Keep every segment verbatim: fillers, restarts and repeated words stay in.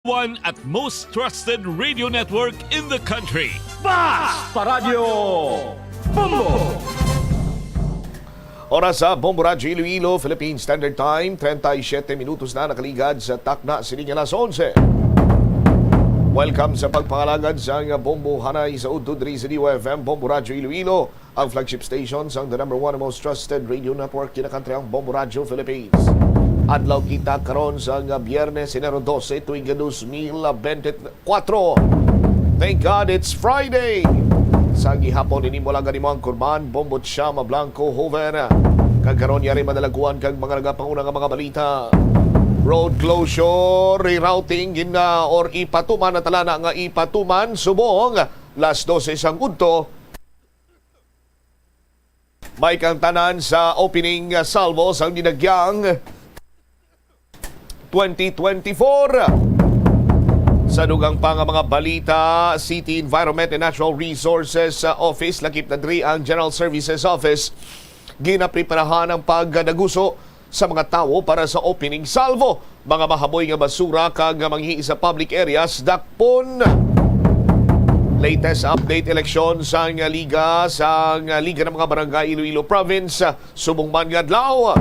one at most trusted radio network in the country. Basta Radyo Bombo! Oras sa Bombo Radyo Iloilo, Philippine Standard Time, treinta y siete minutos na nakaligad sa takna sining alas onse. Welcome sa pagpangalagad sang Bombo Hanay sa udto diri sa D O F M, Bombo Radyo Iloilo, ang flagship station sang the number one most trusted radio network, kinakantriang Bombo Radyo Philippines. Adlaw kita karon sang Biyernes, Enero dose, tuig dos mil bente kuwatro. Thank God it's Friday. Sa gihapon ini mo lang ganimo ang kurman, Bombo Chama Blanco Hoven. Kag karon yari madalaguan kag mga nagapanguna nga mga balita. Road closure, rerouting, gina or ipatuman na talana nga ipatuman subong las dose sang udto. May kang tanan sa opening salvo sang dinagyang twenty twenty-four. Sa dugang pa nga mga balita, City Environment and Natural Resources Office, lakip na diri ang General Services Office, ginapreparahan ang pagdaguso sa mga tawo para sa opening salvo, mga mahaboy nga basura kag manghihi sa public areas dakpon. Latest update, eleksyon sang Liga sang Liga ng mga Barangay Iloilo Province, subong man nga adlaw.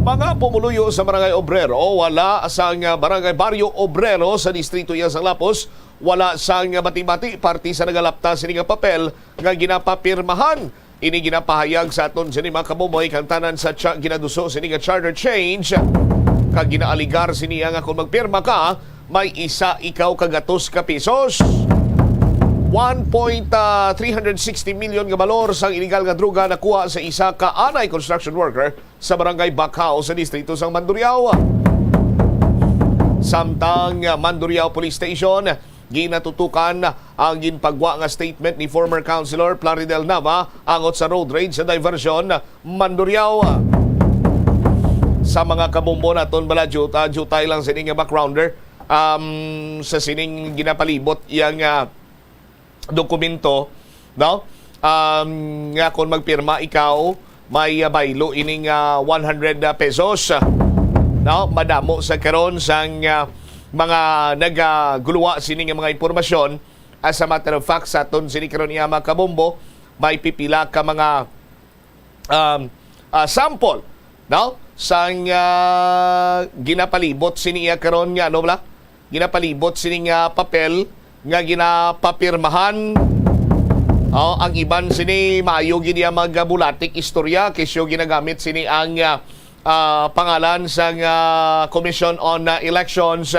Mga pumuluyo sa Barangay Obrero, wala sang Barangay Barrio Obrero sa distrito iya sang Lapos, wala sang bati-bati parte sa nagalapta sini nga papel nga ginapapirmahan. Ini ginapahayag sa aton sini mga kabuboy kang tanan sa cha-, ginaduso sini nga charter change, kag ginaaligar sini nga kung magpirma ka, may isa ikaw ka gatos ka pisos. One point, ah, three hundred sixty million nga balor sang iligal nga droga nakuha sa isa ka anay construction worker sa Barangay Bacao sa distrito sang Mandurriao. Samtang, ah, Mandurriao Police Station, ginatutukan ang ginpagwa nga statement ni former Councilor Plaridel Nava angot sa road rage sa diversion Mandurriao. Sa mga kabombo naton bala, juta, jutay lang sini nga backgrounder, um, sa sining ginapalibot yang, ah, dokumento, no? Um, nga kung magpirma ikaw, may, ah, baylo ining, ah, one hundred pesos, no? Madamo sa karon sang, ah, mga nagaguluwa sini nga mga impormasyon. As a matter of fact, sa aton sini karon iya mga kabombo, may pipila ka mga, um, ah, sample, no? Sang, ah, ginapalibot sini iya karon nga, ano bala? Ginapalibot sini nga papel nga ginapapirmahan. Oh, ang iban sini maayo gid iya magabulatik istorya, kay siyo ginagamit sini ang, ah, ah, pangalan sang, ah, Commission on, ah, Elections.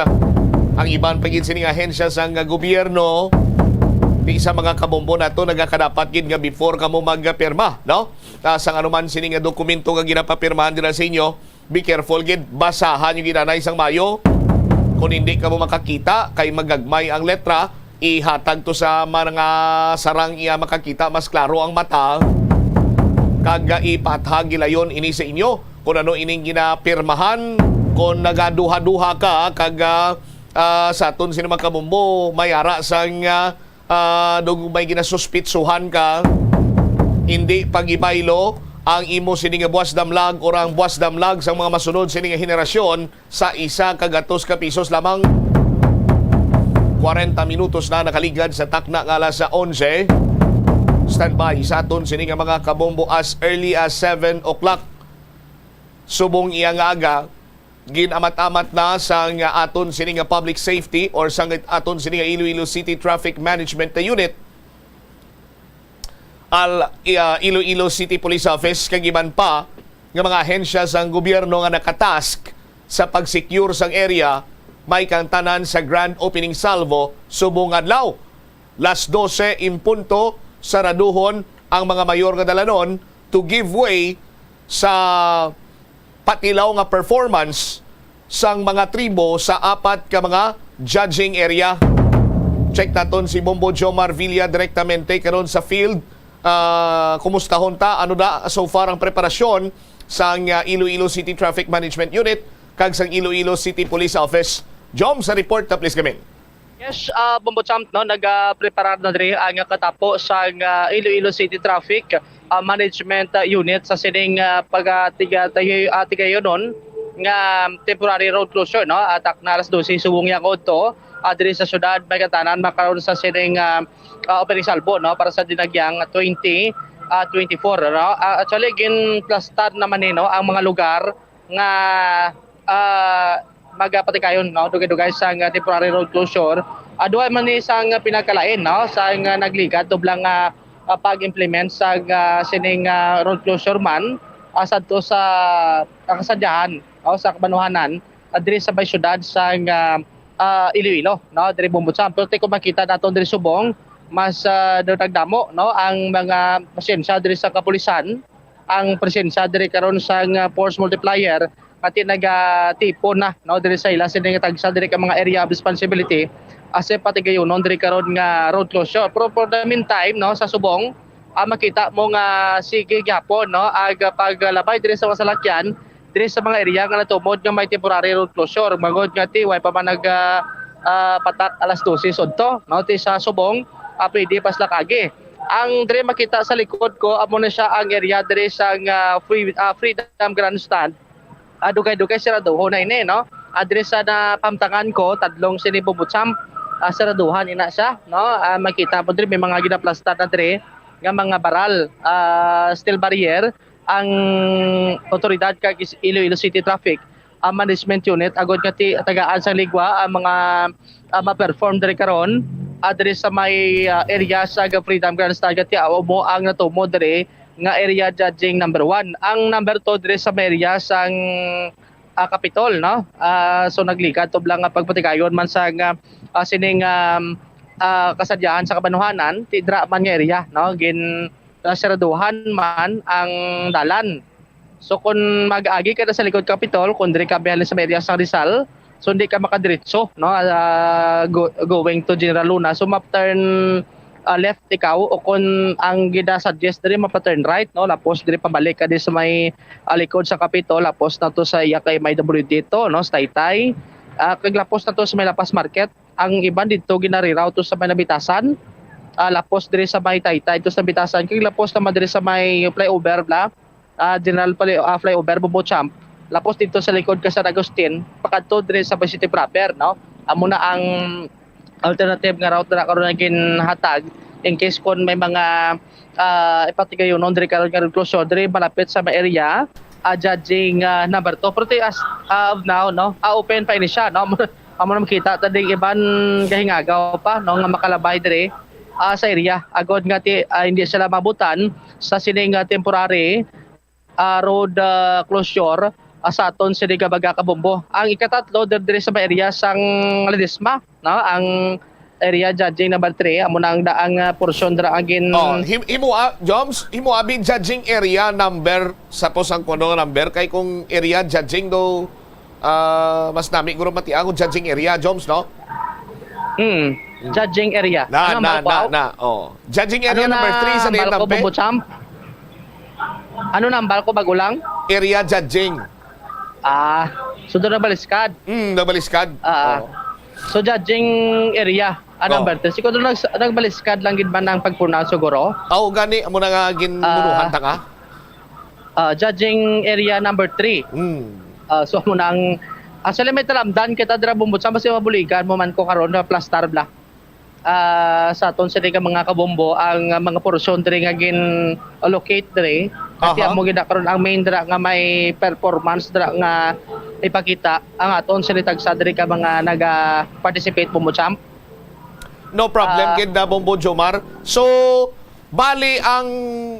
Ang iban pa gid sini nga ahensya sang, ah, gobyerno. Di sa mga kabombo nato, nagakadapat gid nga before kamo magpirma, no? Ah, sang anuman sini nga dokumento nga ginapapirmahan dira sa inyo, be careful gid, basahan yung ginanay sang mayo. Kung hindi kamo makakita, kay magagmay ang letra, ihatag to sa mga sarang iya makakita, mas klaro ang mata. Kag, ah, ipathag gilayon ini sa inyo kung ano ining ginapirmahan. Kung nagaduha-duha ka, kag, ah, ah, sa aton sini mga kabombo, may ara sang, ah, ah, dug may ginasuspitsuhan ka, hindi pag-ibaylo ang imo sini nga buwas damlag or ang buwas damlag sang mga masunod sini nga henerasyon sa isa ka gatos ka pisos lamang. Kwarenta minutos na nakaligad sa takna nga alas onse. Standby sa aton sini nga mga kabombo as early as seven o'clock. Subong iya nga aga, gin-amat-amat na sang aton sini nga public safety or sang aton sini nga Iloilo City Traffic Management Unit, al, ah, Iloilo City Police Office, kag iban pa nga mga ahensya sang gobyerno nga nakatask sa pag-secure sang area, may kang tanan sa grand opening salvo subong adlaw. Las dose in punto, saraduhon ang mga mayor nga dalanon to give way sa patilaw nga performance sang mga tribo sa apat ka mga judging area. Check naton si Bombo Jomar Villa direktamente karon sa field. Ah, kumustahon ta? Ano na so far ang preparasyon sang, ah, Iloilo City Traffic Management Unit kag sang Iloilo City Police Office? Jom, sa report na, please, kami. Yes, ah, Bombo Champ, no, nagapreparar na diri ang katapo sang, ah, Iloilo City Traffic, ah, Management, ah, Unit sa sining, ah, pagatiga-, tayo-, ah, tigayonon. nga temporary road closure, no? Atak na alas dose subong yang udto, ah, diri sa syudad, may katanan makaron sa sining, ah, ah, opening salvo, no? Para sa dinagyang twenty, ah, twenty-four, no? Ah, actually, ginplastar naman ni, no, ang mga lugar nga, ah, magapatigayon, no? Dugay-dugay sa nga temporary road closure. Ah, duha man ni sa nga pinagkalain, no? Sa nga nagligad, tublang nga, ah, pag-implement sa nga sining, ah, road closure man, ah, sadto sa, ah, kasadyahan, no? Sa kabanuhanan, ah, diri sa may syudad sa nga, ah, Iloilo, no? Diri Bumbocham. Pero kung makita naton diri subong, mas, ah, daw nagdamo, no, ang mga presensya diri sa kapulisan, ang presensya diri karon sa nga force multiplier, pati nagatipon na, no, diri sa ila sini nga tagsa diri ka mga area of responsibility, as in pati gayunon diri karon nga road closure. Pero for the meantime, no, sa subong, ah, makita mo nga sige gyapon, no, ang paglabay diri sa mga salakyan diri sa mga area nga natumod nga may temporary road closure. Bangod nga ti, way pa man nag, ah, ah, patak alas dose sa udto, no? Ti sa subong, ah, pwede pa sila kagi. Ang diri makita sa likod ko, amo na siya ang area diri sa nga free, ah, Freedom Grandstand. Ah, dugay-dugay siraduhon na ini, no? Ah, diri sa napamtangan ko, tadlong sini Bumbocham, ah, siraduhan ina siya, no? Ah, makita mo diri may mga ginaplastar na diri nga mga baral, ah, steel barrier ang otoridad kag is-, Iloilo City Traffic, ah, Management Unit, agod nga ti-, tagaan sang ligwa ang mga, ah, ma-perform diri karon, ah, diri sa may, ah, area sa Freedom Grandstand, nga ti-, amo ang natumod diri nga area judging number one. Ang number two diri sa may area sang, ah, Capitol, no? Ah, so nagligad tublang nga pagpatigayon man sa nga, ah, sining, um, ah, kasadyahan sa kabanuhanan, ti dira man nga area, no? Gin, ah, siraduhan man ang dalan. So, kung mag-agi ka na sa likod Capitol, kung diri ka biyahe sa may area sa Rizal, so hindi ka makadiretso, no, ah, go-, going to General Luna. So, ma-turn, ah, left ikaw, o kung ang gina-suggest diri, mapa-turn right, no, lapos diri pabalik ka diri sa may, ah, likod sa Capitol, lapos na to sa iya kay may W D to, no, sa Taytay. Ah, kag lapos na to sa may La Paz Market. Ang iban dito gina-reroute to sa may Nabitasan. Ah, lapos diri sa may Taytay, to sa Nabitasan. Kag lapos naman diri sa may flyover, bla. Ah, General Pali-, ah, flyover, Bumbocham. Lapos dito sa likod ka San Agustin, pakadto diri sa City proper, no? Amo na ang alternative nga route na karon nga ginhatag in case kon may mga, ah, ipatigayonon diri karon nga road closure diri malapit sa may area, ah, judging, ah, number two. Pero ti-, as, ah, of now, no? Ah, open pa ini siya, no? Amo na makita ta ding iban kahingagaw pa, no, nga makalabay diri, ah, sa area. Agod nga ti-, ah, hindi sila mabutan sa sining, ah, temporary, ah, road, ah, closure, ah, sa aton sini ka Baga ka Bombo. Ang ikatatlo, dir-, diri sa may area sang Ledesma, no? Ang area judging number three, amo na ang daang, ah, porsyon dira ang gin- Oh, him-, himo, ah, Joms, himo abi judging area number, sa pusang kuno number, kay kung area judging do, ah, mas nami guro matiang kung judging area, Joms, no? Hmm. Judging area. Na, Ano ang na, balko, na, aw? na, oh. Judging Ano area na number three sa ang balko, Niyambe? Bumbocham? Ano na ang balko, Bagulang? Area judging. Ah, so doon nagbaliskad. Mm, nagbaliskad. Ah, Oh. so judging area, ah, Oh. number three. Siguro nag-, nagbaliskad lang gid man ang pagpuna siguro. Aw, gani, amo na nga ginbunuhan Ah. ta ka? Ah, judging area number three. Mm. Ah, so, amo na ang, actually, may talamdan kita dira, Bumbocham, basi mabuligan mo man ko karon na plastar bla. Ah, sa aton sini ka mga kabombo, ang, ah, mga porsyon diri nga gin-allocate diri. Kasi Aha. amo gid na karon ang main dira nga may performance dira nga ipakita ang aton sini tagsa diri ka mga naga-participate, Bumbocham. No problem, Ah. gid na, Bombo Jomar. So, bali ang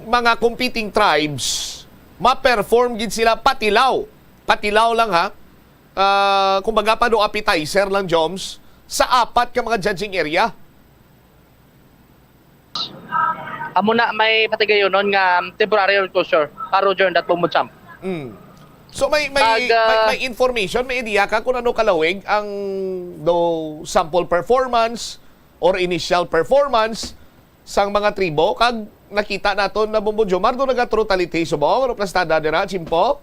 mga competing tribes, ma-perform gid sila patilaw. Patilaw lang, ha? Ah, kumbaga, pano appetizer lang, Joms, sa apat ka mga judging area. Amo na may patigayonon nga temporary road closure para during that Bumbocham. Mm. So, may, may, Pag, ah, may, may information, may idea ka kung ano kalawig ang do sample performance or initial performance sang mga tribo? Kag nakita naton na, Bombo Jomar, do naga-totality subong, ano plastada dira, Chimpo?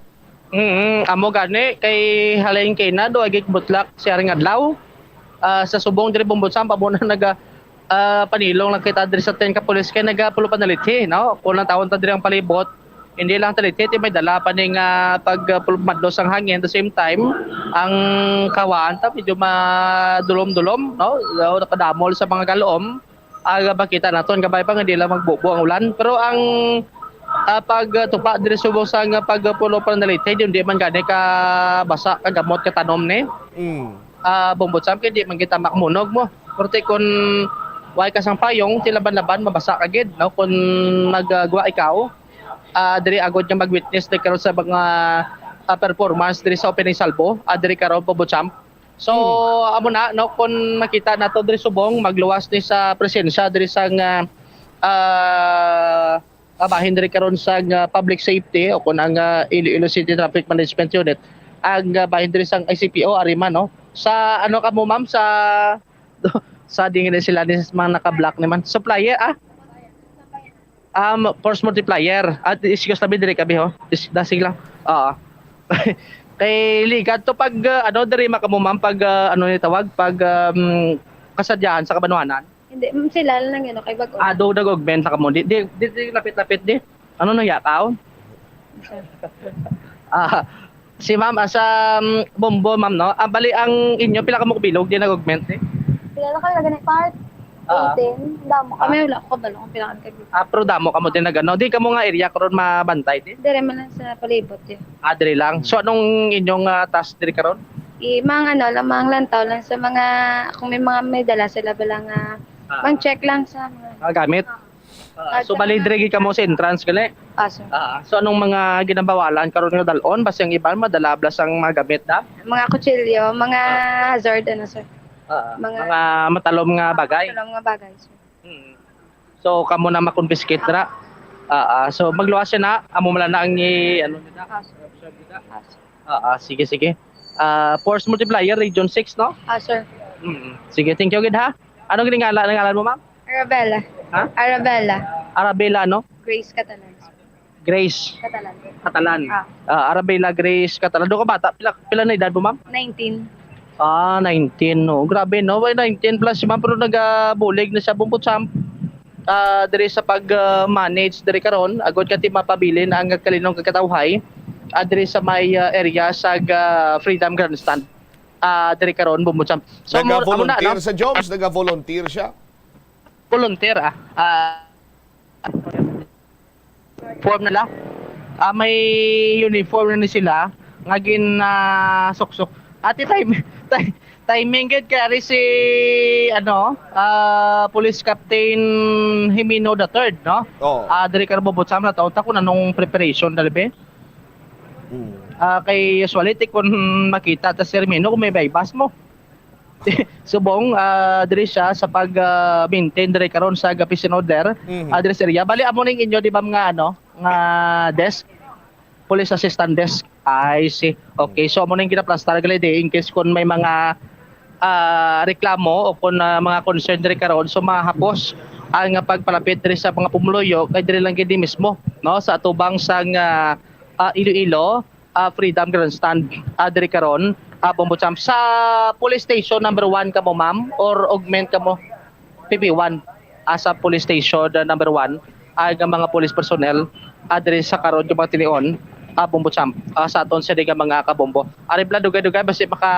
Mm, amo gani, kay halin kay na, do agik butlak siya ring adlaw. Ah, sa subong diri, Bumbocham, amo na naga, ah, panilong lang kita diri sa ten ka pulis kay nagapulo panalithi, no? Kung ang tawon ta diri ang palibot, Hindi lang Talisay, ti may dala pa ni nga pag, ah, pul-, madlos ang hangin. At the same time, ang kawaan ta medyo madulom-dulom, no? Daw nakadamol sa mga galom. Aga makita naton, kabay pa nga di lang magbubo ang ulan. Pero ang, ah, pagtupa diri subong sa nga pagpulo pa ng Talisay, hindi man gani ka basa, kagamot, katanom ni. Mm. Ah, Bombo Champ, kay di man kita makamunog mo. Pero ti kun way ka sang payong, ti laban-laban, mabasa ka gid, no? Kun nagagwa ikaw, ah, diri agod nga mag-witness diri karon sa mga, ah, performance diri sa opening salvo, ah, diri karon, Bombo Champ. So, Hmm. amo na, no, kung makita nato diri subong, magluwas ni sa presensya diri sa nga, ah, ah, bahin diri karon sa nga public safety o kung ang, ah, Iloilo City Traffic Management Unit, ang, ah, bahin diri sa I C P O, ari man, no? Sa ano ka mo, ma'am? Sa, sa dingin sila ni mga naka-black naman. Supplier, ah? Um, force multiplier. At excuse, tabi diri kami, ho. Is-, dasig lang. Oo. Kay ligat to pag, uh, ano, diri makamuman pag, uh, ano ni tawag, pag, um, kasadyahan sa kabanwanan. Hindi, mm, sila lang yun, okay, bag-o. Ah, do nag-augment na kamo. Di, di, di, di, lapit-lapit di. Ano nang yakaw? Siya. Ah, si ma'am, ah, sa, um, Bombo, ma'am, no? Ah, bali, ang inyo, pila ka mo kabilog di nag-augment, eh? Pila na kayo lagi na part? Ah. Eighteen. Damo. Ah. Kami, wala ko kabalo kung pila ka kabilog. Ah, pero damo kamo din nag-ano. Di kamo nga area karon mabantay, di? Dire man lang sa palibot, eh. Ah, dire lang. So, anong inyong, ah, task dire karon? I, mga ano lang, mga lantaw lang sa mga, kung may mga may dala sila ba lang, ah, Ah. Pang-check lang sa mga Mga gamit? Ah. Ah, Ah, so, sa bali, mga dire gid kamo sa entrance, gali? Ah, sir. Ah, so, anong mga ginambawalan karon nga dalon? Basta ang iban, madala bala sang mga gamit na? Mga kutsilyo, mga Ah. hazard, ano, sir? Ah, Mga mga matalom nga bagay? matalom nga bagay, sir. Mm. So, kamo na ma-confiscate ra? Ah, ah. So, magluwas siya na. Amo man lang na ang i-, ano, nila? Ah, sir. Observe nila. Ah, sir. Ah, ah. Sige, sige. Ah, force multiplier, Region six, no? Ah, sir. Mm. Sige, thank you gid, ha? Ano gid ang ngala-, ang ngalan mo, ma'am? Arabella. Ha? Arabella. Arabella, no? Grace Catalan. Grace Catalan. Catalan. Ah. Ah, Arabella Grace Catalan. Do ka bata? Pila, pila na edad mo, ma'am? Nineteen. Ah, nineteen, no. Grabe, no? Way nineteen plus, ma'am, pero nagabulig na siya, Bombo Champ. Ah, diri sa pag, ah, manage diri karon, agod kati mapabilin ang kalinong kagkatawhay, ah, diri sa may, ah, area sa, ah, Freedom Grandstand. Ah, diri karon, Bombo Champ. So, mo-, amo na, Naga-volunteer no? sa Joms, naga-volunteer siya. Volunteer, ah. Ah, form nila. Ah, may uniform na ni sila nga gin, ah, suksok. Ati time, ti-, timing gid kay ari si, ano, ah, Police Captain Jimeno the third, no? Oo. Ah, diri ka nabubutsam na taon ta kung anong preparation na libi. Mm. Ah, kay usually, ti kun makita ta si Jimeno kung may baybas mo. Subong, ah, diri siya sa pag, ah, maintain diri karon sa Gapisin Order, Mhm. ah, diri sa area. Bali, amo ning inyo, di ba, mga, ano, nga desk? Police Assistant Desk. I see. Okay, so amo ning ginaplastar gali di in case kung may mga, ah, reklamo o kung, ah, mga concern diri karon, so mahapos ang pagpalapit diri sa mga pumuluyo kay diri lang gid mismo, no, sa atubang sang, ah, ah, Iloilo, ah, Freedom Grandstand, ah, diri karon, ah, Bombo Champ. Sa police station number one kamo, ma'am, or augment kamo? P P one, ah, sa police station, ah, number one, ang mga police personnel, ah, diri sa karon yung mga tinion, ah, Bombo Champ, ah, sa aton sini nga mga kabombo. Ari bala dugay-dugay, basi maka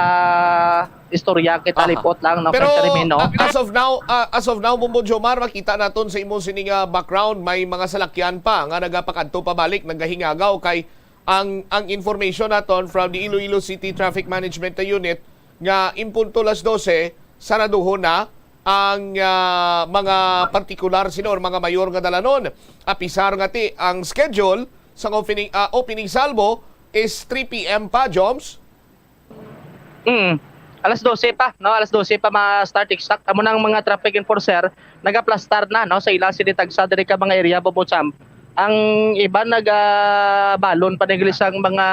istorya kita, Aha. lipot lang, no, Pero, kay Carmen, no? ah, as of now, ah, as of now, Bombo Jomar, makita naton sa imo sini nga background, may mga salakyan pa nga nagapakadto pabalik, naghahingagaw kay ang, ang information naton from the Iloilo City Traffic Management Unit nga in punto las dose, saraduhon na ang, ah, mga partikular sino or mga mayor nga dalanon. Apisar nga ti ang schedule sa opening, ah, opening salvo is three P M pa, Joms? Mm. Alas dose pa, no? Alas dose pa ma-start exact. Amo nang mga traffic enforcer nagaplastar na, no, sa ilang sinitagsa diri ka mga area, Bombo Champ. Ang iban nagabalon pa nagli sang mga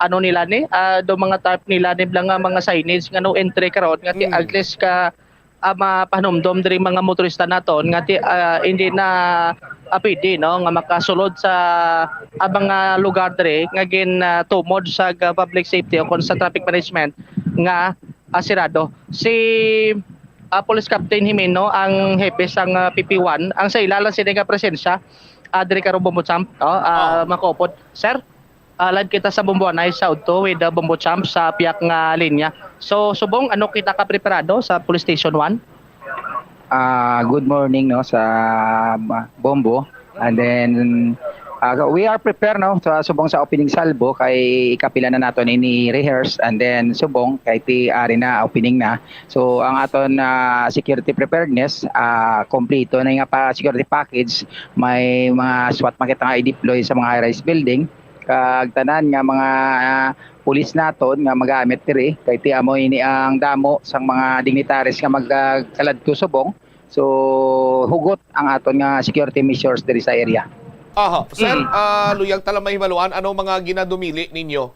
ano nila ni, ah, do mga tarp nila ni bala nga mga signage nga no entry karon nga ti-, Mm. at least ka, ah, mapahanumdom diri mga motorista naton nga ti-, ah, hindi na, ah, pwede, no, nga makasulod sa, ah, mga lugar diri nga gin, ah, tumod sa ga-, public safety o kon sa traffic management nga, ah, sirado. Si, ah, Police Captain Jimeno ang hepe sang, ah, P P one. Ang sa ila lang sini nga presensya, ah, diri karo Bombo Champ, oh, ah, Oh. Mga kaupod. Sir, ah, live kita sa Bomboanay sa udto with, ah, Bombo Champ sa piyak nga linya. So, subong, ano kita ka preparado sa Police Station one? Ah, good morning, no, sa, ah, Bombo. And then, ah, we are prepared, no, sa subong sa opening salvo kay ikapila na naton ini rehearse, and then subong kay ti ari na opening na. So, ang aton, ah, security preparedness, ah, kompleto na nga pa security package. May mga SWAT man kita nga i-deploy sa mga high-rise building. Kag tanan nga mga, ah, pulis naton nga magamit diri, kay ti amo ini ang damo sang mga dignitaries nga magkaladto subong. So, hugot ang aton nga security measures diri sa area. Aha. Sir, Mm. ah, luyag ta lang mahibaluan, ano mga ginadumili ninyo?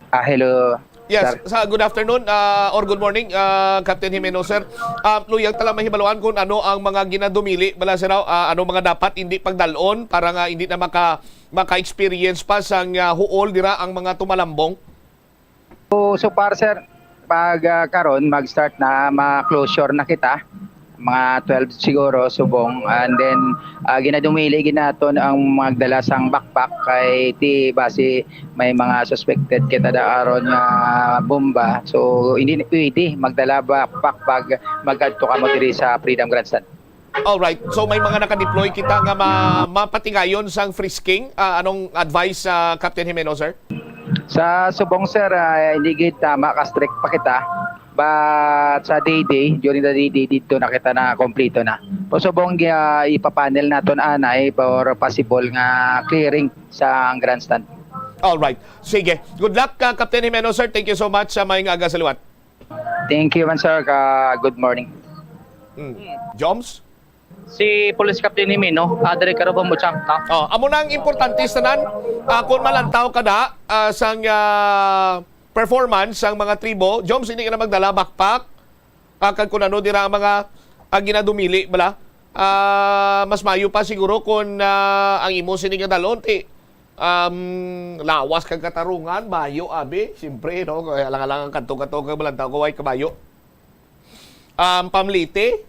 Ah, hello, Yes, sir. Sa, good afternoon, ah, or good morning, ah, Captain Jimeno, sir. Ah, luyag ta lang mahibaluan kung ano ang mga ginadumili, bala, sir, ah, ano mga dapat hindi pagdalon para nga hindi na maka-, maka-experience pa sang, ah, huol dira ang mga tumalambong? So, so far, sir, pag, ah, karon, mag-start na, ma-closure na kita. Mga twelve siguro, subong. And then, ah, ginadumili gid naton ang magdala sang backpack kay ti basi may mga suspected kita da aron nga bomba. So, hindi na pwede magdala backpack pag mag-adto kamo diri sa Freedom Grandstand. Alright. So, may mga naka-deploy kita nga ma-, mapatigayon sang frisking. Ah, anong advice, ah, Captain Jimeno, sir? Sa subong, sir, ah, hindi gid tama ka strict pa kita. But sa D-Day, during the D-Day, dito na kita na kompleto na. Pasubong, ah, ipapanel naton anay for possible nga clearing sa grandstand. Alright. Sige. Good luck, ah, Captain Jimeno, sir. Thank you so much sa may nga aga sa liwat. Thank you man, sir. Ka, good morning. Mm. Joms? Si Police Captain Jimeno, ah, diri karo Bombo Champ, no? Oh, amo na ang importante sa tanan. Ah, kung malantaw ka na, ah, sang, ah, performance sang mga tribo, Joms, hindi ka na magdala backpack. Ah, kag kung ano dira ang mga, ah, ginadumili, bala. Ah, mas mayo pa siguro kung, ah, ang imo sini nga dalon, ti, um, lawas kag katarungan, bayo, abi. Siyempre, no? Kaya lang-alang ang kanto-kanto kag malantaw ka, way kabayo. Um, pamliti.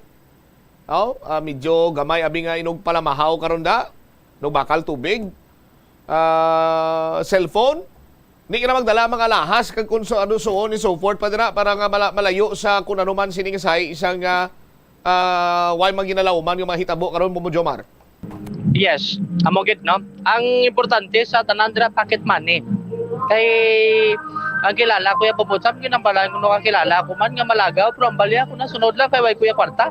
Oh, ah, medyo gamay abi nga inog palamahaw karon da. No, bakal tubig. Ah, cellphone. Di ka na magdala mga lahas kag kung so, ano, so on and so forth pa dira para nga mala-, malayo sa kung ano man sining say isang, ah, ah, way man ginalauman nga mga hitabo karon, Bombo Jomar. Yes, amo gid, no? Ang importante sa tanan dira, pocket money. Kay ang kilala ko ya, Bobo Sam, ginambalan ko, no, kakilala ko man nga malagaw, pero ang bali ako nasunod lang kay way ko ya kwarta.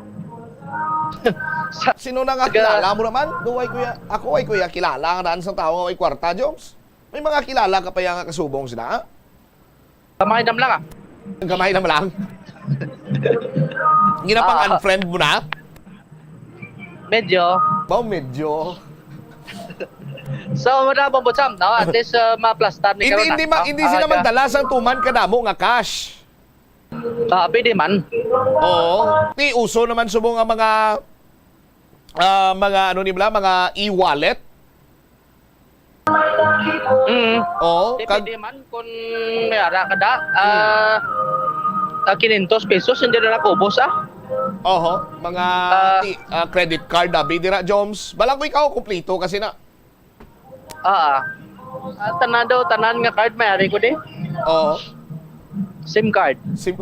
Sa Sino na nga Taga- kilala mo naman? Do way ko ya, ako way ko ya kilala nga daan sang tawo nga way kwarta, Joms? May mga kilala ka pa ya nga kasubong sila, ha? Gamay na lang, ah. Gamay na lang? Ginapang Ah. unfriend mo na? Medyo. Ba, medyo. So, wala, Bombo Sam, no? At least, uh, maplastar ni Hindi, karon, hindi, ma-, no? hindi Ah, sila siya. magdala sang tuman kadamo nga cash. Ah, pwede man. Oo. Ti uso naman subong ang mga, ah, mga ano ni bala, mga e-wallet. Mm. Oo, Di kag- pwede man kung may ara ka da, ah, ah, quinientos pesos, hindi na nakubos, ah. Oho, mga Ah. ti-, ah, credit card, abi dira, Joms. Balang ko ikaw, kumplito kasi na. Ah, ah. Ah, tanan daw, tanan nga card, may ari ko di. Oo. SIM card. Sim-,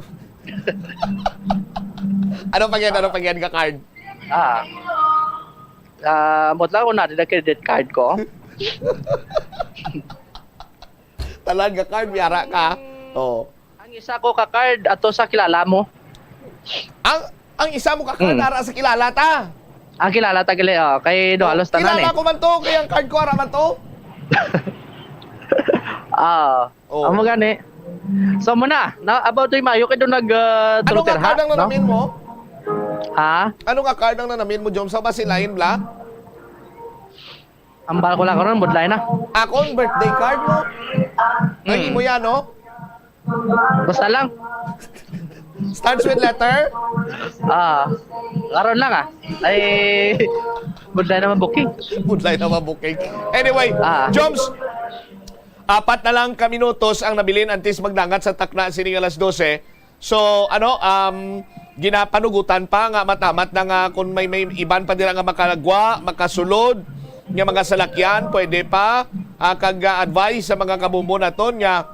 ano pa yan? Ano pa yan nga card? Ah. Ah, mutla ko na, di na credit card ko. Talaga card, may ara ka. Oo. Ang isa ko ka card, ato sa kilala mo. Ang, ang isa mo ka card, Mm. ara sa kilala ta. Ang kilala ta gali, oh, kay do Oh, halos tanan, kilala eh. ko man to, kay ang card ko, ara man to. Ah, Oh. amo gani. So, muna, na, about to mayo kay do nag, uh, Ano nga card ang nanamin mo? Ha? Ano nga card ang nanamin mo, Jom? Sa ba si Lion Black? Ambal ko lang karon, budlay na. Akong birthday card mo? Ay, Hmm. mo yan, no? Basta lang. Starts with letter? Ah, karon lang, ah. Ay, budlay naman booking. Budlay naman booking. Anyway, Ah. Joms, apat na lang ka minutos ang nabilin antes magdangat sa takna sining alas dose. So, ano, um, Ginapanugutan pa nga matamat na nga kung may, may iban pa dira nga makalagwa, makasulod nga mga salakyan, pwede pa, ah, kag, ah, advice sa mga kabombo naton nga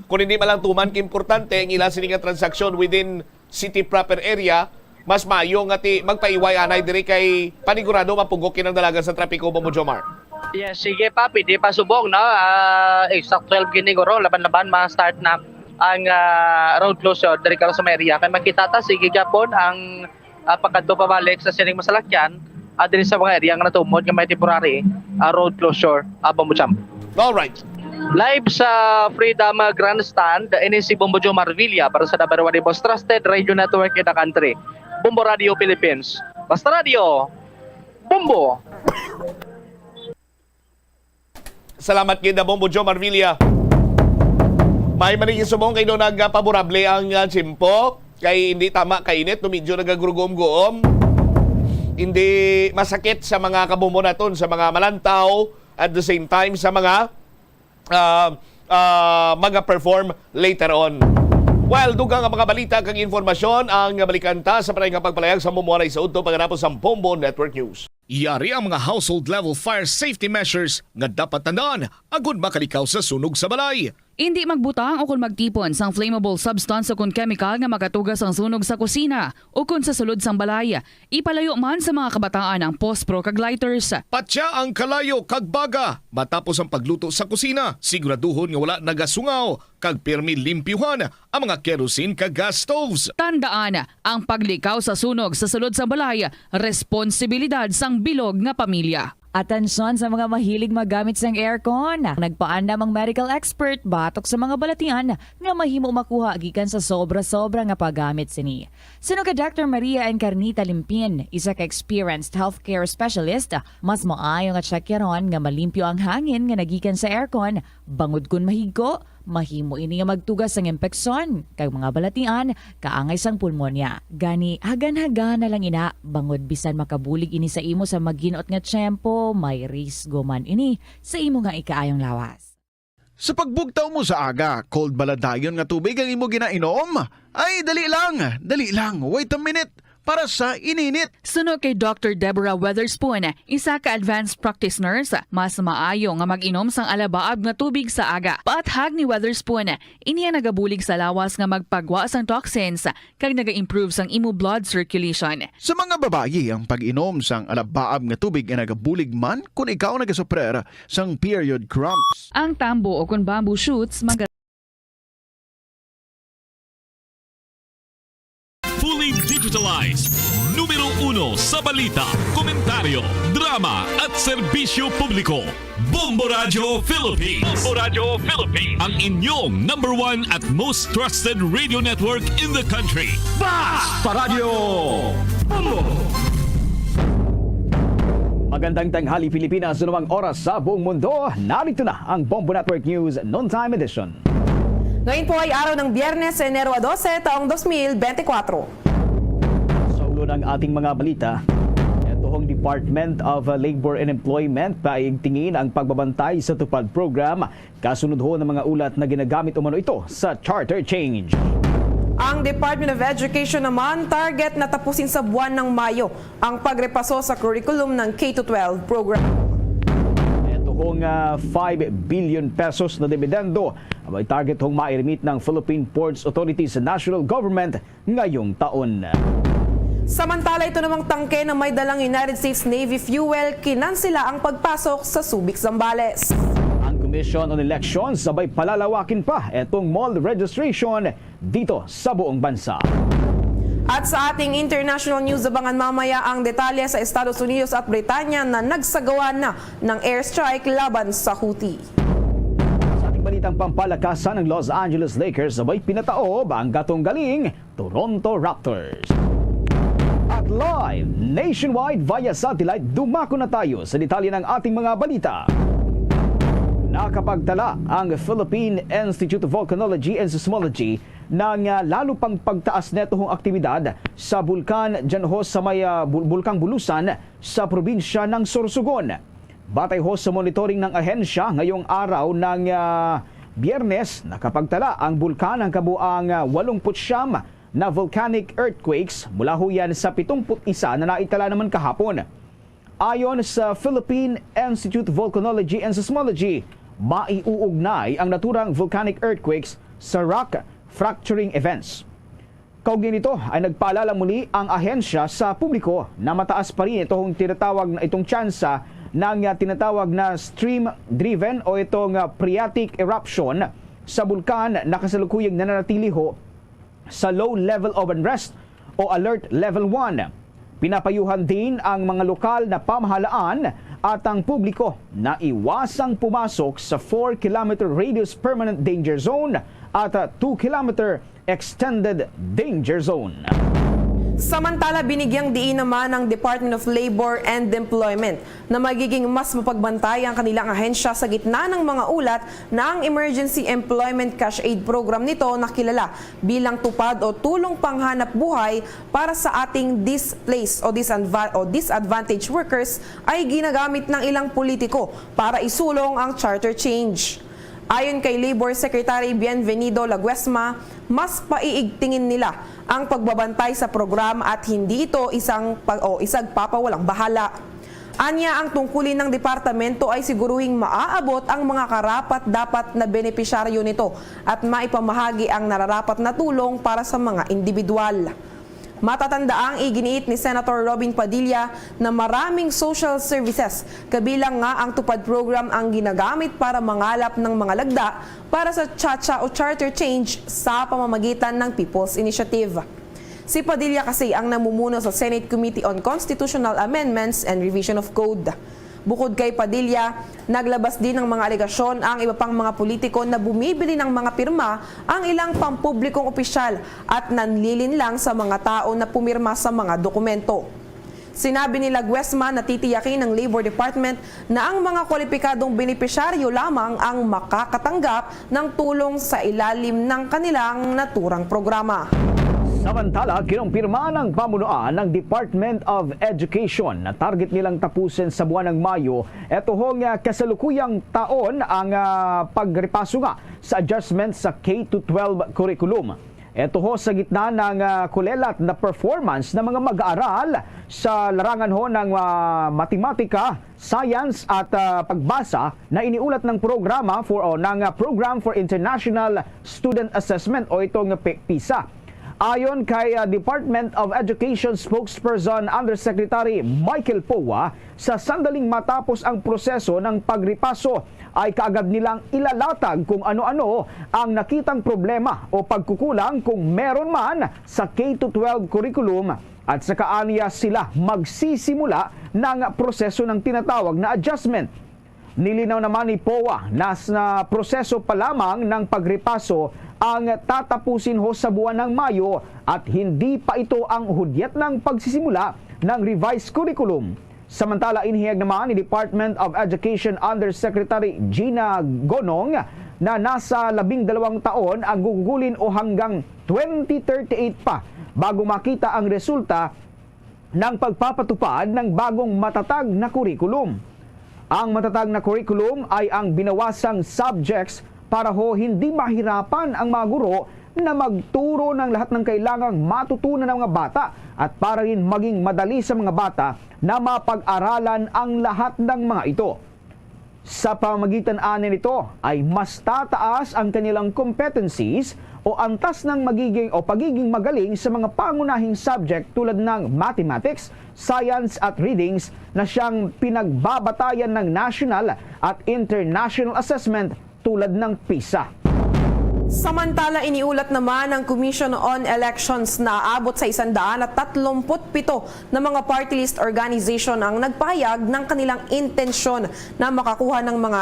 kung hindi man lang tuman, importante ang ila sini nga transaksyon within city proper area, mas maayo nga ti magpaiway anay diri kay panigurado mapugok kinang dalagan sa trapiko, Bombo Jomar. Yes, sige pa, pwede pa subong, no? Ah, exact twelve gini guro, laban-laban ma-start na ang, ah, road closure diri karon sa may area. Kay makita ta, sige gyapon ang, ah, pagkadto pabalik sa sining masalakyan, ah, diri sa mga area nga natumod nga may temporary, ah, road closure, ah, Bombo Jam. Alright. Live sa Freedom Grandstand, ini si Bombo Joe Marvilla para sa number one most trusted radio network in the country, Bombo Radio Philippines. Basta Radio, Bombo! Salamat gid, Bombo Joe Marvilla. May manigin subong kay do nagpaborable ang, ah, tiyempo. Kay hindi tama kainit, no, medyo nagaguruguom-guom. Hindi masakit sa mga kabombo naton, sa mga malantaw, at the same time, sa mga, ah, ah, mga perform later on. Well, dugang ang mga balita kag informasyon ang balikan ta sa panay nga pagpalayag sa Bombo Anay sa Udto pagkatapos sang Bombo Network News. Yari ang mga household level fire safety measures nga dapat tandaan agud makalikaw sa sunog sa balay. Indi magbutang o kon magtipon sang flammable substance o kon kemikal nga makatugas ang sunog sa kusina o kon sa sulod sang balay. Ipalayo man sa mga kabataan ang pospro kag lighters. Patya ang kalayo kag baga matapos ang pagluto sa kusina. Siguraduhon nga wala nagasungaw kag pirmi limpyuhan ang mga kerosene kag gas stoves. Tandaan, ang paglikaw sa sunog sa sulod sang balay, responsibilidad sang bilog nga pamilya. Atensyon sa mga mahilig maggamit sang aircon. Nagpaandam ang medical expert batok sa mga balatian nga mahimo makuha gikan sa sobra-sobra nga paggamit sini. Suno kay Doctor Maria Encarnita Limpin, isa ka experienced healthcare specialist, mas maayo nga tsakyaron nga malimpyo ang hangin nga nagikan sa aircon, bangod kon mahigko, mahimo ini nga magtugas sang impeksyon kag mga balatian kaangay sang pulmonya. Gani, hagan-hagana lang ina, bangod bisan makabulig ini sa imo sa maginot nga tiyempo, may risgo man ini sa imo nga ikaayong lawas. Sa pagbugtaw mo sa aga, cold bala dayon nga tubig ang imo ginainom? Ay, dali lang, dali lang, wait a minute. Para sa ininit. Suno kay Doctor Deborah Weatherspoon, isa ka advanced practice nurse, mas maayo nga mag-inom sang alabaab nga tubig sa aga. Paathag ni Weatherspoon, ini ang nagabulig sa lawas nga magpagwa sang toxins kag naga-improve sang imo blood circulation. Sa mga babayi, ang pag-inom sang alabaab nga tubig ay nagabulig man kon ikaw nagasuprer sang period cramps. Ang tambo o kon bamboo shoots maga- Fully digitalized. Numero uno sa balita, komentaryo, drama, at serbisyo publiko. Bombo Radyo Philippines. Bombo Radyo Philippines. Ang inyong number one at most trusted radio network in the country. Basta Radyo Bombo! Magandang tanghali, Pilipinas. Sa anumang oras sa buong mundo, narito na ang Bombo Network News Noontime Edition. Ngayon po ay araw ng Biyernes, Enero a dose, taong dos mil bente kwatro. Sa ulo ng ating mga balita, ito hong Department of Labor and Employment paigtingin ang pagbabantay sa TUPAD program, kasunod ho ng mga ulat na ginagamit umano ito sa charter change. Ang Department of Education naman target na tapusin sa buwan ng Mayo ang pagrepaso sa curriculum ng K to twelve program. Ito hong, ah, five billion pesos na dividendo ang may target hong mairimit ng Philippine Ports Authority sa national government ngayong taon. Samantala, ito namang tangke na may dalang United States Navy fuel, kinansela ang pagpasok sa Subic, Zambales. Ang Commission on Elections sabay palalawakin pa itong mall registration dito sa buong bansa. At sa ating international news, abangan mamaya ang detalye sa Estados Unidos at Britanya na nagsagawa na ng airstrike laban sa Houthi. Sa ating balitang pampalakasan, ang Los Angeles Lakers sabay pinataob ang gatong galing Toronto Raptors. At live nationwide via satellite, dumako na tayo sa detalye ng ating mga balita. Nakapagtala ang Philippine Institute of Volcanology and Seismology ng, ah, lalo pang pagtaas neto hong aktibidad sa bulkan dyan ho sa may, ah, bul-, Bulkang Bulusan sa probinsya ng Sorsogon. Batay ho sa monitoring ng ahensya, ngayong araw ng, ah, Biyernes, nakapagtala ang bulkan ang kabuang, ah, walumput siyam na volcanic earthquakes mula ho yan sa pitungput isa na naitala naman kahapon. Ayon sa Philippine Institute of Volcanology and Seismology, maiuugnay ang naturang volcanic earthquakes sa rock fracturing events. Kaugnay nito ay nagpaalala muli ang ahensya sa publiko na mataas pa rin itong tinatawag na, itong tsansa ng, ah, tinatawag na stream-driven o itong, ah, phreatic eruption sa bulkan na kasalukuyang nananatili ho sa low level of unrest o alert level one. Pinapayuhan din ang mga lokal na pamahalaan at ang publiko na iwasang pumasok sa four kilometer radius permanent danger zone at two kilometer extended danger zone. Samantala, binigyang diin naman ang Department of Labor and Employment na magiging mas mapagbantay ang kanilang ahensya sa gitna ng mga ulat na ang Emergency Employment Cash Aid Program nito na kilala bilang TUPAD o Tulong Panghanap Buhay para sa ating displaced o, disanva- o disadvantaged workers ay ginagamit ng ilang politiko para isulong ang charter change. Ayon kay Labor Secretary Bienvenido Laguesma, mas paiigtingin nila ang pagbabantay sa programa at hindi ito isang pag o isang papawalang bahala. Anya, ang tungkulin ng departamento ay siguruhing maaabot ang mga karapat-dapat na benepisyaryo nito at maipamahagi ang nararapat na tulong para sa mga individual. Matatandaang iginiit ni Senator Robin Padilla na maraming social services, kabilang nga ang TUPAD program, ang ginagamit para mangalap ng mga lagda para sa CHACHA o charter change sa pamamagitan ng People's Initiative. Si Padilla kasi ang namumuno sa Senate Committee on Constitutional Amendments and Revision of Code. Bukod kay Padilla, naglabas din ng mga alegasyon ang iba pang mga politiko na bumibili ng mga pirma ang ilang pampublikong opisyal at nanlilinlang sa mga tao na pumirma sa mga dokumento. Sinabi ni Laguesma na titiyakin ng Labor Department na ang mga kwalipikadong benepisyaryo lamang ang makakatanggap ng tulong sa ilalim ng kanilang naturang programa. Samantala, kinumpirma ng pamunuan ng Department of Education na target nilang tapusin sa buwan ng Mayo ito hong, ah, kasalukuyang taon ang, ah, pagrepaso nga sa adjustment sa K to twelve curriculum. Ito ho sa gitna ng, ah, kulelat na performance ng mga mag-aaral sa larangan ho ng, ah, matematika, science at, ah, pagbasa na iniulat ng programa for o ng, ah, Program for International Student Assessment o itong P- PISA. Ayon kay, ah, Department of Education Spokesperson Undersecretary Michael Poa, sa sandaling matapos ang proseso ng pagripaso ay kaagad nilang ilalatag kung ano-ano ang nakitang problema o pagkukulang kung meron man sa K to twelve curriculum at saka aniya sila magsisimula ng proseso ng tinatawag na adjustment. Nilinaw naman ni Poa na sa proseso pa lamang ng pagripaso ang tatapusin ho sa buwan ng Mayo at hindi pa ito ang hudyat ng pagsisimula ng revised curriculum. Samantala, inihayag naman ni Department of Education Undersecretary Gina Gonong na nasa labing dalawang taon ang gugugulin o hanggang twenty thirty-eight pa bago makita ang resulta ng pagpapatupad ng bagong matatag na kurikulum. Ang matatag na kurikulum ay ang binawasang subjects para ho hindi mahirapan ang mga guro na magturo ng lahat ng kailangang matutunan ng mga bata at para rin maging madali sa mga bata na mapag-aralan ang lahat ng mga ito. Sa pamamagitan ani nito ay mas tataas ang kanilang competencies o antas ng magiging o pagiging magaling sa mga pangunahing subject tulad ng mathematics, science at readings na siyang pinagbabatayan ng national at international assessment tulad ng PISA. Samantala, iniulat naman ng Commission on Elections na aabot sa isandaan at tatlumput pito na mga party list organization ang nagpahayag ng kanilang intensyon na makakuha ng mga,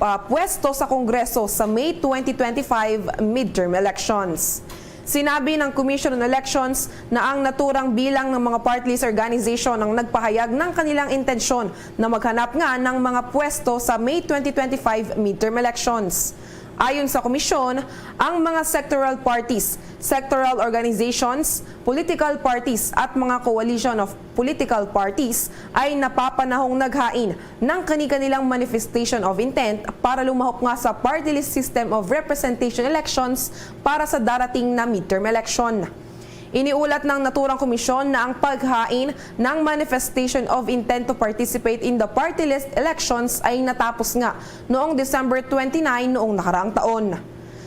ah, pwesto sa Kongreso sa May twenty twenty-five midterm elections. Sinabi ng Commission on Elections na ang naturang bilang ng mga party list organization ang nagpahayag ng kanilang intensyon na maghanap nga ng mga pwesto sa May twenty twenty-five midterm elections. Ayon sa komisyon, ang mga sectoral parties, sectoral organizations, political parties at mga coalition of political parties ay napapanahong naghain ng kani-kanilang manifestation of intent para lumahok nga sa party list system of representation elections para sa darating na midterm election. Iniulat ng naturang komisyon na ang paghain ng manifestation of intent to participate in the party list elections ay natapos nga noong December twenty-nine noong nakaraang taon.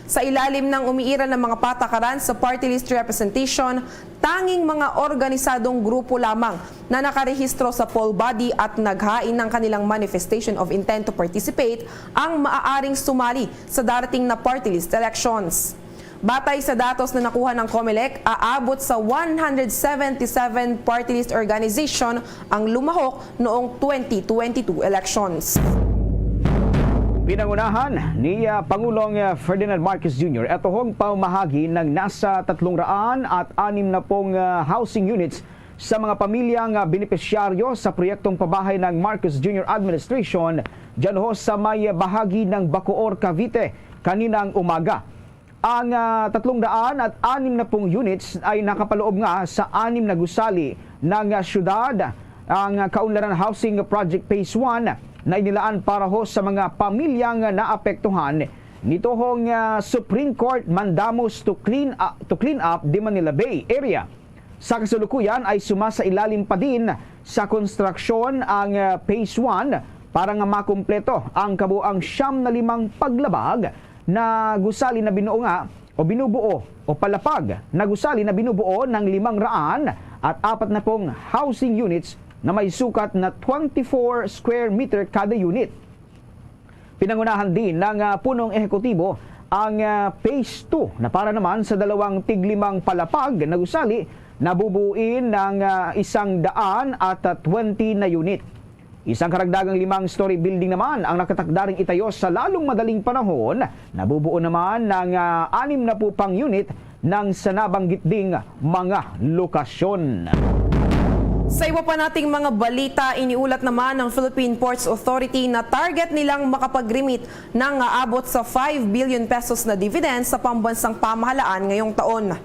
Sa ilalim ng umiiral na mga patakaran sa party list representation, tanging mga organisadong grupo lamang na nakarehistro sa poll body at naghain ng kanilang manifestation of intent to participate ang maaaring sumali sa darating na party list elections. Batay sa datos na nakuha ng Comelec, aabot sa one hundred seventy-seven party list organization ang lumahok noong twenty twenty-two elections. Pinangunahan ni ah, Pangulong ah, Ferdinand Marcos Junior atuhong pamahagi ng nasa tatlong raan at anim na pong ah, housing units sa mga pamilya nga benepisyaryo sa proyektong pabahay ng Marcos Junior Administration dyan ho sa may bahagi ng Bacoor, Cavite kaninang umaga. Ang ah, tatlong daan at anim na pung units ay nakapaloob nga sa anim na gusali ng ah, syudad. Ang ah, Kaunlaran Housing Project Phase one na inilaan para ho sa mga pamilyang naapektuhan nito hong ah, Supreme Court mandamus to clean up, to clean up the Manila Bay area. Sa kasalukuyan ay sumasailalim pa din sa konstruksyon ang ah, Phase one para nga makumpleto ang kabuang siyam na limang paglabag na gusali na binuo nga o binubuo o palapag na gusali na binubuo ng limang raan at apat na pong housing units na may sukat na twenty-four square meter kada unit. Pinangunahan din ng ah, punong ehekutibo ang ah, Phase two na para naman sa dalawang tiglimang palapag na gusali na bubuin ng ah, isang daan at ah, twenty na unit. Isang karagdagang limang-story building naman ang nakatakdaring itayo sa lalong madaling panahon. Nabubuo naman ng ah, anim na po pang unit ng sa nabanggit ding mga lokasyon. Sa iba pa nating mga balita, iniulat naman ng Philippine Ports Authority na target nilang makapag-remit ng aabot sa five billion pesos na dividend sa pambansang pamahalaan ngayong taon.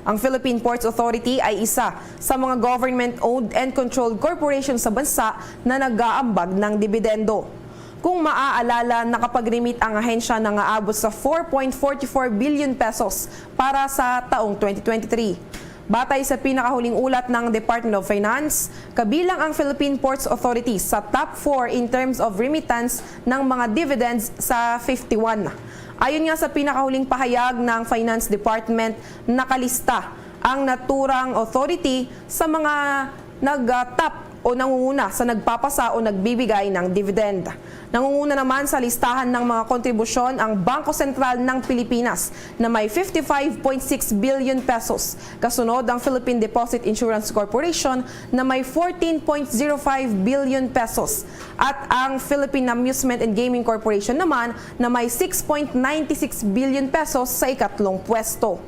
Ang Philippine Ports Authority ay isa sa mga government-owned and controlled corporation sa bansa na nag-aambag ng dibidendo. Kung maaalala, nakapag-remit ang ahensya na nga abot sa four point forty four billion pesos para sa taong twenty twenty-three. Batay sa pinakahuling ulat ng Department of Finance, kabilang ang Philippine Ports Authority sa top four in terms of remittance ng mga dividends sa fifty-one. Ayon nga sa pinakahuling pahayag ng Finance Department, nakalista ang naturang authority sa mga nag-top o nangunguna sa nagpapasa o nagbibigay ng dividend. Nangunguna naman sa listahan ng mga kontribusyon ang Bangko Sentral ng Pilipinas na may fifty-five point six billion pesos. Kasunod ang Philippine Deposit Insurance Corporation na may fourteen point zero five billion pesos at ang Philippine Amusement and Gaming Corporation naman na may six point nine six billion pesos sa ikatlong pwesto.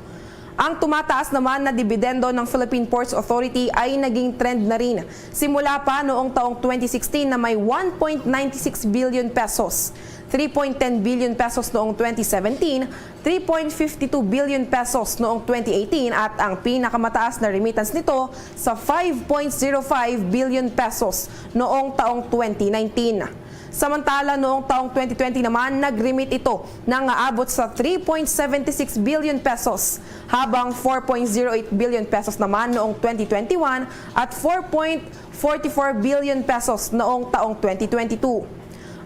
Ang tumataas naman na dibidendo ng Philippine Ports Authority ay naging trend na rin simula pa noong taong twenty sixteen na may one point nine six billion pesos, three point ten billion pesos noong twenty seventeen, three point fifty two billion pesos noong twenty eighteen at ang pinakamataas na remittance nito sa five point zero five billion pesos noong taong twenty nineteen. Samantala, noong taong twenty twenty naman, nag-remit ito ng aabot sa three point seventy six billion pesos, habang four point zero eight billion pesos naman noong twenty twenty-one at four point forty-four billion pesos noong taong twenty twenty-two.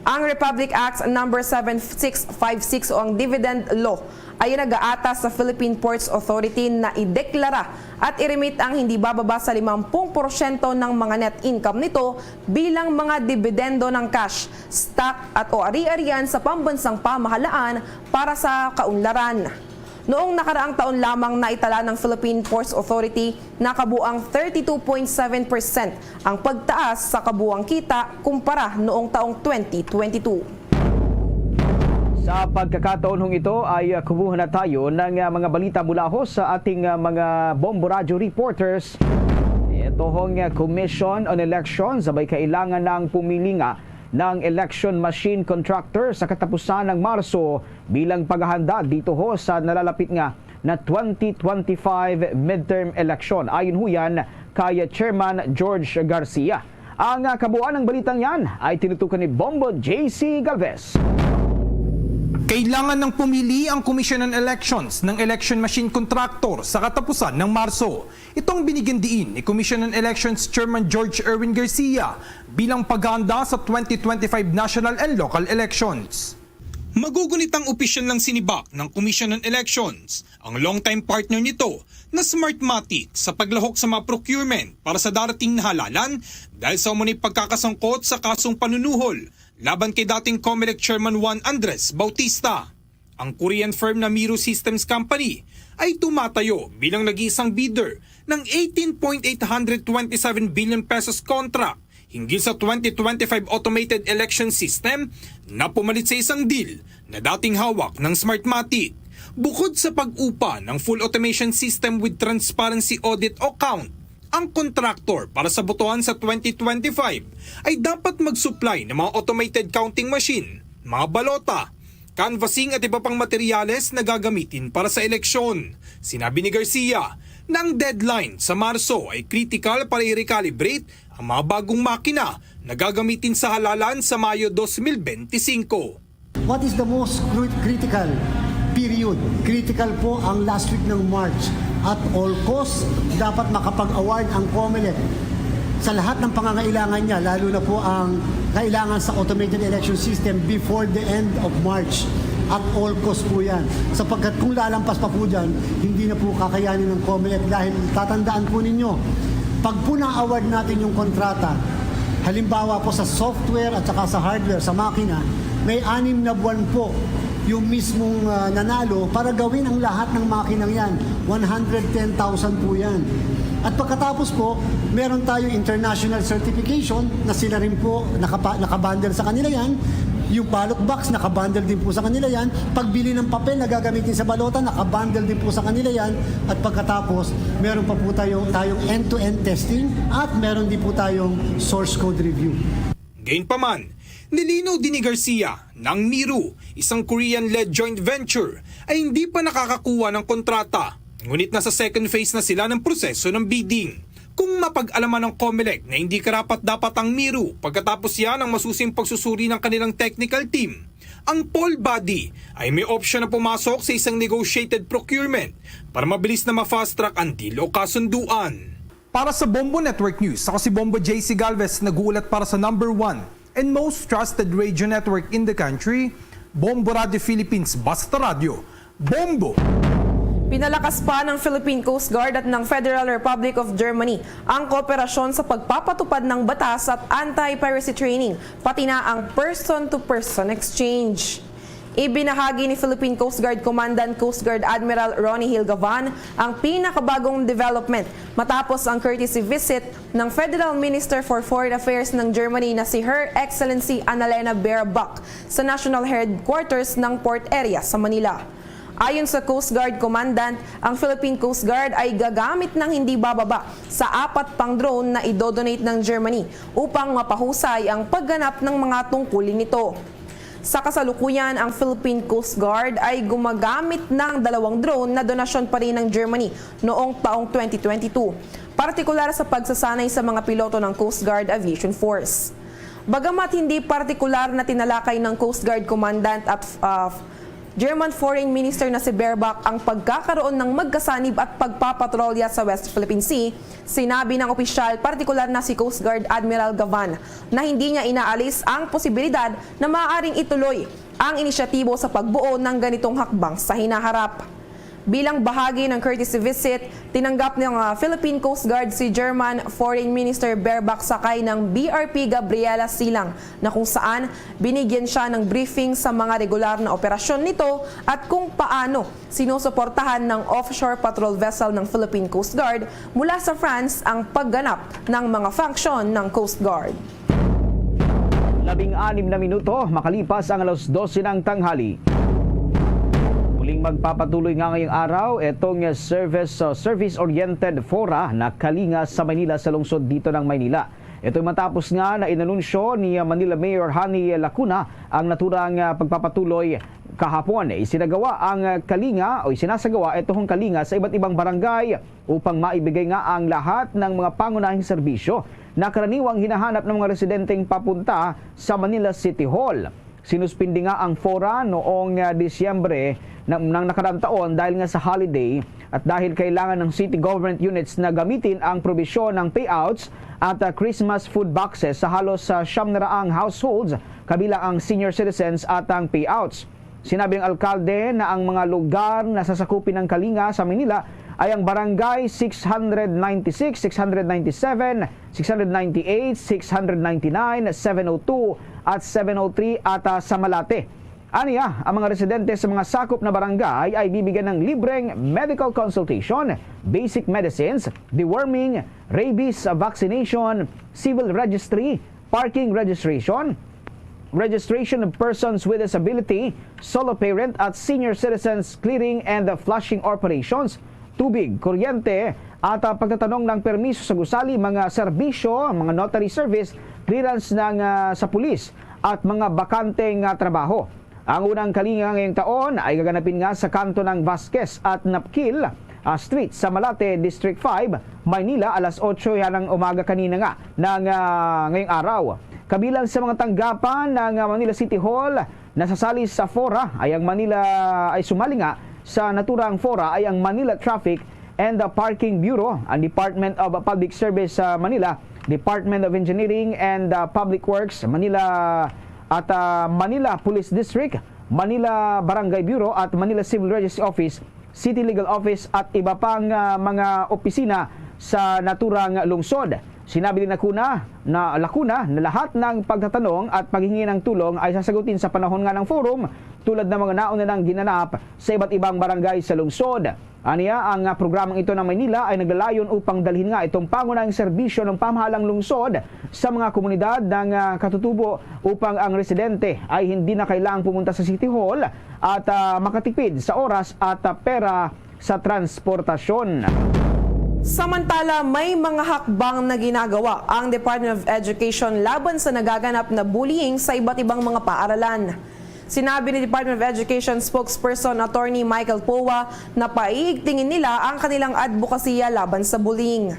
Ang Republic Act number seven six five six o ang Dividend Law ay nag-aatas sa Philippine Ports Authority na ideklara at i-remit ang hindi bababa sa limampung porsyento ng mga net income nito bilang mga dibidendo ng cash, stock at o ari-arian sa pambansang pamahalaan para sa kaunlaran. Noong nakaraang taon lamang, naitala ng Philippine Ports Authority na kabuang thirty-two point seven percent ang pagtaas sa kabuang kita kumpara noong taong twenty twenty-two. Sa pagkakataon hong ito ay ah, kumuha na tayo ng ah, mga balita mula ho sa ating ah, mga Bombo Radyo reporters. Ito hong ah, Commission on Elections sabay kailangan ng pumili nga ng election machine contractor sa katapusan ng Marso bilang paghahanda dito ho sa nalalapit nga na twenty twenty-five midterm election. Ayon ho yan kay Chairman George Garcia. Ang, ah, kabuuan ng balitang yan ay tinutukan ni Bombo J C Galvez. Kailangan ng pumili ang Commission on Elections ng election machine contractor sa katapusan ng Marso. Ito ang binigyan diin ni Commission on Elections Chairman George Erwin Garcia bilang paghahanda sa twenty twenty-five national and local elections. Magugunit ang opisyal ng sinibak ng Commission on Elections, ang long-time partner nito na Smartmatic, sa paglahok sa mga procurement para sa darating na halalan dahil sa umunay pagkakasangkot sa kasong panunuhol laban kay dating Comelec Chairman Juan Andres Bautista. Ang Korean firm na Miro Systems Company ay tumatayo bilang nag-iisang bidder ng eighteen point eight hundred twenty-seven billion pesos contract hinggil sa twenty twenty-five automated election system na pumalit sa isang deal na dating hawak ng Smartmatic. Bukod sa pag-upa ng full automation system with transparency audit o count, ang contractor para sa botohan sa twenty twenty-five ay dapat mag-supply ng mga automated counting machine, mga balota, canvassing at iba pang materyales na gagamitin para sa eleksyon. Sinabi ni Garcia na ang deadline sa Marso ay critical para i-recalibrate ang mga bagong makina na gagamitin sa halalan sa Mayo dos mil benti singko. What is the most cru- critical period? Critical po ang last week ng March. At all costs, dapat makapag-award ang Comelec sa lahat ng pangangailangan niya, lalo na po ang kailangan sa automated election system before the end of March. At all costs po yan. Sapagkat kung lalampas pa po dyan, hindi na po kakayanin ng Comelec dahil tatandaan po ninyo, pag po na-award natin yung kontrata, halimbawa po sa software at saka sa hardware, sa makina, may anim na buwan po yung mismong, ah, nanalo para gawin ang lahat ng makinang yan. One hundred ten thousand po yan. At pagkatapos po, meron tayo international certification na sila rin po nakapa- nakabundle sa kanila yan. Yung ballot box, nakabundle din po sa kanila yan. Pagbili ng papel na gagamitin sa balota, nakabundle din po sa kanila yan. At pagkatapos, meron pa po tayo, tayong end-to-end testing at meron din po tayong source code review. Gayunpaman, nilinaw din ni Garcia na ang Miro, isang Korean-led joint venture, ay hindi pa nakakakuha ng kontrata, ngunit nasa second phase na sila ng proseso ng bidding. Kung mapag-alaman ng Comelec na hindi karapat-dapat ang Miro pagkatapos yan ang masusing pagsusuri ng kanilang technical team, ang poll body ay may opsyon na pumasok sa isang negotiated procurement para mabilis na ma-fast track ang deal o kasunduan. Para sa Bombo Network News, ako si Bombo J C Galvez, nag-uulat para sa number one and most trusted radio network in the country, Bombo Radio Philippines, Basta Radyo, Bombo! Pinalakas pa ng Philippine Coast Guard at ng Federal Republic of Germany ang kooperasyon sa pagpapatupad ng batas at anti-piracy training, pati na ang person-to-person exchange. Ibinahagi ni Philippine Coast Guard Commandant Coast Guard Admiral Ronnie Hill Gavan ang pinakabagong development matapos ang courtesy visit ng Federal Minister for Foreign Affairs ng Germany na si Her Excellency Annalena Baerbock sa National Headquarters ng Port Area sa Manila. Ayon sa Coast Guard Commandant, ang Philippine Coast Guard ay gagamit ng hindi bababa sa apat pang drone na idodonate ng Germany upang mapahusay ang pagganap ng mga tungkulin nito. Sa kasalukuyan, ang Philippine Coast Guard ay gumagamit ng dalawang drone na donasyon pa rin ng Germany noong taong twenty twenty-two, partikular sa pagsasanay sa mga piloto ng Coast Guard Aviation Force. Bagamat hindi partikular na tinalakay ng Coast Guard Commandant at, ah, German Foreign Minister na si Baerbock ang pagkakaroon ng magkasanib at pagpapatrolya sa West Philippine Sea, sinabi ng opisyal, partikular na si Coast Guard Admiral Gavan, na hindi niya inaalis ang posibilidad na maaaring ituloy ang inisyatibo sa pagbuo ng ganitong hakbang sa hinaharap. Bilang bahagi ng courtesy visit, tinanggap ng, ah, Philippine Coast Guard si German Foreign Minister Baerbock sakay ng B R P Gabriela Silang, na kung saan binigyan siya ng briefing sa mga regular na operasyon nito at kung paano sinusuportahan ng offshore patrol vessel ng Philippine Coast Guard mula sa France ang pagganap ng mga function ng Coast Guard. Labing-anim na minuto makalipas ang alas dose ng tanghali. Muling magpapatuloy nga ngayong araw itong service, uh, service-oriented fora na kalinga sa Maynila, sa lungsod dito ng Maynila. Ito matapos nga na inanunsyo ni Manila Mayor Honey Lacuna ang naturang, ah, pagpapatuloy kahapon. Isinagawa ang, ah, kalinga o isinasagawa itong kalinga sa iba't ibang barangay upang maibigay nga ang lahat ng mga pangunahing serbisyo na karaniwang hinahanap ng mga residenteng papunta sa Manila City Hall. Sinuspindi nga ang fora noong, ah, Disyembre ng, ng nakaraang taon dahil nga sa holiday at dahil kailangan ng city government units na gamitin ang probisyon ng payouts at, ah, Christmas food boxes sa halos sa siyam na raang households, kabilang ang senior citizens at ang payouts. Sinabi ng alkalde na ang mga lugar na sasakupin ng kalinga sa Manila ay ang Barangay six hundred ninety-six, six hundred ninety-seven, six hundred ninety-eight, six hundred ninety-nine, seven oh two at seven oh three at, ah, sa Malate. Aniya, ang mga residente sa mga sakop na barangay ay bibigyan ng libreng medical consultation, basic medicines, deworming, rabies vaccination, civil registry, parking registration, registration of persons with disability, solo parent at senior citizens clearing and flushing operations, tubig, kuryente, at, ah, pagtatanong ng permiso sa gusali, mga serbisyo, mga notary service, clearance ng, ah, sa pulis, at mga bakante nga trabaho. Ang unang kalinga ngayong taon ay gaganapin nga sa kanto ng Vasquez at Napkil, ah, Street sa Malate, District five, Maynila, alas otso yan ng umaga kanina nga ng, ah, ngayong araw. Kabilang sa mga tanggapan ng, ah, Manila City Hall, nasasali sa fora ay ang Manila, ay sumali nga sa naturang fora ay ang Manila Traffic and the Parking Bureau, ang Department of Public Service sa Manila, Department of Engineering and, ah, Public Works Manila at, ah, Manila Police District, Manila Barangay Bureau at Manila Civil Registry Office, City Legal Office at iba pang, ah, mga opisina sa naturang lungsod. Sinabi ni Nakuna na Lacuna na lahat ng pagtatanong at paghingi ng tulong ay sasagutin sa panahon nga ng forum, tulad ng mga nauna nang ginanap sa iba't ibang barangay sa lungsod. Aniya, ang, ah, programang ito ng Maynila ay naglalayon upang dalhin nga itong pangunahing serbisyo ng pamahalang lungsod sa mga komunidad ng, ah, katutubo upang ang residente ay hindi na kailangang pumunta sa City Hall at, ah, makatipid sa oras at, ah, pera sa transportasyon. Samantala, may mga hakbang na ginagawa ang Department of Education laban sa nagaganap na bullying sa iba't ibang mga paaralan. Sinabi ni Department of Education spokesperson Attorney Michael Poa na paiigtingin nila ang kanilang adbokasiya laban sa bullying.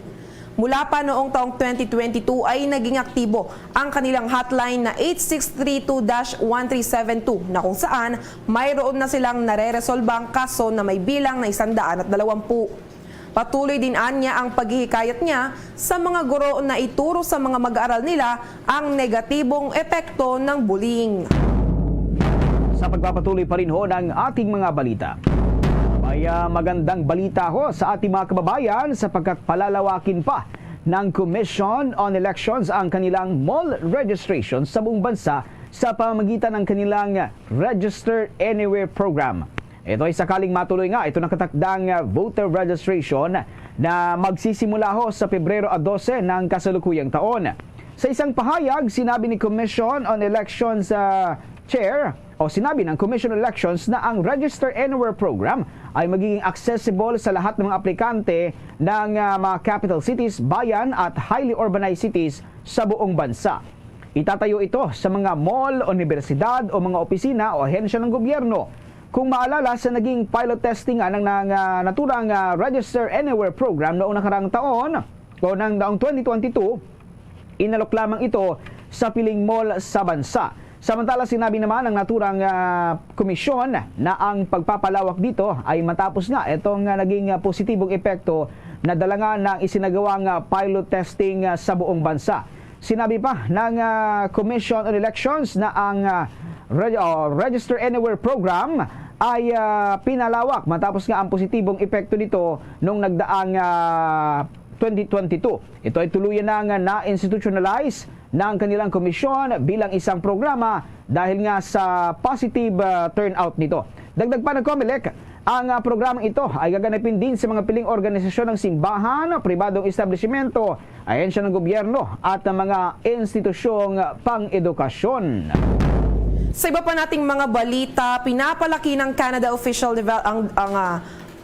Mula pa noong taong twenty twenty-two ay naging aktibo ang kanilang hotline na eight six three two dash one three seven two, na kung saan mayroon na silang nareresolbang kaso na may bilang na isang daan at dalawampu. Patuloy din anya ang paghihikayat niya sa mga guro na ituro sa mga mag-aaral nila ang negatibong epekto ng bullying. Sa pagpapatuloy pa rin ho ng ating mga balita, may, ah, magandang balita ho sa ating mga kababayan, sapagkat palalawakin pa ng Commission on Elections ang kanilang mall registration sa buong bansa sa pamamagitan ng kanilang Register Anywhere program. Ito ay sakaling matuloy nga ito nakatakdang, ah, voter registration na magsisimula ho sa Pebrero a dose ng kasalukuyang taon. Sa isang pahayag, sinabi ni Commission on Elections, ah, Chair, o sinabi ng Commission on Elections na ang Register Anywhere program ay magiging accessible sa lahat ng mga aplikante ng, ah, mga capital cities, bayan at highly urbanized cities sa buong bansa. Itatayo ito sa mga mall, unibersidad o mga opisina o ahensya ng gobyerno. Kung maalala, sa naging pilot testing nga ng, ng, ah, naturang, ah, Register Anywhere program noong nakaraang taon o ng taong twenty twenty-two, inalok lamang ito sa piling mall sa bansa. Samantala, sinabi naman ng naturang, ah, komisyon na ang pagpapalawak dito ay matapos nga itong, ah, naging, ah, positibong epekto na dala nga ng isinagawang, ah, pilot testing, ah, sa buong bansa. Sinabi pa ng, ah, Commission on Elections na ang, ah, reg-, oh, Register Anywhere program ay, ah, pinalawak matapos nga ang positibong epekto nito nung nagdaang, ah, twenty twenty-two. Ito ay tuluyan na nga na-institutionalize ng kanilang komisyon bilang isang programa dahil nga sa positive, ah, turnout nito. Dagdag pa ng Comelec, ang, ah, programang ito ay gaganapin din sa mga piling organisasyon ng simbahan, pribadong establishmento, ahensya ng gobyerno at ang mga institusyong pang-edukasyon. Sa iba pa nating mga balita, pinapalaki ng Canada official devel-, ang, ang, ah,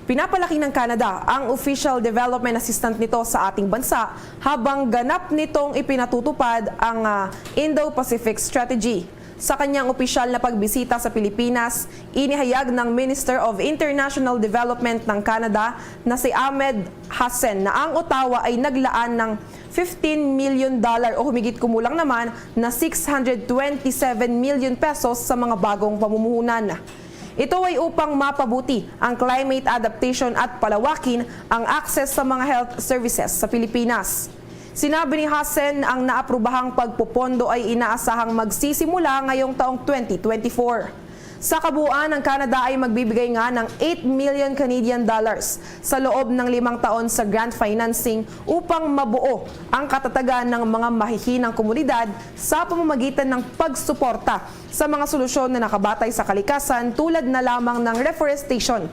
Pinapalaki ng Canada ang official development assistant nito sa ating bansa habang ganap nitong ipinatutupad ang, ah, Indo-Pacific Strategy. Sa kanyang opisyal na pagbisita sa Pilipinas, inihayag ng Minister of International Development ng Canada na si Ahmed Hassen na ang Ottawa ay naglaan ng fifteen million dollar o humigit kumulang naman na six hundred twenty-seven million pesos sa mga bagong pamumuhunan. Ito ay upang mapabuti ang climate adaptation at palawakin ang access sa mga health services sa Pilipinas. Sinabi ni Hassen, ang naaprobahang pagpopondo ay inaasahang magsisimula ngayong taong twenty twenty-four. Sa kabuuan, ang Canada ay magbibigay nga ng eight million Canadian dollars sa loob ng limang taon sa grant financing upang mabuo ang katatagan ng mga mahihinang komunidad sa pamamagitan ng pagsuporta sa mga solusyon na nakabatay sa kalikasan, tulad na lamang ng reforestation,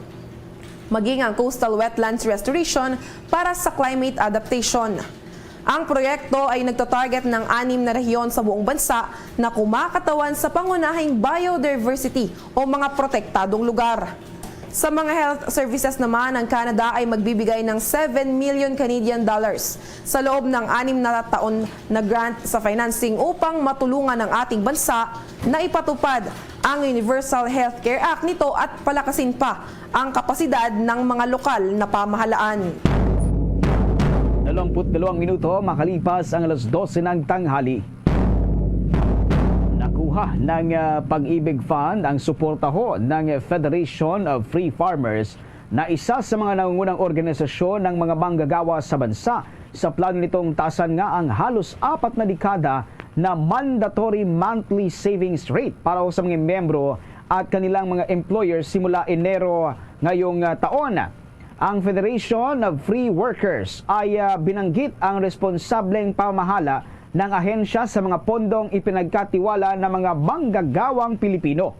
maging ang coastal wetlands restoration para sa climate adaptation. Ang proyekto ay nagtatarget ng anim na rehiyon sa buong bansa na kumakatawan sa pangunahing biodiversity o mga protektadong lugar. Sa mga health services naman, ang Canada ay magbibigay ng seven million Canadian dollars sa loob ng anim na taon na grant sa financing upang matulungan ang ating bansa na ipatupad ang Universal Healthcare Act nito at palakasin pa ang kapasidad ng mga lokal na pamahalaan. Dalawampu't dalawang minuto makalipas ang alas dose ng tanghali. Nakuha ng, ah, Pag-ibig Fund ang suporta ho ng Federation of Free Farmers, na isa sa mga nangungunang organisasyon ng mga manggagawa sa bansa, sa plano nitong taasan nga ang halos apat na dekada na mandatory monthly savings rate para ho sa mga miyembro at kanilang mga employers simula Enero ngayong, ah, taon. Ang Federation of Free Workers ay, ah, binanggit ang responsableng pamahala ng ahensya sa mga pondong ipinagkatiwala ng mga manggagawang Pilipino.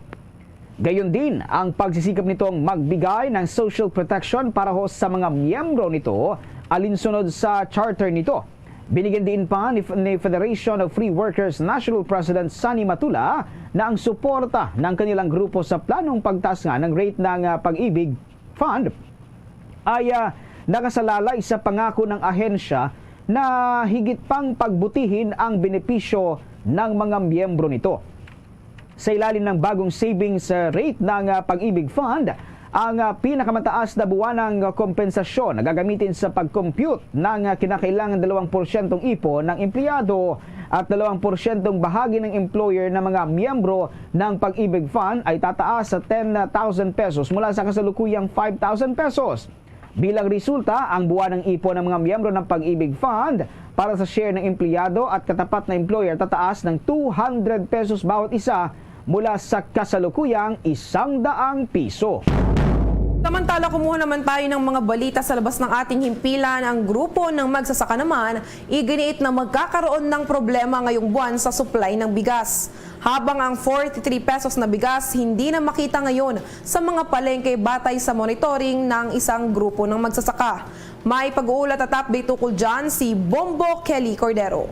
Gayon din ang pagsisikap nitong magbigay ng social protection para ho sa mga miyembro nito alinsunod sa charter nito. Binigyan din pa ni, ni Federation of Free Workers National President Sonny Matula na ang suporta ng kanilang grupo sa planong pagtaas nga ng rate ng, ah, Pag-ibig Fund ay, ah, nakasalalay sa pangako ng ahensya na higit pang pagbutihin ang benepisyo ng mga miyembro nito. Sa ilalim ng bagong savings, ah, rate ng, ah, Pag-ibig Fund, ang, ah, pinakamataas na buwanang kompensasyon na gagamitin sa pag-compute ng, ah, kinakailangan dalawang porsyentong ipon ng empleyado at dalawang porsyentong bahagi ng employer ng mga miyembro ng Pag-ibig Fund ay tataas sa ten thousand pesos mula sa kasalukuyang five thousand pesos. Bilang resulta, ang buwanang ipon ng mga miyembro ng Pag-ibig Fund para sa share ng empleyado at katapat na employer tataas ng two hundred pesos bawat isa mula sa kasalukuyang isang daang piso. Samantala, kumuha naman tayo ng mga balita sa labas ng ating himpilan. Ang grupo ng magsasaka naman iginiit na magkakaroon ng problema ngayong buwan sa supply ng bigas. Habang ang forty-three pesos na bigas hindi na makita ngayon sa mga palengke batay sa monitoring ng isang grupo ng magsasaka. May pag-uulat at update ukol dyan si Bombo Kelly Cordero.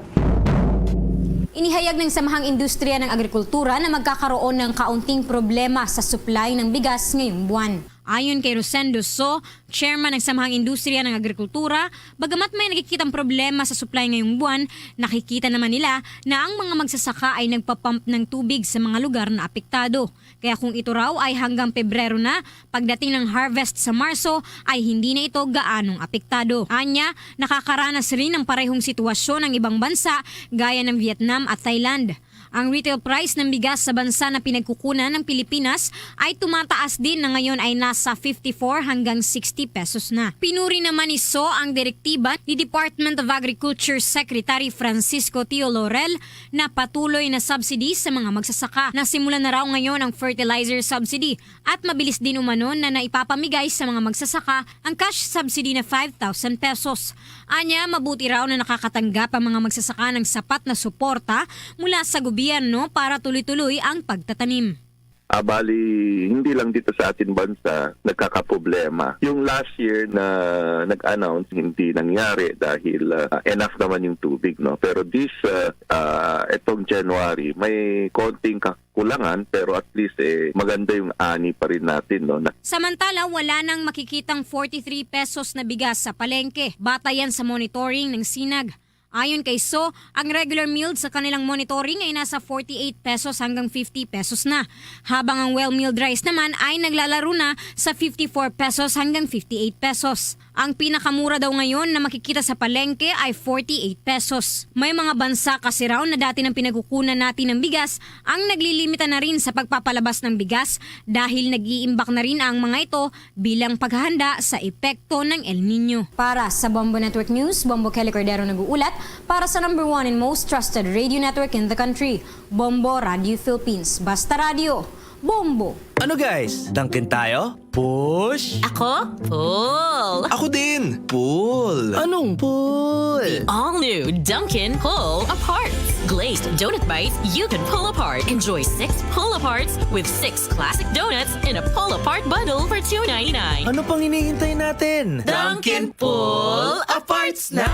Inihayag ng Samahang Industriya ng Agrikultura na magkakaroon ng kaunting problema sa supply ng bigas ngayong buwan. Ayon kay Rosendo So, chairman ng Samahang Industriya ng Agrikultura, bagamat may nakikitang problema sa supply ngayong buwan, nakikita naman nila na ang mga magsasaka ay nagpapump ng tubig sa mga lugar na apektado. Kaya kung ito raw ay hanggang Pebrero na, pagdating ng harvest sa Marso ay hindi na ito gaanong apektado. Anya, nakakaranas rin ng parehong sitwasyon ang ibang bansa gaya ng Vietnam at Thailand. Ang retail price ng bigas sa bansa na pinagkukunan ng Pilipinas ay tumataas din na ngayon ay nasa fifty-four hanggang sixty pesos na. Pinuri naman ni So ang direktiba ni Department of Agriculture Secretary Francisco Teo Laurel na patuloy na subsidy sa mga magsasaka. Nasimulan na raw ngayon ang fertilizer subsidy at mabilis din umano na naipapamigay sa mga magsasaka ang cash subsidy na five thousand pesos. Anya, mabuti raw na nakakatanggap ang mga magsasaka ng sapat na suporta mula sa gobyerno para tuloy-tuloy ang pagtatanim. Ah, bali, hindi lang dito sa ating bansa nagkakaproblema. Yung last year na nag-announce, hindi nangyari dahil, ah, enough naman yung tubig, no? Pero this, ah, ah, itong January, may konting kakulangan, pero at least, eh, maganda yung ani pa rin natin, no? Na Samantala, wala nang makikitang forty-three pesos na bigas sa palengke. Batayan sa monitoring ng sinag. Ayon kay So, ang regular milled sa kanilang monitoring ay nasa forty-eight pesos hanggang fifty pesos na, habang ang well milled rice naman ay naglalaro na sa fifty-four pesos hanggang fifty-eight pesos. Ang pinakamura daw ngayon na makikita sa palengke ay forty-eight pesos. May mga bansa kasi raw na dati nang pinagkukunan natin ng bigas ang naglilimita na rin sa pagpapalabas ng bigas dahil nag-iimbak na rin ang mga ito bilang paghahanda sa epekto ng El Niño. Para sa Bombo Network News, Bombo Kelly Cordero nag-uulat para sa number one and most trusted radio network in the country, Bombo Radio Philippines. Basta Radio, Bombo! Ano guys, Dunkin tayo? Push? Ako? Pull! Ako din! Pull! Anong pull? All new Dunkin Pull Aparts. Glazed donut bites you can pull apart. Enjoy six pull aparts with six classic donuts in a pull apart bundle for two ninety-nine. Ano pang hinihintay natin? Dunkin Pull Aparts na!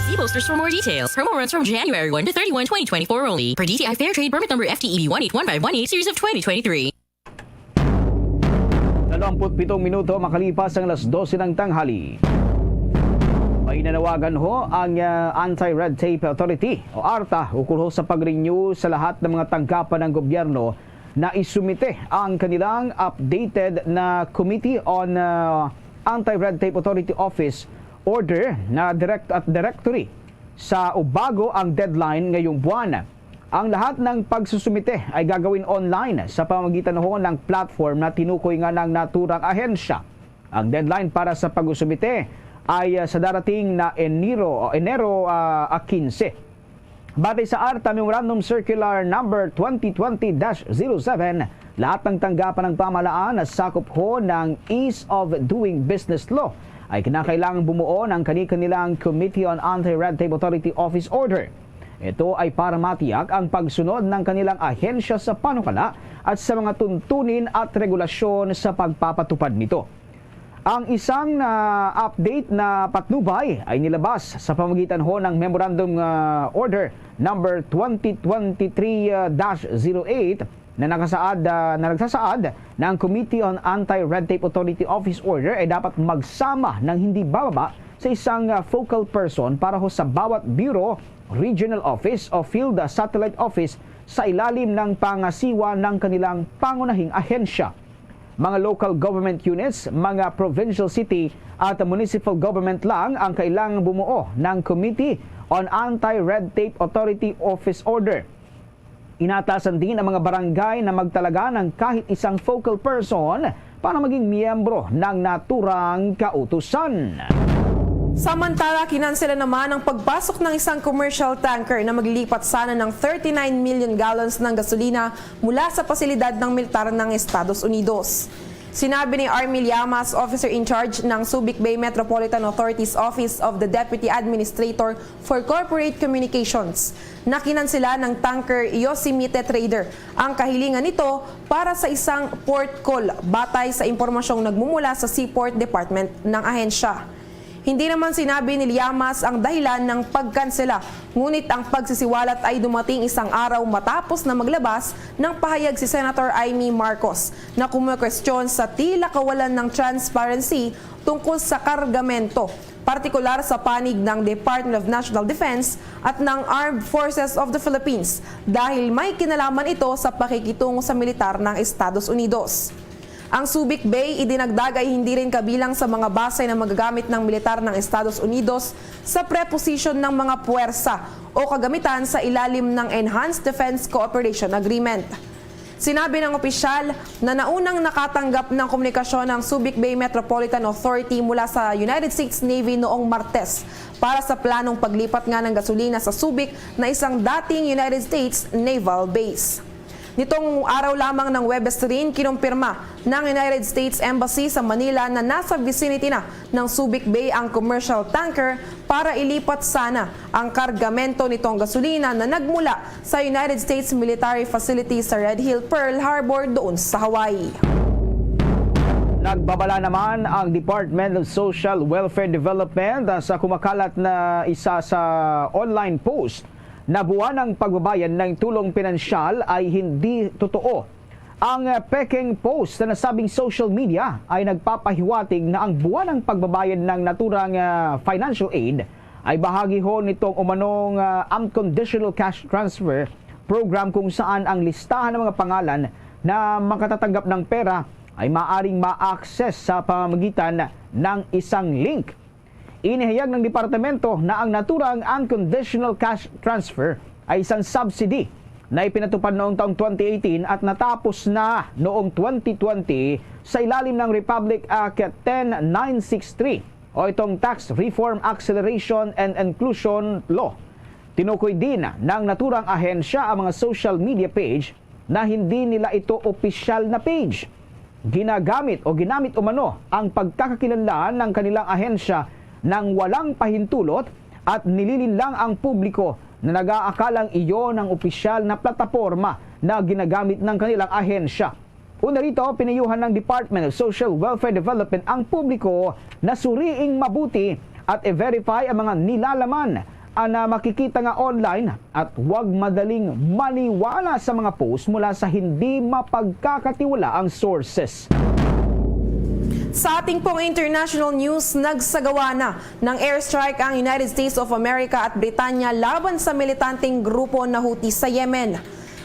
See posters for more details. Promo runs from January one to thirty-one, twenty twenty-four only. Per D T I Fair Trade Permit Number F T E B one eight one five one eight, series of twenty twenty-three. Dalawampu't pitong minuto makalipas ang alas dose ng tanghali. May nanawagan ho ang, ah, Anti-Red Tape Authority o ARTA ukol ho sa pag-renew sa lahat ng mga tanggapan ng gobyerno na isumite ang kanilang updated na Committee on, ah, Anti-Red Tape Authority Office Order na direct at directory sa ubago ang deadline ngayong buwan. Ang lahat ng pagsusumite ay gagawin online sa pamamagitan ho ng platform na tinukoy nga ng naturang ahensya. Ang deadline para sa pag-usumite ay, ah, sa darating na Enero, Enero, ah, ah, quince. Batay sa ARTA Memorandum Circular Number twenty twenty dash zero seven, lahat ng tanggapan ng pamahalaan na sakop ho ng Ease of Doing Business Law ay kinakailangang bumuo ng kani-kanilang Committee on Anti-Red Tape Authority Office Order. Ito ay para matiyak ang pagsunod ng kanilang ahensya sa panukala at sa mga tuntunin at regulasyon sa pagpapatupad nito. Ang isang na update na patnubay ay nilabas sa pamagitan ho ng Memorandum, ah, Order Number twenty twenty-three dash zero eight na nakasaad, ah, na nagsasaad na ang Committee on Anti-Red Tape Authority Office Order ay dapat magsama ng hindi bababa sa isang, ah, focal person para ho sa bawat bureau, regional office o field, ah, satellite office sa ilalim ng pangasiwa ng kanilang pangunahing ahensya. Mga local government units, mga provincial, city at municipal government lang ang kailangang bumuo ng Committee on Anti-Red Tape Authority Office Order. Inatasan din ang mga barangay na magtalaga ng kahit isang focal person para maging miyembro ng naturang kautusan. Samantala, kinansela naman ang pagpasok ng isang commercial tanker na maglilipat sana ng thirty-nine million gallons ng gasolina mula sa pasilidad ng militar ng Estados Unidos. Sinabi ni Army Llamas, officer in charge ng Subic Bay Metropolitan Authority's Office of the Deputy Administrator for Corporate Communications, na kinansela ng tanker Yosemite Trader ang kahilingan nito para sa isang port call, batay sa impormasyong nagmumula sa Seaport Department ng ahensya. Hindi naman sinabi ni Llamas ang dahilan ng pagkansela, ngunit ang pagsisiwalat ay dumating isang araw matapos na maglabas ng pahayag si Senator Imee Marcos na kumukwestiyon sa tila kawalan ng transparency tungkol sa kargamento, partikular sa panig ng Department of National Defense at ng Armed Forces of the Philippines, dahil may kinalaman ito sa pakikitungo sa militar ng Estados Unidos. Ang Subic Bay, idinagdag, ay hindi rin kabilang sa mga basay na magagamit ng militar ng Estados Unidos sa preposition ng mga puwersa o kagamitan sa ilalim ng Enhanced Defense Cooperation Agreement. Sinabi ng opisyal na naunang nakatanggap ng komunikasyon ang Subic Bay Metropolitan Authority mula sa United States Navy noong Martes para sa planong paglipat nga ng gasolina sa Subic na isang dating United States naval base. Nitong araw lamang ng Huwebes rin, kinumpirma ng United States Embassy sa Manila na nasa vicinity na ng Subic Bay ang commercial tanker para ilipat sana ang kargamento nitong gasolina na nagmula sa United States military facility sa Red Hill, Pearl Harbor, doon sa Hawaii. Nagbabala naman ang Department of Social Welfare Development, ah, sa kumakalat na isa sa online post na buwanang pagbabayad ng tulong pinansyal ay hindi totoo. Ang, ah, pekeng post sa nasabing social media ay nagpapahiwatig na ang buwanang pagbabayad ng naturang, ah, financial aid ay bahagi ho nitong umanong, ah, unconditional cash transfer program, kung saan ang listahan ng mga pangalan na makatatanggap ng pera ay maaring ma-access sa pamamagitan ng isang link. Inihayag ng departamento na ang naturang unconditional cash transfer ay isang subsidy na ipinatupad noong taong twenty eighteen at natapos na noong twenty twenty sa ilalim ng Republic Act ten nine six three o itong Tax Reform Acceleration and Inclusion Law. Tinukoy din ng naturang ahensya ang mga social media page na hindi nila ito opisyal na page. Ginagamit o ginamit umano ang pagkakakilanlan ng kanilang ahensya nang walang pahintulot at nililinlang ang publiko na nag-aakalang iyon ang opisyal na plataporma na ginagamit ng kanilang ahensya. Una rito, pinayuhan ng Department of Social Welfare Development ang publiko na suriing mabuti at i-verify ang mga nilalaman, ah, na makikita nga online at huwag madaling maniwala sa mga post mula sa hindi mapagkakatiwalaang sources. Sa ating pong international news, nagsagawa na ng airstrike ang United States of America at Britanya laban sa militanteng grupo na Houthi sa Yemen.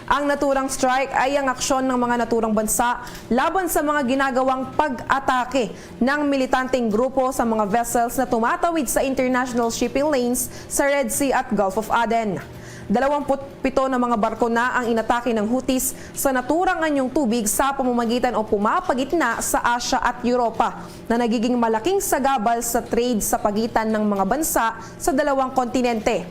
Ang naturang strike ay ang aksyon ng mga naturang bansa laban sa mga ginagawang pag-atake ng militanteng grupo sa mga vessels na tumatawid sa international shipping lanes sa Red Sea at Gulf of Aden. Dalawampu't pito na mga barko na ang inatake ng Houthis sa naturang anyong tubig sa pamamagitan o pumapagitna sa Asia at Europa, na nagiging malaking sagabal sa trade sa pagitan ng mga bansa sa dalawang kontinente.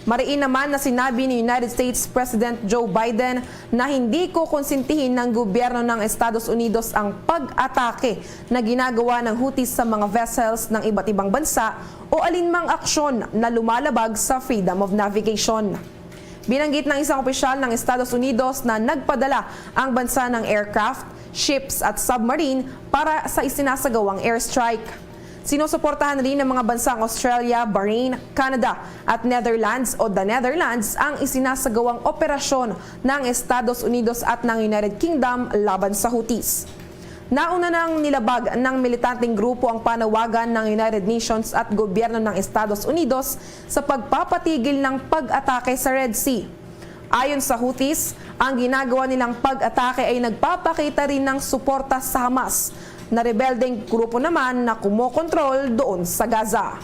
Mariin naman na sinabi ni United States President Joe Biden na hindi kokonsintihin ng gobyerno ng Estados Unidos ang pag-atake na ginagawa ng Houthis sa mga vessels ng iba't ibang bansa o alinmang aksyon na lumalabag sa freedom of navigation. Binanggit ng isang opisyal ng Estados Unidos na nagpadala ang bansa ng aircraft, ships at submarine para sa isinasagawang airstrike. Sinusuportahan rin ng mga bansang Australia, Bahrain, Canada at Netherlands o The Netherlands ang isinasagawang operasyon ng Estados Unidos at ng United Kingdom laban sa Houthis. Nauna nang nilabag ng militanteng grupo ang panawagan ng United Nations at gobyerno ng Estados Unidos sa pagpapatigil ng pag-atake sa Red Sea. Ayon sa Houthis, ang ginagawa nilang pag-atake ay nagpapakita rin ng suporta sa Hamas, na rebeldeng grupo naman na kumokontrol doon sa Gaza.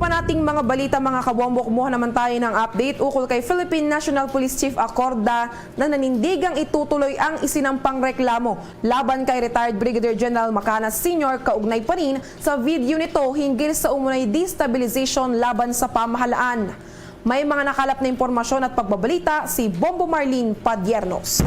Panating mga balita, mga kabombo, kumuha naman tayo ng update ukol kay Philippine National Police Chief Acorda na nanindigang itutuloy ang isinampang reklamo laban kay retired Brigadier General Macanas Senior kaugnay pa rin sa video nito hinggil sa umunay destabilization laban sa pamahalaan. May mga nakalap na impormasyon at pagbabalita si Bombo Marlene Padiernos.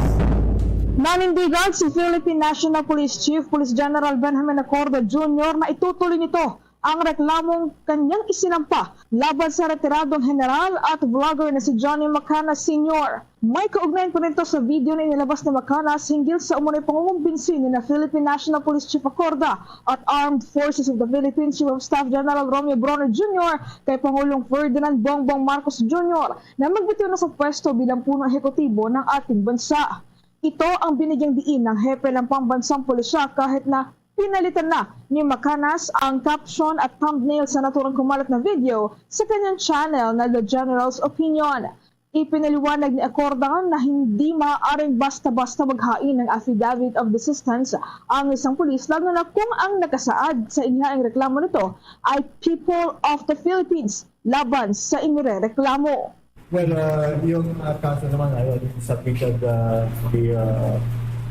Nanindigan si Philippine National Police Chief Police General Benjamin Acorda Junior na itutuloy nito ang reklamong kanyang isinampa laban sa retiradong general at vlogger na si Johnny Macana Senior. May kaugnayan pa nito sa video na inilabas ni Macanas hinggil sa umunay pangungumbinsi ni na Philippine National Police Chief Acorda at Armed Forces of the Philippines Chief of Staff General Romeo Bronner Junior kay Pangulong Ferdinand Bongbong Marcos Junior na magbitiw na sa pwesto bilang punong ehekutibo ng ating bansa. Ito ang binigyang diin ng hepe ng pambansang pulisya kahit na pinalitan na ni Macanas ang caption at thumbnail sa naturang kumalat na video sa kanyang channel na The General's Opinion. Ipinaliwanag ni Acorda na hindi maaaring basta-basta maghain ng affidavit of desistance ang isang pulis, lalo na kung ang nakasaad sa inihaing reklamo nito ay People of the Philippines laban sa inirereklamo. Well, uh, yung uh, kaso naman, I already submitted uh, the uh,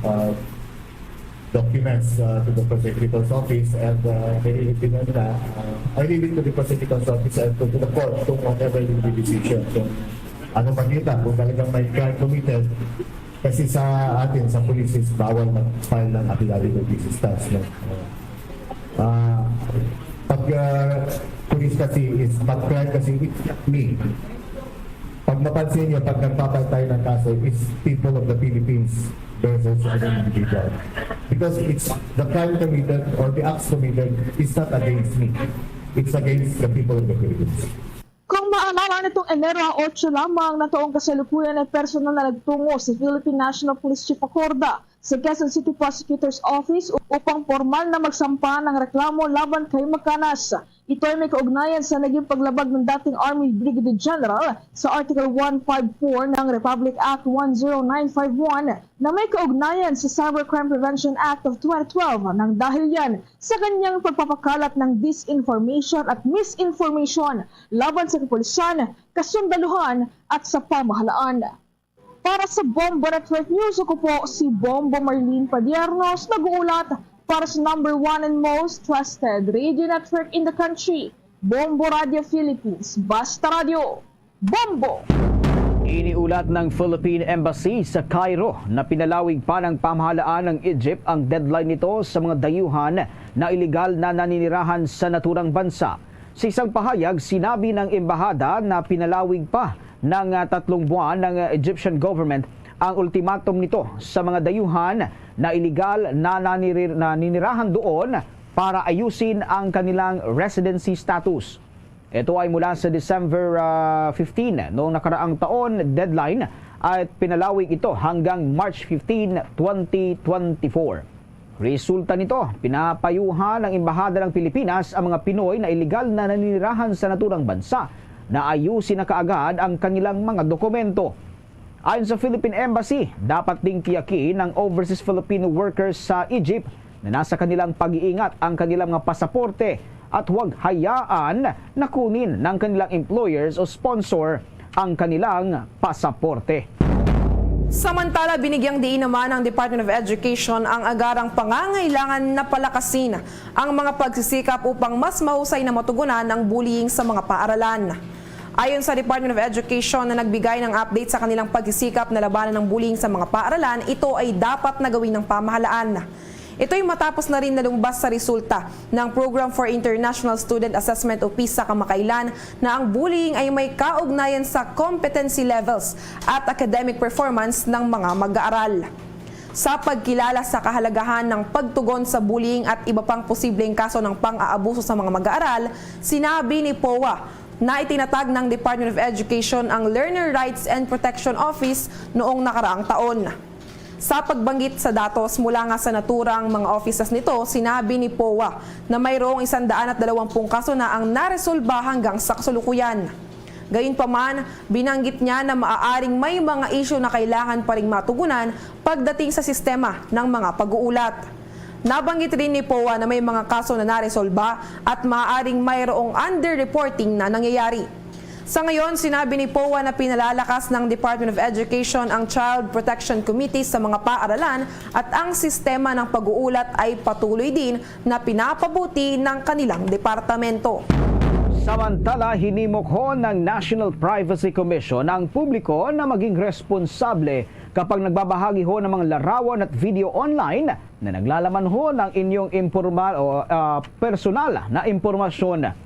uh, documents uh, to the prosecutor's office and uh, nililipin na nila. Uh, I leave it to the prosecutor's office and to, to the court kung whatever yung decision. Kung Ano ba kita kung talagang may crime committed? Kasi sa atin, sa police, is bawal mag-file ng affidavit of resistance, no? Ah, pag ah, police kasi is, pag crime kasi, it's not me. Pag mapansin niyo, pag nagpapal tayo ng kaso, it's people of the Philippines versus an individual. Because it's the crime committed or the acts committed is not against me. It's against the people of the Philippines. Kung maalala, nitong Enero otso lamang natoong kasalukuyan ay personal na nagtungo si Philippine National Police Chief Acorda sa Quezon City Prosecutor's Office upang pormal na magsampa ng reklamo laban kay Macanas. Ito ay may kaugnayan sa naging paglabag ng dating Army Brigadier General sa Article one five four ng Republic Act one zero nine five one na may kaugnayan sa Cybercrime Prevention Act of twenty twelve nang dahil yan sa kanyang pagpapakalat ng disinformation at misinformation laban sa kapulisan, kasundaluhan at sa pamahalaan. Para sa Bombo Network News, ako po si Bombo Marlene Padiernos, nag-uulat para sa number one and most trusted radio network in the country, Bombo Radio Philippines. Basta Radio, Bombo! Iniulat ng Philippine Embassy sa Cairo na pinalawig pa ng pamahalaan ng Egypt ang deadline nito sa mga dayuhan na iligal na naninirahan sa naturang bansa. Sa isang pahayag, sinabi ng embahada na pinalawig pa ng ah, tatlong buwan ng ah, Egyptian government ang ultimatum nito sa mga dayuhan na iligal na naniri- naninirahan doon para ayusin ang kanilang residency status. Ito ay mula sa December ah, fifteen noong nakaraang taon deadline at pinalawig ito hanggang March fifteen, twenty twenty-four. Resulta nito, pinapayuhan ng Embahada ng Pilipinas ang mga Pinoy na iligal na naninirahan sa naturang bansa na ayusin na kaagad ang kanilang mga dokumento. Ayon sa Philippine Embassy, dapat ding tiyakin ng overseas Filipino workers sa Egypt na nasa kanilang pag-iingat ang kanilang mga pasaporte at huwag hayaan na kunin ng kanilang employers o sponsor ang kanilang pasaporte. Samantala, binigyang diin naman ang Department of Education ang agarang pangangailangan na palakasin ang mga pagsisikap upang mas mahusay na matugunan ang bullying sa mga paaralan. Ayon sa Department of Education na nagbigay ng update sa kanilang pagsisikap na labanan ang bullying sa mga paaralan, ito ay dapat na gawin ng pamahalaan. Ito'y matapos na rin nalumbas sa resulta ng Program for International Student Assessment o PISA kamakailan na ang bullying ay may kaugnayan sa competency levels at academic performance ng mga mag-aaral. Sa pagkilala sa kahalagahan ng pagtugon sa bullying at iba pang posibleng kaso ng pang-aabuso sa mga mag-aaral, sinabi ni POA na itinatag ng Department of Education ang Learner Rights and Protection Office noong nakaraang taon. Sa pagbanggit sa datos mula nga sa naturang mga offices nito, sinabi ni POA na mayroong isang daan at dalawampung kaso na ang naresolba hanggang sa kasalukuyan. Gayunpaman, binanggit niya na maaaring may mga isyu na kailangan pa ring matugunan pagdating sa sistema ng mga pag-uulat. Nabanggit rin ni POA na may mga kaso na naresolba at maaaring mayroong underreporting na nangyayari. Sa ngayon, sinabi ni POA na pinalalakas ng Department of Education ang Child Protection Committee sa mga paaralan at ang sistema ng pag-uulat ay patuloy din na pinapabuti ng kanilang departamento. Samantala, hinimok ho ng National Privacy Commission ang publiko na maging responsable kapag nagbabahagi ho ng mga larawan at video online na naglalaman ho ng inyong impormal o ah, personal na impormasyon.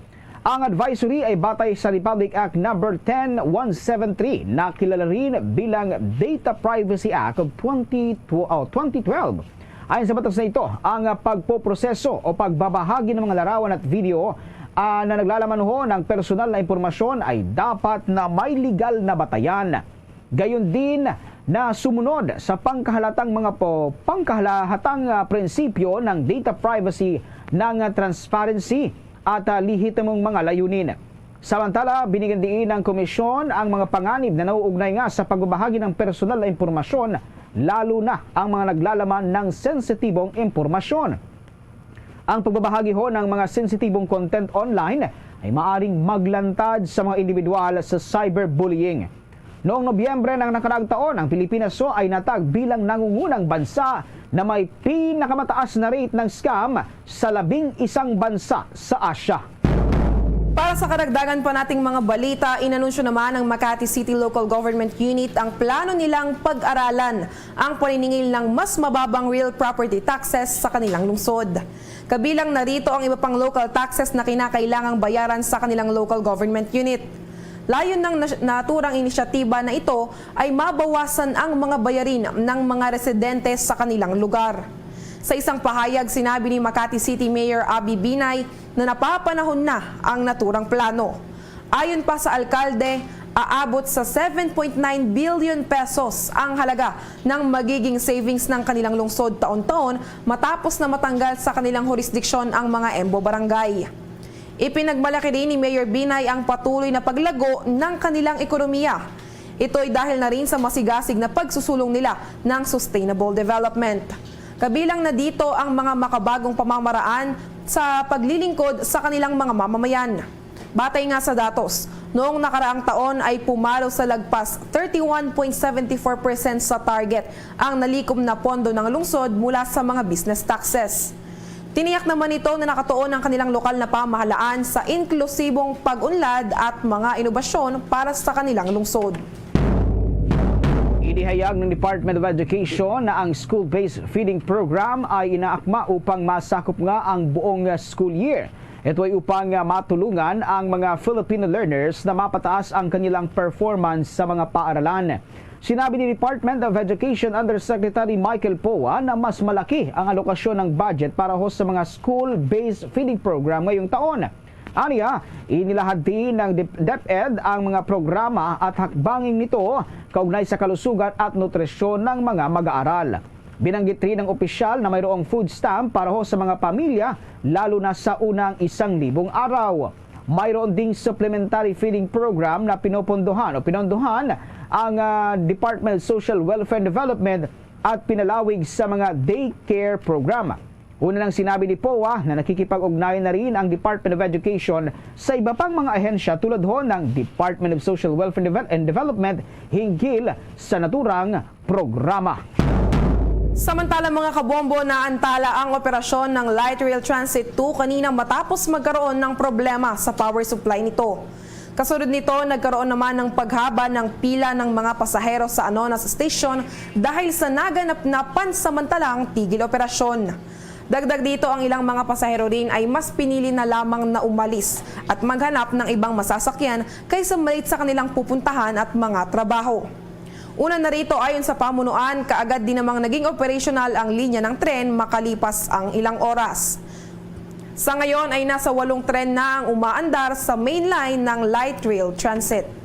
Ang advisory ay batay sa Republic Act Number ten one seven three na kilala rin bilang Data Privacy Act of twenty, oh, twenty twelve. Ayon sa batas na ito, ang pagpoproseso o pagbabahagi ng mga larawan at video ah, na naglalaman ho ng personal na impormasyon ay dapat na may legal na batayan. Gayon din na sumunod sa pangkahalatang mga po, pangkahalahatang ah, prinsipyo ng data privacy, ng ah, transparency at ah, lehitimong mga layunin. Samantala, binigyan diin ng komisyon ang mga panganib na nauugnay nga sa pagbabahagi ng personal na impormasyon, lalo na ang mga naglalaman ng sensitibong impormasyon. Ang pagbabahagi ho ng mga sensitibong content online ay maaring maglantad sa mga individual sa cyberbullying. Noong Nobyembre ng nakaraang taon, ang Pilipinas ho ay natag bilang nangungunang bansa na may pinakamataas na rate ng scam sa labing isang bansa sa Asia. Para sa karagdagan pa nating mga balita, inanunsyo naman ng Makati City Local Government Unit ang plano nilang pag-aralan ang paniningil ng mas mababang real property taxes sa kanilang lungsod. Kabilang na rito ang iba pang local taxes na kinakailangang bayaran sa kanilang local government unit. Layon ng nas-, naturang inisyatiba na ito ay mabawasan ang mga bayarin ng mga residente sa kanilang lugar. Sa isang pahayag, sinabi ni Makati City Mayor Abby Binay na napapanahon na ang naturang plano. Ayon pa sa alkalde, aabot sa seven point nine billion pesos ang halaga ng magiging savings ng kanilang lungsod taon-taon matapos na matanggal sa kanilang hurisdiksyon ang mga embo barangay. Ipinagmalaki rin ni Mayor Binay ang patuloy na paglago ng kanilang ekonomiya. Ito'y dahil na rin sa masigasig na pagsusulong nila ng sustainable development. Kabilang na dito ang mga makabagong pamamaraan sa paglilingkod sa kanilang mga mamamayan. Batay nga sa datos, noong nakaraang taon ay pumalo sa lagpas thirty-one point seven four percent sa target ang nalikom na pondo ng lungsod mula sa mga business taxes. Tiniyak naman nito na nakatuon ang kanilang lokal na pamahalaan sa inklusibong pag-unlad at mga inobasyon para sa kanilang lungsod. Inihayag ng Department of Education na ang school-based feeding program ay inaakma upang masakop nga ang buong school year. Ito ay upang, ah, matulungan ang mga Filipino learners na mapataas ang kanilang performance sa mga paaralan. Sinabi ni Department of Education Undersecretary Michael Poa na mas malaki ang alokasyon ng budget para ho sa mga school-based feeding program ngayong taon. Aniya, inilahad din ng Dep-, DepEd ang mga programa at hakbangin nito kaugnay sa kalusugan at nutrisyon ng mga mag-aaral. Binanggit rin ng opisyal na mayroong food stamp para ho sa mga pamilya, lalo na sa unang isang libong araw. Mayroon ding supplementary feeding program na pinopondohan o pinondohan ang, ah, Department of Social Welfare and Development at pinalawig sa mga daycare program. Una nang sinabi ni Poa na nakikipag-ugnayan na rin ang Department of Education sa iba pang mga ahensya tulad ho ng Department of Social Welfare and Devel-, and Development hinggil sa naturang programa. Samantala, mga kabombo, naantala ang operasyon ng Light Rail Transit two kanina matapos magkaroon ng problema sa power supply nito. Kasunod nito, nagkaroon naman ng paghaba ng pila ng mga pasahero sa Anonas Station dahil sa naganap na pansamantalang tigil operasyon. Dagdag dito, ang ilang mga pasahero rin ay mas pinili na lamang na umalis at maghanap ng ibang masasakyan kaysa malate sa kanilang pupuntahan at mga trabaho. Una na rito, ayon sa pamunuan, kaagad din namang naging operasyonal ang linya ng tren makalipas ang ilang oras. Sa ngayon ay nasa walong tren na ang umaandar sa main line ng Light Rail Transit.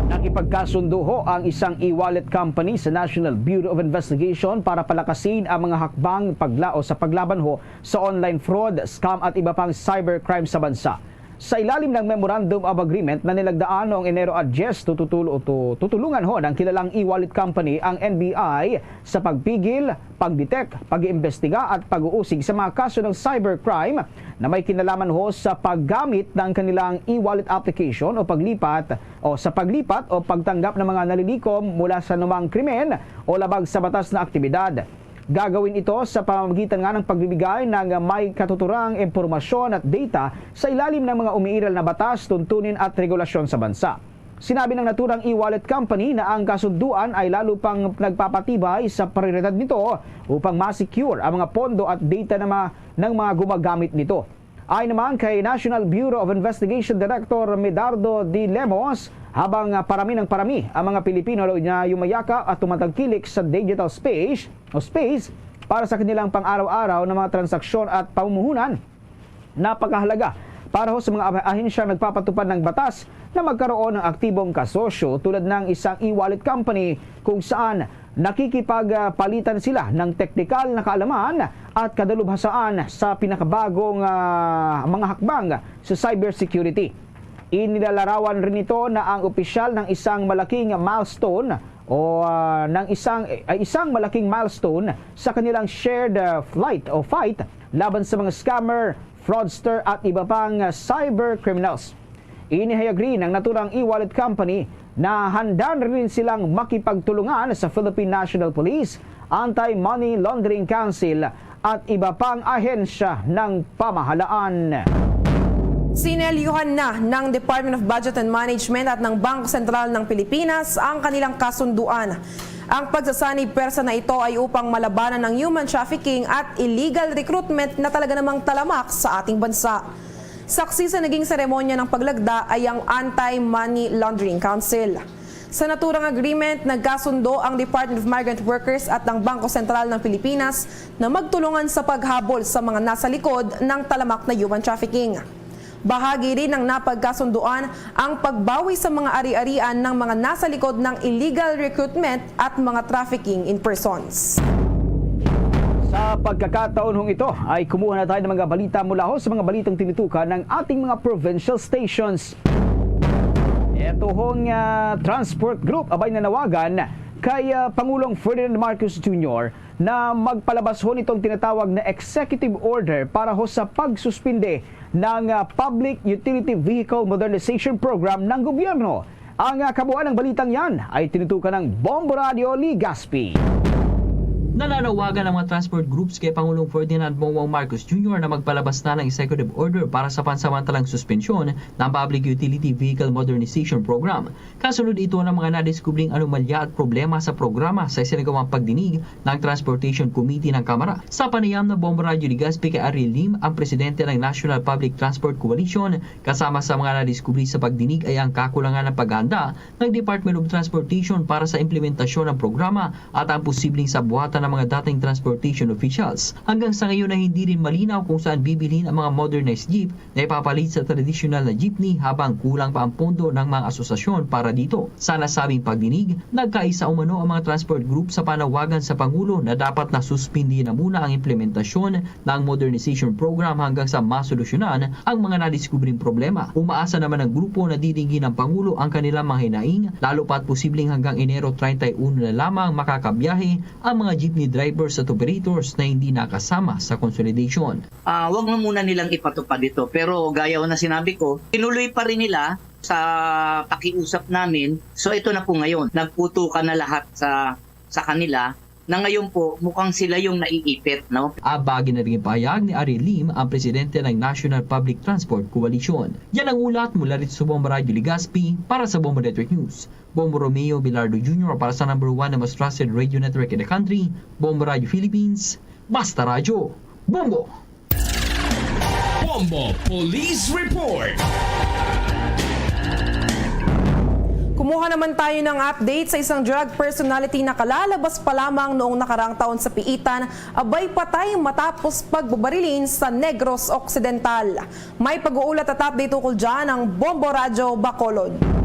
Nakipagkasundo ho ang isang e-wallet company sa National Bureau of Investigation para palakasin ang mga hakbang paglaos sa paglaban ho sa online fraud, scam at iba pang cybercrime sa bansa. Sa ilalim ng Memorandum of Agreement na nilagdaan noong Enero a diyes, tututul-, tu-, tutulungan ho ng kilalang e-wallet company ang N B I sa pagpigil, pag-detect, pag-iimbestiga at pag-uusig sa mga kaso ng cybercrime na may kinalaman ho sa paggamit ng kanilang e-wallet application o paglipat o sa paglipat o pagtanggap ng mga nalilikom mula sa anumang krimen o labag sa batas na aktibidad. Gagawin ito sa pamamagitan nga ng pagbibigay ng may katuturang impormasyon at data sa ilalim ng mga umiiral na batas, tuntunin at regulasyon sa bansa. Sinabi ng naturang e-wallet company na ang kasunduan ay lalo pang nagpapatibay sa prioridad nito upang ma-secure ang mga pondo at data ng mga, ng mga gumagamit nito. Ayon naman kay National Bureau of Investigation Director Medardo D. Lemos, habang, ah, parami ng parami ang mga Pilipino na yumayakap at tumatangkilik sa digital space o space para sa kanilang pang-araw-araw na mga transaksyon at pamumuhunan, napakahalaga para ho sa mga ah-, ahensyang nagpapatupad ng batas na magkaroon ng aktibong kasosyo tulad ng isang e-wallet company kung saan nakikipagpalitan sila ng teknikal na kaalaman at kadalubhasaan sa pinakabagong, ah, mga hakbang sa cybersecurity. Inilalarawan rin ito na ang opisyal ng isang malaking milestone o, ah, ng isang, ay isang malaking milestone sa kanilang shared, ah, flight o fight laban sa mga scammer, fraudster at iba pang, ah, cyber criminals. Inihayag rin ng naturang e-wallet company na handa na rin silang makipagtulungan sa Philippine National Police, Anti-Money Laundering Council at iba pang ahensya ng pamahalaan. Sinelyuhan na ng Department of Budget and Management at ng Bangko Sentral ng Pilipinas ang kanilang kasunduan. Ang pagsasanib pwersa na ito ay upang malabanan ang human trafficking at illegal recruitment na talaga namang talamak sa ating bansa. Saksi sa naging seremonya ng paglagda ay ang Anti-Money Laundering Council. Sa naturang agreement, nagkasundo ang Department of Migrant Workers at ang Bangko Sentral ng Pilipinas na magtulungan sa paghabol sa mga nasa likod ng talamak na human trafficking. Bahagi rin ng napagkasunduan ang pagbawi sa mga ari-arian ng mga nasa likod ng illegal recruitment at mga trafficking in persons. Sa pagkakataon hong ito ay kumuha na tayo ng mga balita mula ho sa mga balitang tinutukan ng ating mga provincial stations. Ito hong ah, transport group abay nanawagan kay ah, Pangulong Ferdinand Marcos Junior na magpalabas ho nitong tinatawag na executive order para ho sa pagsuspinde ng ah, Public Utility Vehicle Modernization Program ng gobyerno. Ang ah, kabuuan ng balitang yan ay tinutukan ng Bombo Radio Legazpi. Nananawagan ang mga transport groups kay Pangulong Ferdinand Bongbong Marcos Junior na magpalabas na ng executive order para sa pansamantalang suspensyon ng Public Utility Vehicle Modernization Program. Kasunod ito ng mga nadiskubring anomalya at problema sa programa sa isinagawang pagdinig ng Transportation Committee ng Kamara. Sa panayam ng Bombo Radio Legazpi kay Ariel Lim, ang presidente ng National Public Transport Coalition, kasama sa mga nadiskubri sa pagdinig ay ang kakulangan ng paghahanda ng Department of Transportation para sa implementasyon ng programa at ang posibleng sabuhatan ng mga dating transportation officials. Hanggang sa ngayon ay hindi rin malinaw kung saan bibilhin ang mga modernized jeep na ipapalit sa tradisyonal na jeepney habang kulang pa ang pondo ng mga asosasyon para dito. Sa nasabing pagdinig, nagkaisa umano ang mga transport group sa panawagan sa Pangulo na dapat na suspindi na muna ang implementasyon ng modernization program hanggang sa masolusyonan ang mga nadiskubring problema. Umaasa naman ang grupo na didinggin ng Pangulo ang kanilang mga hinaing, lalo pa at posibleng hanggang Enero treinta y uno na lamang makakabiyahe ang mga jeepney drivers at operators na hindi nakasama sa consolidation. Ah, wag na muna nilang ipatupad ito. Pero gaya ho na sinabi ko, tinuloy pa rin nila sa pakiusap namin. So ito na po ngayon, nagputukan na lahat sa sa kanila na ngayon po mukhang sila yung naiipit, no? Abagi na rin pahayag ni Ari Lim, ang presidente ng National Public Transport Coalition. Yan ang ulat mula rito sa Bombo Radyo Legazpi para sa Bombo Network News. Bombo Romeo Bilardo Junior para sa number one na most trusted radio network in the country, Bombo Radyo Philippines. Basta Radyo, Bombo! Bombo Police Report. Kumuha naman tayo ng update sa isang drug personality na kalalabas pa lamang noong nakaraang taon sa Piitan, abay patay matapos pagbabarilin sa Negros Occidental. May pag-uulat at update ukol dyan ang Bombo Radyo Bacolod.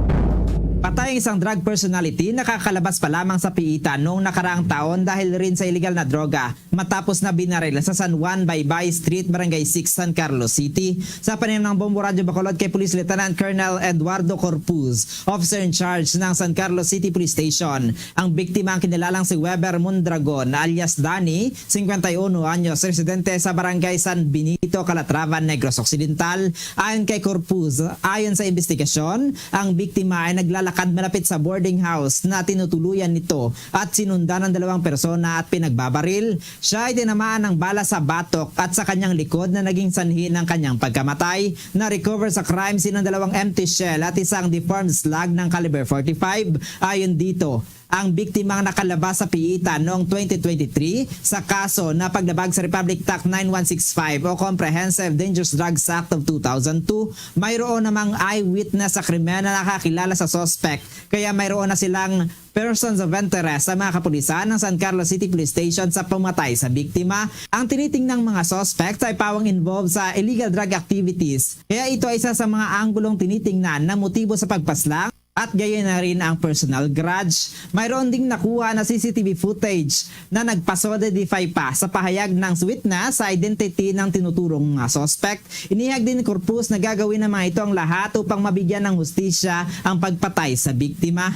Patay ang isang drug personality na kakalabas pa lamang sa Piitan noong nakaraang taon dahil rin sa iligal na droga matapos na binaril sa San Juan Baybay Street, Barangay six, San Carlos City. Sa panayam ng Bombo Radyo Bacolod kay Police Lieutenant Colonel Eduardo Corpuz, officer in charge ng San Carlos City Police Station, ang biktima ang kinilalang si Weber Mondragon alias Danny, singkwenta y uno anyos, residente sa Barangay San Benito, Calatrava, Negros Occidental. Ayon kay Corpuz, ayon sa investigasyon, ang biktima ay naglalakad malapit sa boarding house na tinutuluyan nito at sinundan ng dalawang persona at pinagbabaril. Siya ay tinamaan ng bala sa batok at sa kanyang likod na naging sanhi ng kanyang pagkamatay. Na-recover sa crime scene ang dalawang empty shell at isang deformed slug ng caliber forty-five. Ayon dito, ang biktima ang nakalabas sa Piitan noong twenty twenty-three sa kaso na paglabag sa Republic Act nine one six five o Comprehensive Dangerous Drugs Act of two thousand two. Mayroon namang eyewitness sa krimen na nakakilala sa suspect, kaya mayroon na silang persons of interest sa mga kapulisan ng San Carlos City Police Station sa pumatay sa biktima. Ang tinitingnang mga suspect ay pawang involved sa illegal drug activities, kaya ito ay isa sa mga anggulong tinitingnan na motibo sa pagpaslang at gayon na rin ang personal grudge. Mayroon ding nakuha na C C T V footage na nagpa-solidify pa sa pahayag ng witness sa identity ng tinuturong mga suspect. Inihag din ni Corpuz na gagawin ng mga ito ang lahat upang mabigyan ng hustisya ang pagpatay sa biktima.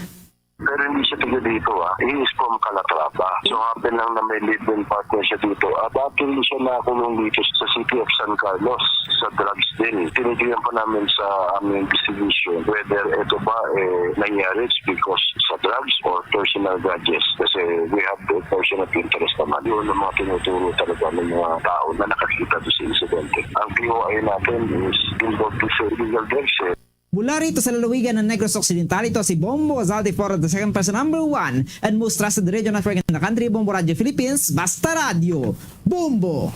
Pero hindi siya taga dito ah. He is from Calatrava. So happen lang na may live-in partner siya dito. At actually siya nakulong dito sa City of San Carlos sa drugs din. Tinitingnan pa namin sa aming investigation whether ito ba eh nangyari because sa drugs or personal grudges, kasi we have the person of interest naman. Yun ang mga tinuturo talaga ng mga tao na nakakita doon sa insidente. Ang P O I natin is involved sa illegal drugs, eh. Mula rito sa lalawigan ng Negros Occidental, ito si Bombo Zaldi for the second person number one and most trusted radio network in the country, Bombo Radio Philippines, Basta Radio, Bombo!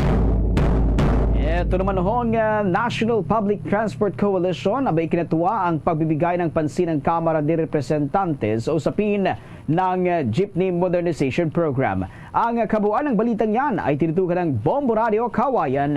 Ito naman hong uh, National Public Transport Coalition, abay kinatuwa ang pagbibigay ng pansin ng Kamara de Representantes sa usapin ng uh, Jeepney Modernization Program. Ang kabuuan ng balitang yan ay tinutukan ng Bombo Radio Kawayan.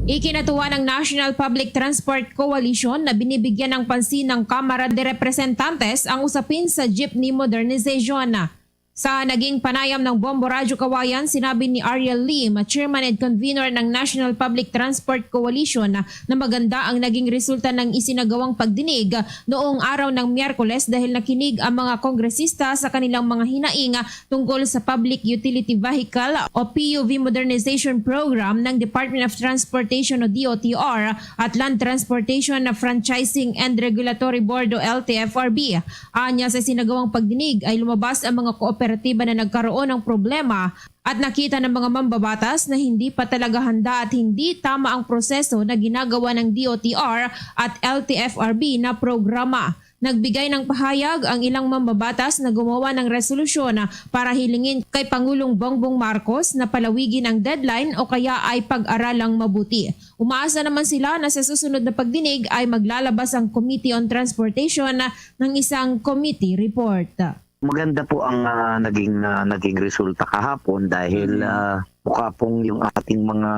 Ikinatuwa ng National Public Transport Coalition na binibigyan ng pansin ng Kamara de Representantes ang usapin sa jeepney modernization. Sa naging panayam ng Bombo Radyo Kawayan, sinabi ni Ariel Lim, Chairman and Convener ng National Public Transport Coalition, na maganda ang naging resulta ng isinagawang pagdinig noong araw ng Miyerkules dahil nakinig ang mga kongresista sa kanilang mga hinaing tungkol sa Public Utility Vehicle o P U V Modernization Program ng Department of Transportation o D O T R at Land Transportation Franchising and Regulatory Board o L T F R B. Anya sa sinagawang pagdinig ay lumabas ang mga kooperatiba na nagkaroon ng problema at nakita ng mga mambabatas na hindi pa talaga handa at hindi tama ang proseso na ginagawa ng D O T R at L T F R B na programa. Nagbigay ng pahayag ang ilang mambabatas na gumawa ng resolusyon para hilingin kay Pangulong Bongbong Marcos na palawigin ang deadline o kaya ay pag-aralang mabuti. Umaasa naman sila na sa susunod na pagdinig ay maglalabas ang Committee on Transportation ng isang committee report. Maganda po ang uh, naging uh, naging resulta kahapon dahil mm-hmm. uh, mukha pong yung ating mga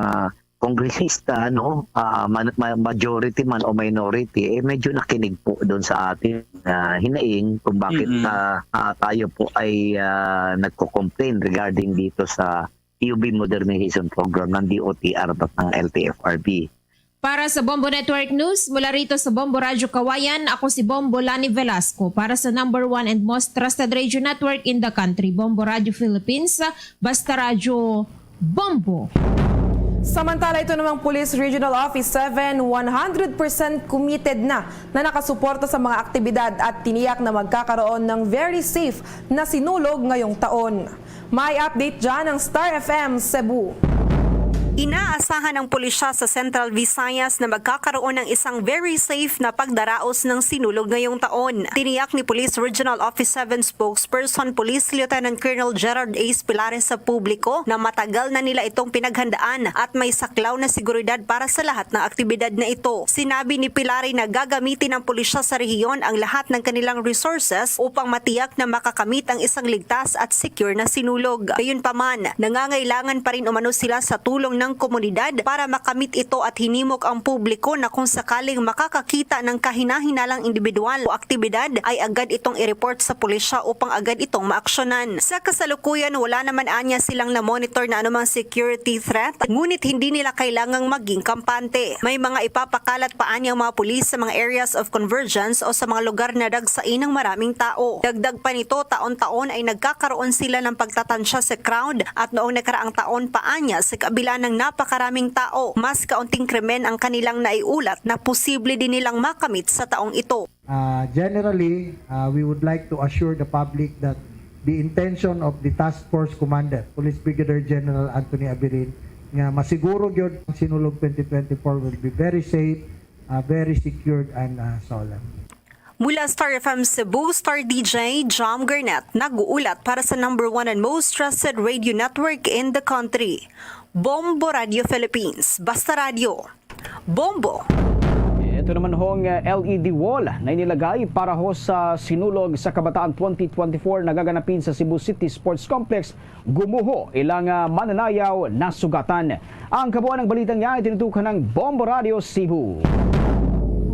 kongresista, no, uh, majority man o minority, eh, medyo nakinig po doon sa ating uh, hinaing kung bakit mm-hmm. uh, uh, tayo po ay uh, nagko-complain regarding dito sa P U B Modernization Program ng D O T R at ng L T F R B. Para sa Bombo Network News, mula rito sa Bombo Radyo Kawayan, ako si Bombo Lani Velasco. Para sa number one and most trusted radio network in the country, Bombo Radyo Philippines, Basta Radyo Bombo. Samantala, ito namang Police Regional Office seven, one hundred percent committed na na nakasuporta sa mga aktibidad at tiniyak na magkakaroon ng very safe na Sinulog ngayong taon. May update dyan ang Star F M Cebu. Inaasahan ng pulisya sa Central Visayas na magkakaroon ng isang very safe na pagdaraos ng Sinulog ngayong taon. Tiniyak ni Police Regional Office seven Spokesperson Police Lieutenant Colonel Gerard Ace Pilares sa publiko na matagal na nila itong pinaghandaan at may saklaw na seguridad para sa lahat ng aktibidad na ito. Sinabi ni Pilare na gagamitin ng pulisya sa rehiyon ang lahat ng kanilang resources upang matiyak na makakamit ang isang ligtas at secure na Sinulog. Gayunpaman, nangangailangan pa rin umano sila sa tulong ng komunidad para makamit ito at hinimok ang publiko na kung sakaling makakakita ng kahinahinalang individual o aktibidad ay agad itong i-report sa pulisya upang agad itong maaksyonan. Sa kasalukuyan, wala naman anya silang na-monitor na anumang security threat, ngunit hindi nila kailangang maging kampante. May mga ipapakalat pa anya ang mga pulis sa mga areas of convergence o sa mga lugar na dagsain ng maraming tao. Dagdag pa nito, taon-taon ay nagkakaroon sila ng pagtatansya sa crowd at noong nakaraang taon pa anya sa kabila ng napakaraming tao, mas kaunting krimen ang kanilang naiulat na posible din nilang makamit sa taong ito. Uh, generally, uh, we would like to assure the public that the intention of the task force commander, Police Brigadier General Anthony Abirin, nga masiguro gyud ang Sinulog twenty twenty-four will be very safe, uh, very secured and uh, solemn. Mula Star F M Cebu, Star D J Jam Garnett nag-uulat para sa number one and most trusted radio network in the country, Bombo Radio Philippines. Basta Radio, Bombo! Ito naman hong L E D wall na inilagay para ho sa Sinulog sa Kabataan twenty twenty-four na gaganapin sa Cebu City Sports Complex, gumuho ilang mananayaw na sugatan. Ang kabuuan ng balitang yan ay tinutukan ng Bombo Radio Cebu.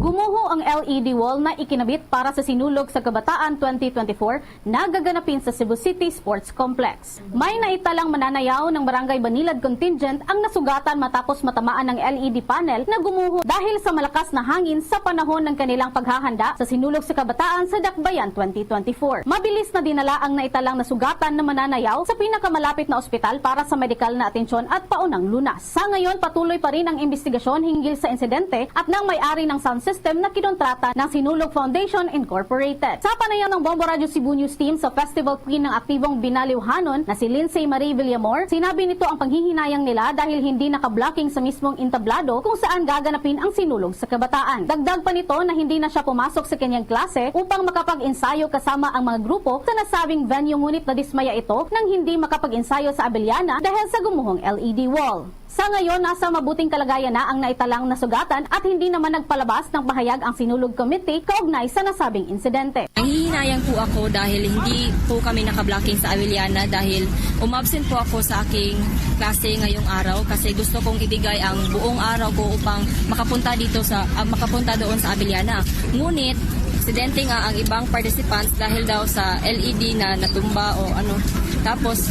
Gumuho ang L E D wall na ikinabit para sa Sinulog sa Kabataan twenty twenty-four na gaganapin sa Cebu City Sports Complex. May naitalang mananayaw ng Barangay Banilad Contingent ang nasugatan matapos matamaan ng L E D panel na gumuho dahil sa malakas na hangin sa panahon ng kanilang paghahanda sa Sinulog sa Kabataan sa Dakbayan twenty twenty-four. Mabilis na dinala ang naitalang nasugatan na mananayaw sa pinakamalapit na ospital para sa medikal na atensyon at paunang lunas. Sa ngayon, patuloy pa rin ang imbestigasyon hinggil sa insidente at ng may-ari ng Sunset system na kinontrata ng Sinulog Foundation Incorporated. Sa panayam ng Bombo Radyo Cebu News Team sa Festival Queen ng aktibong binaliwhanon na si Lindsay Marie Villamor, sinabi nito ang panghihinayang nila dahil hindi nakablocking sa mismong entablado kung saan gaganapin ang Sinulog sa Kabataan. Dagdag pa nito na hindi na siya pumasok sa kanyang klase upang makapag-ensayo kasama ang mga grupo sa nasabing venue, ngunit nadismaya ito nang hindi makapag-ensayo sa Abellana dahil sa gumuhong L E D wall. Sa ngayon, nasa mabuting kalagayan na ang naitalang nasugatan at hindi naman nagpalabas ng pahayag ang Sinulog Committee kaugnay sa nasabing insidente. Nanghihinayang po ako dahil hindi po kami nakablocking sa Awiliana dahil umabsent po ako sa aking klase ngayong araw kasi gusto kong ibigay ang buong araw ko upang makapunta dito sa, ah, makapunta doon sa Awiliana. Ngunit, aksidente nga ang ibang participants dahil daw sa L E D na natumba o ano. Tapos,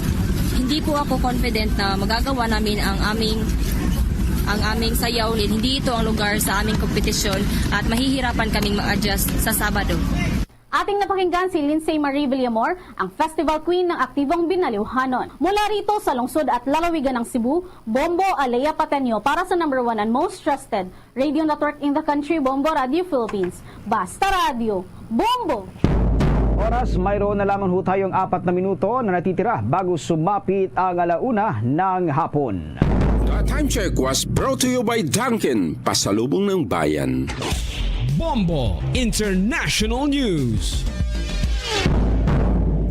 hindi po ako confident na magagawa namin ang aming, ang aming sayaw. Hindi ito ang lugar sa aming kompetisyon at mahihirapan kaming mag-adjust sa Sabado. Ating napakinggan si Lindsay Marie Villamor, ang Festival Queen ng aktibong binaliwhanon. Mula rito sa lungsod at lalawigan ng Cebu, Bombo Alea Pateño para sa number one and most trusted radio network in the country, Bombo Radio Philippines. Basta Radio, Bombo! Oras, mayroon na lamang ho tayong apat na minuto na natitira bago sumapit ang alauna ng hapon. The time check was brought to you by Dunkin, pasalubong ng bayan. Bombo International News.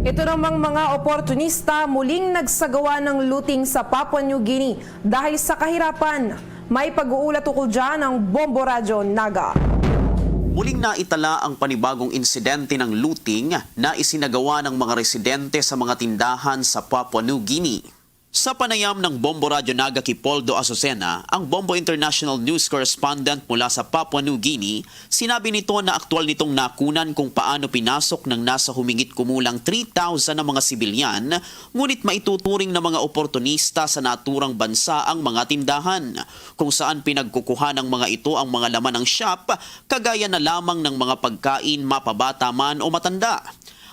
Ito namang mga oportunista muling nagsagawa ng looting sa Papua New Guinea dahil sa kahirapan. May pag-uulat ukol dyan ang Bombo Radyo Naga. Muling naitala ang panibagong insidente ng looting na isinagawa ng mga residente sa mga tindahan sa Papua New Guinea. Sa panayam ng Bombo Radyo Naga kay Poldo Azucena, ang Bombo International News correspondent mula sa Papua New Guinea, sinabi nito na aktual nitong nakunan kung paano pinasok ng nasa humingit kumulang three thousand na mga sibilyan, ngunit maituturing na mga oportunista sa naturang bansa ang mga tindahan, kung saan pinagkukuha ng mga ito ang mga laman ng shop, kagaya na lamang ng mga pagkain, mapabata man o matanda.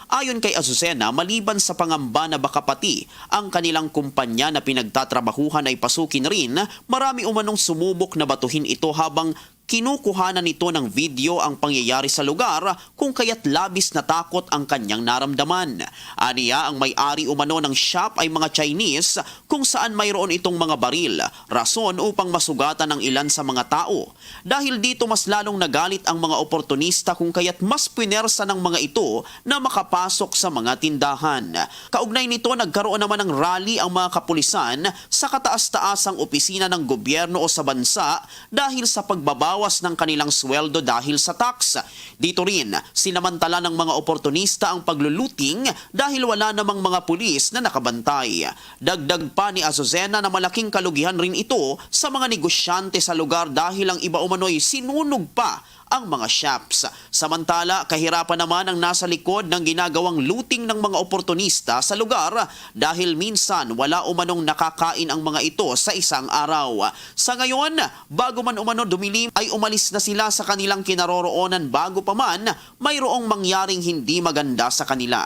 Ayon kay Azucena, maliban sa pangamba na baka pati ang kanilang kumpanya na pinagtatrabahuhan ay pasukin rin, marami umanong sumubok na batuhin ito habang kinukuhanan nito ng video ang pangyayari sa lugar, kung kaya't labis na takot ang kanyang naramdaman. Aniya, ang may-ari umano ng shop ay mga Chinese, kung saan mayroon itong mga baril, rason upang masugatan ang ilan sa mga tao. Dahil dito, mas lalong nagalit ang mga oportunista, kung kaya't mas pinersa ng mga ito na makapasok sa mga tindahan. Kaugnay nito, nagkaroon naman ng rally ang mga kapulisan sa kataas-taasang opisina ng gobyerno o sa bansa dahil sa pagbabawas ng kanilang sweldo dahil sa tax. Dito rin, sinamantala ng mga oportunista ang pagluluting dahil wala namang mga pulis na nakabantay. Dagdag pa ni Azucena na malaking kalugihan rin ito sa mga negosyante sa lugar dahil ang iba umano'y sinunog pa ang mga shops. Samantala, kahirapan naman ang nasa likod ng ginagawang looting ng mga oportunista sa lugar dahil minsan wala umanong nakakain ang mga ito sa isang araw. Sa ngayon, bago man umano dumilim, ay umalis na sila sa kanilang kinaroroonan bago pa man mayroong mangyaring hindi maganda sa kanila.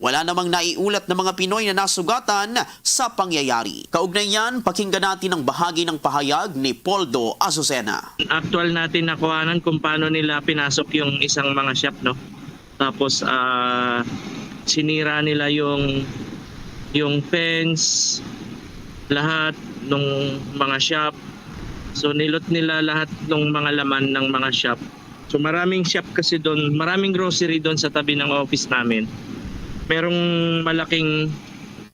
Wala namang naiulat na mga Pinoy na nasugatan sa pangyayari. Kaugnay niyan, pakinggan natin ang bahagi ng pahayag ni Poldo Azucena. Actual natin nakuhanan kung paano nila pinasok yung isang mga shop, no? Tapos, ah, sinira nila yung, yung fence, lahat ng mga shop. So, nilot nila lahat ng mga laman ng mga shop. So, maraming shop kasi doon, maraming grocery doon sa tabi ng office namin. Merong malaking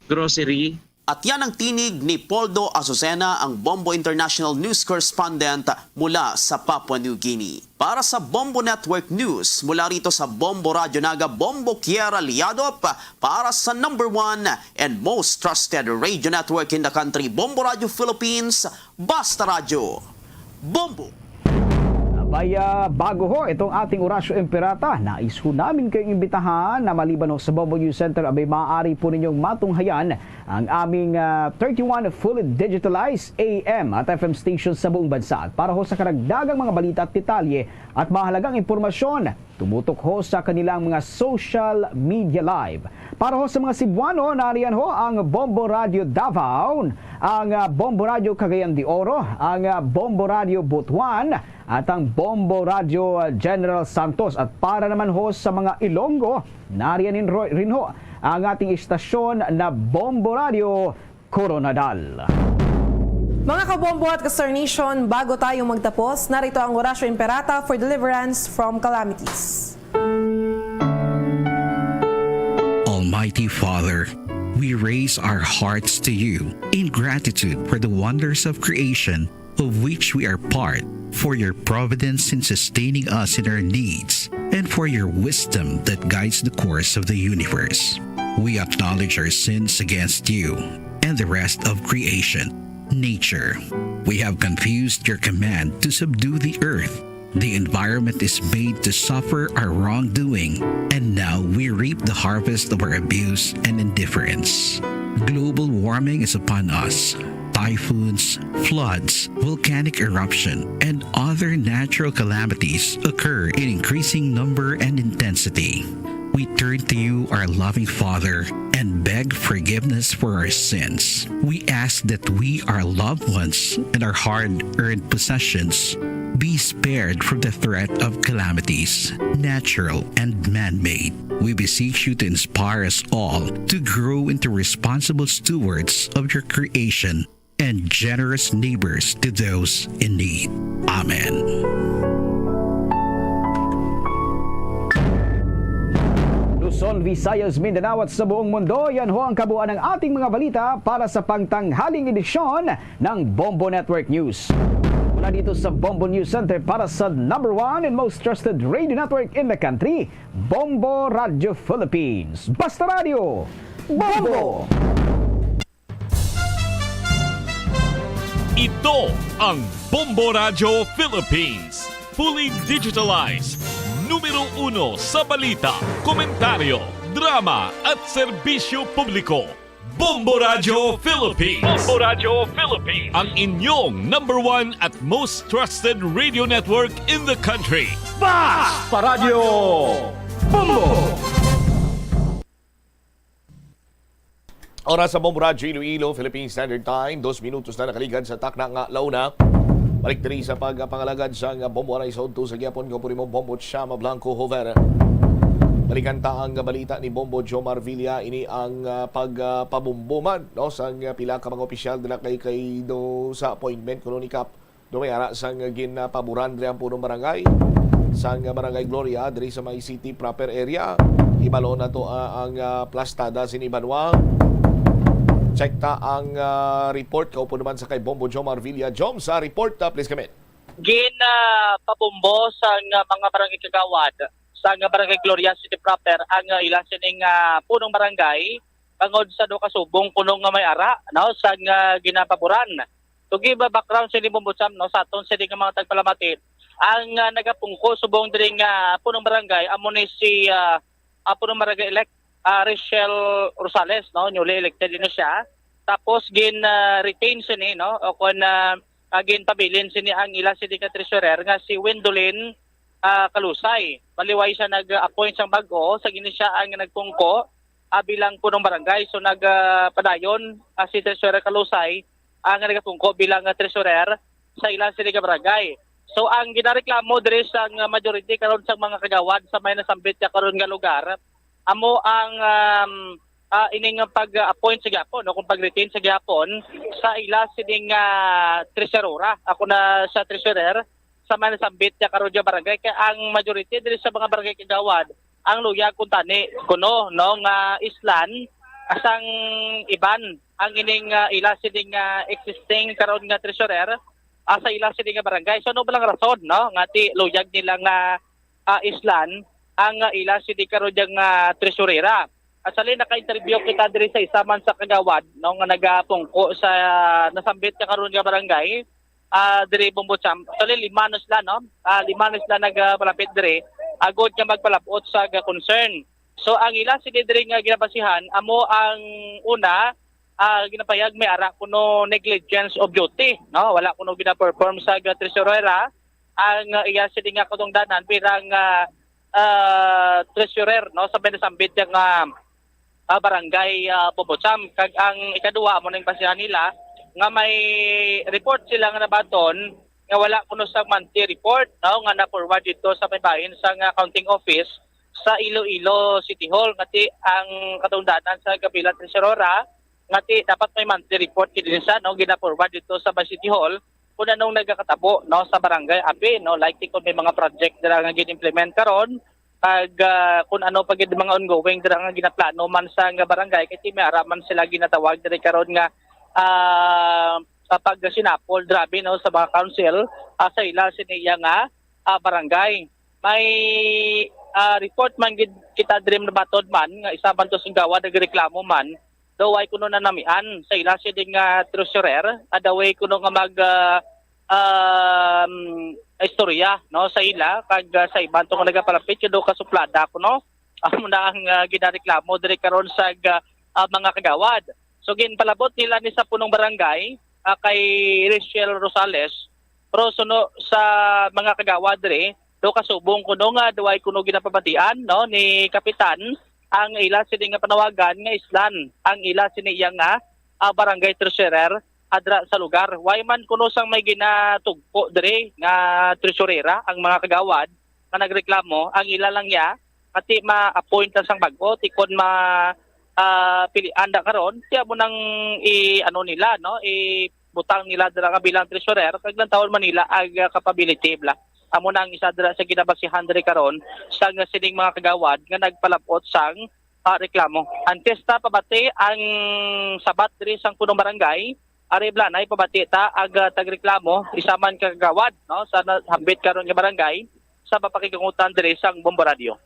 grocery. At yan ang tinig ni Poldo Azucena, ang Bombo International News Correspondent mula sa Papua New Guinea. Para sa Bombo Network News, mula rito sa Bombo Radyo Naga, Bombo Kiera Liadop, para sa number one and most trusted radio network in the country, Bombo Radyo Philippines, Basta Radyo. Bombo! Abay, ah, bago ho itong ating Orasyo Imperata, nais ho namin kayong imbitahan na maliban ho sa Bombo News Center, abay, maaari po ninyong matunghayan ang aming, ah, thirty-one fully digitalized A M at F M stations sa buong bansa. At para ho sa karagdagang mga balita at detalye at mahalagang impormasyon, tumutok ho sa kanilang mga social media live. Para ho sa mga Cebuano, nariyan ho ang Bombo Radio Davao, ang, ah, Bombo Radio Cagayan de Oro, ang, ah, Bombo Radio Butuan, At ang Bombo Radyo General Santos. At para naman ho sa mga Ilonggo, nariyan rin ho ang ating istasyon na Bombo Radyo Koronadal. Mga kabombo at ka-Star Nation, bago tayo magtapos, narito ang Orasyo Imperata for deliverance from calamities. Almighty Father, we raise our hearts to you in gratitude for the wonders of creation of which we are part, for your providence in sustaining us in our needs, and for your wisdom that guides the course of the universe. We acknowledge our sins against you and the rest of creation, nature. We have confused your command to subdue the earth. The environment is made to suffer our wrongdoing, and now we reap the harvest of our abuse and indifference. Global warming is upon us. Typhoons, floods, volcanic eruption, and other natural calamities occur in increasing number and intensity. We turn to you, our loving Father, and beg forgiveness for our sins. We ask that we, our loved ones, and our hard earned possessions be spared from the threat of calamities, natural and man made. We beseech you to inspire us all to grow into responsible stewards of your creation and generous neighbors to those in need. Amen. Luzon, Visayas, Mindanao at sa buong mundo, yan ho ang kabuuan ng ating mga balita para sa pangtanghaling edisyon ng Bombo Network News. Mula dito sa Bombo News Center para sa number one and most trusted radio network in the country, Bombo Radio Philippines. Basta Radio, Bombo! Ito ang Bombo Radyo Philippines. Fully digitalized. Numero uno sa balita, komentaryo, drama at serbisyo publiko. Bombo Radyo Philippines. Bombo Radyo Philippines. Ang inyong number one at most trusted radio network in the country. Basta Radyo Bombo! Oras sa Bombo Radyo Iloilo, Philippine Standard Time, dos minutos na nakaligad sa takna nga launa. Balik diri sa pagpangalagad sang Bombo Aray sa udto sa gihapon, nga puri mo Bombo Chama Blanco Hover. Balikan ta ang balita ni Bombo Jomar Villa. Ini ang ah, pagpabombo man, no, sang pila ka mga opisyal dira kay kay do sa appointment kuno ni Kap. Dumay ara sang ginapaboran diri ang punong barangay sang Barangay Gloria diri sa may city proper area. Ibalo na to ah, ang ah, plastada sini banwa. Check ta ang ah, report kaupo naman sa kay Bombo Jomar Villa. Jom, sa report, ah, please, commit. Ginapabombo sang mga barangay kagawad sang Barangay Gloria City Proper ang ila sining ah, punong barangay bangod sa duha ka subong kuno nga may ara, no, sang ah, ginapaboran. To give a background sini, Bombo Cham, no, sa aton sini nga mga tagpalamati, ang ah, nagapungko subong diri nga punong barangay amo ni si ah, ah, punong barangay elect ah, Rachel Rosales, no, newly elected ini siya. Tapos gin ah, retain sini, no, o kon ah, ah, ginpabilin sini ang ila sini ka treasurer nga si Wendolyn ah, Kalusay. Maliway siya nag-appoint sang bag-o, sa gini siya ang nagpungko ah, bilang punong barangay. So nagpadayon ah, si Treasurer Kalusay ang nagapungko bilang ah, treasurer sa ila sini ka barangay. So ang ginareklamo diri sang ah, majority karon sang mga kagawad sa may nasambit niya karon nga lugar, amo ang um, ah, ining pag-appoint sa gihapon o kung pag-retain sa gihapon sa ila sining ah, treasurera. Ako na sa treasurer sa may nasambit niya karon nga barangay, kay ang majority diri sa mga barangay kagawad ang luyag kuntani kuno, no, nga islan sang iban ang ining ah, ila sining ah, existing karon nga treasurer ah, sa ila sining nga barangay. So ano ba lang rason, no, nga ti luyag nila nga ah, islan ang ah, ila sini karon nga treasurera. Actually, naka-interview kita diri sa isa man sa kagawad, no, nga nagapungko sa nasambit ka karon nga barangay, ah, diri Bombo Cham. Actually, lima na sila, no? Ah, lima na sila nagapalapit diri agod nga magpalab-ot sa ga-concern. So ang ila sini diri nga ginabasihan amo ang una, ah, ginapayag may ara kuno negligence of duty, no? Wala kuno gina-perform sa ga-treasurera ang ah, iya sini nga katungdanan bilang ah, ah, treasurer, no, sa may nasambit nga ah, barangay ah, Bombo Cham. Kag ang ikaduha amo ning basihan nila nga may report sila nga nabaton nga wala kuno sa monthly report, no, nga na-forward dito sa may bahin sa nga accounting office sa Iloilo City Hall. Ngati ang katungdanan sa kabilang treasurera, ngati dapat may monthly report kini sa, no, gina-forward dito sa may City Hall kung anong nagakatabo, no, sa barangay, abi, no, like kung may mga project dira nga gin-implement karon, kag, ah, kung ano pa gid mga ongoing dira nga ginaplano man sa nga barangay, kay may ara man sila ginatawag diri karon nga, ah, sa pagsinapol, grabe, no, sa mga council, ah, sa ila sini iya nga, ah, barangay. May, ah, report man gid kita diri, nabaton man nga isa man to sing kagawad nagreklamo man, daw way kuno nanamian sa ila sini nga treasurer, ah, daw way kuno nga mag, ah, um, istorya, no, sa ila kag, ah, sa iban to nga nagapalapit, yun daw kasuplada kuno. Amo na ang, ah, ginareklamo diri karon sa, ah, ah, mga kagawad. So, ginpalabot nila ni sa punong barangay, ah, kay Rachel Rosales, pero suno sa mga kagawad diri, do kasubong kuno nga duway kuno ginapabatian, no, ni Kapitan ang ila sini nga panawagan nga islan ang ila sini iya nga, ah, barangay treasurer adra sa lugar. Way man kuno sang may ginatugpo diri nga treasurera ang mga kagawad nga nagreklamo, ang ila lang ya ati ma-appoint lang sang bag-o, ti kon ma, ah, pilian da karon, ti amo nang i-ano nila, no, ibutang nila dira nga bilang treasurer, kag lantawon man nila ang, ah, capability bala. Amo na ang isa dira sa ginabasihan diri karon sang sining mga kagawad nga nagpalab-ot sang, ah, reklamo. Antes ta pabati ang sabat diri sang punong barangay, ari bala nay pabati ta ang, ah, tagreklamo, isa man ka kagawad, no, sa na-, hambit karon nga barangay, sa papakigangutan diri sang Bombo Radio.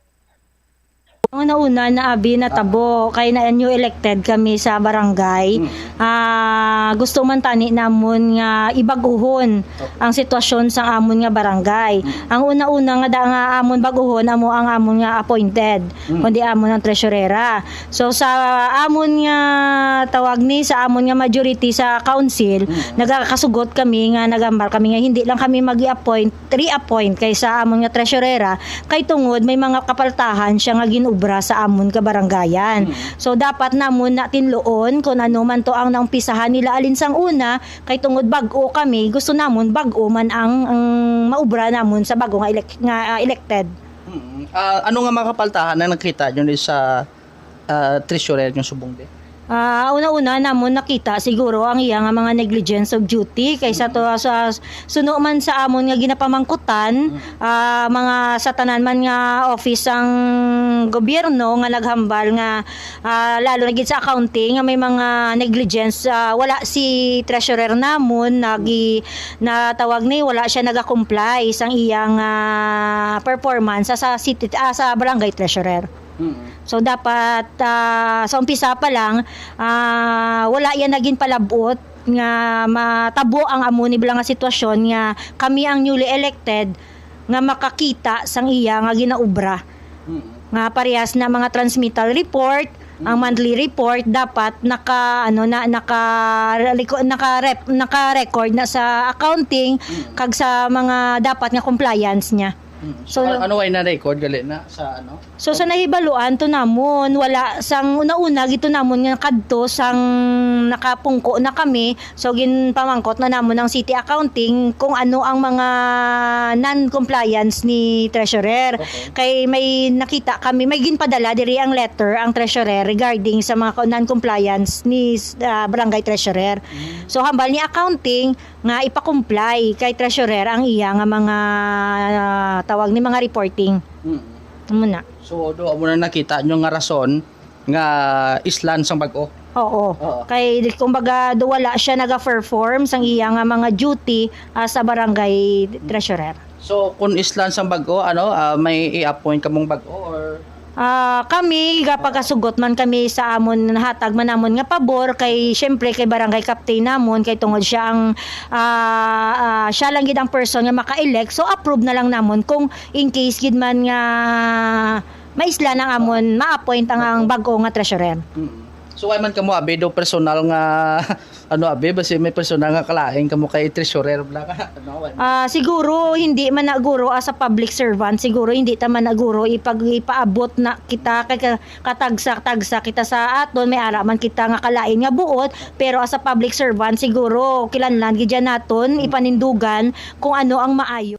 Ang una-una na abi natabo kay na new elected kami sa barangay. Hmm. Ah, gusto man tani namon nga ibag-uhon ang sitwasyon sa amon nga barangay. Hmm. Ang una-una nga da nga amon bag-uhon amo ang amon nga appointed, Hmm. kundi amon ang treasurera. So sa amon nga tawag ni, sa amon nga majority sa council, Hmm. nagakasugot kami nga nagambal kami nga hindi lang kami mag-appoint, reappoint kay sa amon nga treasurera, kay tungod may mga kapaltahan siya nga ginobra sa amon kabarangayan. Mm. So, dapat namon na tinluon kung ano man to ang naumpisahan nila alin sang una, kay tungod bag-o kami, gusto namon bag-o man ang, ang maobra namon sa bag-o nga elec-, nga, ah, elected. Mm. Ah, ano nga mga kapaltahan ang nakita nyo ni sa, ah, treasurer yung subong di? Ah, una-una namon nakita siguro ang iya nga mga negligence of duty kaysa to sa suno man sa amon nga ginapamangkutan, Mm. ah, mga sa tanan man nga office sang gobyerno nga naghambal nga, ah, lalo na gid sa accounting nga may mga negligence, ah, wala si treasurer namon nagi-, natawag ni, wala siya naga-comply sang iyang, ah, performance sa, sa city, ah, sa barangay treasurer. Mm. So, dapat, ah, sa umpisa pa lang, ah, wala yan naging palabot nga matabo ang amo ni bala nga sitwasyon nga kami ang newly elected nga makakita sang iya nga ginaobra. Mm. Nga parehas na mga transmittal report, ang Mm. monthly report dapat naka, ano na, naka, naka-rep-, naka-record na sa accounting Mm. kag sa mga dapat nga compliance niya. Mm. So, So, a-, ano way na record gali na sa ano? So, sa nahibaluan to namon, wala sang una-una gito namon nga kadto sang nakapungko na kami. So, ginpamangkot na namon ang city accounting kung ano ang mga non-compliance ni treasurer. Okay. Kay may nakita kami, may ginpadala diri ang letter ang treasurer regarding sa mga non-compliance ni, ah, barangay treasurer. Mm. So, hambal ni accounting, nga ipa-comply kay treasurer ang iya nga mga, ah, tawag ni mga reporting. Mm. Amo na. So, do amo na nakita nyo nga rason nga islan sang bag-o. Oo. Oo. Kay, kumbaga, do wala siya naga-perform sang iya nga mga duty as a barangay treasurer. So, kung islan sang bag-o, ano, ah, may i-appoint kamong bag-o or Ah, kami, gapagasugot man kami sa amon, nahatag man namon nga pabor kay, syempre, kay barangay captain namon, kay tungod siya ang, ah, ah, siya lang gid ang person nga maka-elect. So, approve na lang namon kung in case gid man nga maislan ang amon, ma-appoint ang, ang bag-o nga treasurer. Mm. So, why man kamo, abi, do personal nga, ano, abi, basi may personal nga kalain kamo kay treasurer bla ka? Ano, why man? Ah, siguro hindi man na guro as a public servant, siguro hindi ta man na guro ipag ipaabot na kita kay ka- katagsa-tagsa kita sa aton, may ara man kita nga kalain nga buot, pero as a public servant siguro kinahanglan gid naton ipanindugan kung ano ang maayo.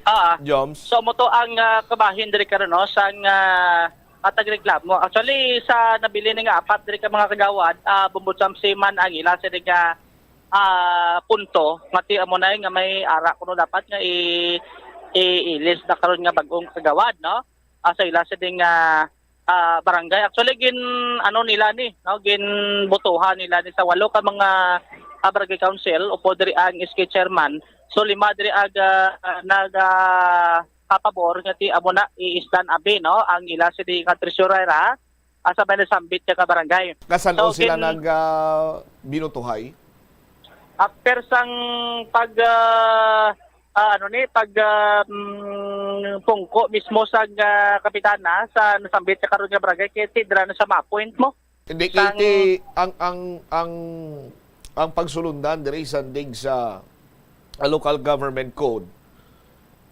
Ah, Joms? So mo to ang ah, kabahin diri karon, no, sang ah, atag reklamo. Actually, sa nabilin nga apat diri ka mga kagawad, ah, bumbutsam si man ang ila sa nga ah, punto nga ti amo na nga may ara kuno dapat nga i iilis na karon nga bag-ong kagawad, no? Ah, sa ila sa ding ah, ah, barangay. Actually, gin ano nila ni, no? Ginbotohan nila ni sa walo ka mga ah, barangay council, upo diri ang S K chairman. So lima diri ag ah, nag ah, kapabor nga ti amo na iistan abi, no, ang ila sini nga treasurer, ha, asa ba nasambit siya ka barangay. Kasano So, sila kin- nag ah, binutuhay? After sang pag ah, ah, ano ni pag ah, mm, pungko mismo sa ah, kapitana sa nasambit sa karon nga barangay, kay tidra na sa ma-appoint mo. Hindi Sang- kay ang ang ang ang pagsulundan diri sa dig sa ah, local government code,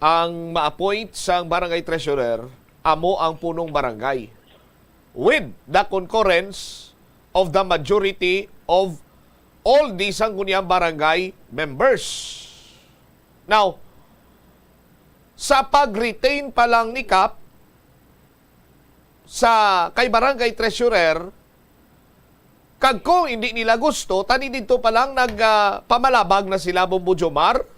ang ma-appoint sang barangay treasurer amo ang punong barangay with the concurrence of the majority of all the sangguniang barangay members. Now, sa pag-retain pa lang ni Kap sa kay barangay treasurer, kag kung hindi nila gusto, tani didto pa lang nag ah, pamalabag na sila, Bombo Jomar.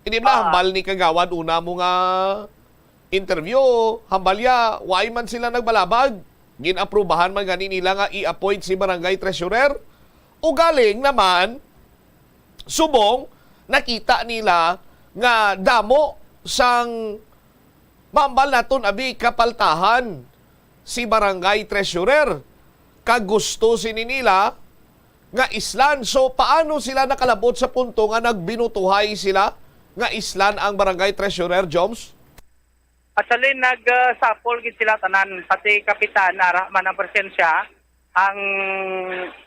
Hindi na Ah. Hambal ni Kagawad una mo nga interview, hambal ya, why man sila nagbalabag? Gin-aprubahan man gani nila nga i-appoint si barangay treasurer? O galing naman, subong nakita nila nga damo sang mambal naton abi kapaltahan si barangay treasurer, kag gusto sini nila nga islan. So, paano sila nakalabot sa punto nga nagbinutuhay sila nga islan ang barangay treasurer, Joms? Actually, nag-sapol gid sila tanan, pati kapitan, ara man ang presensya, ang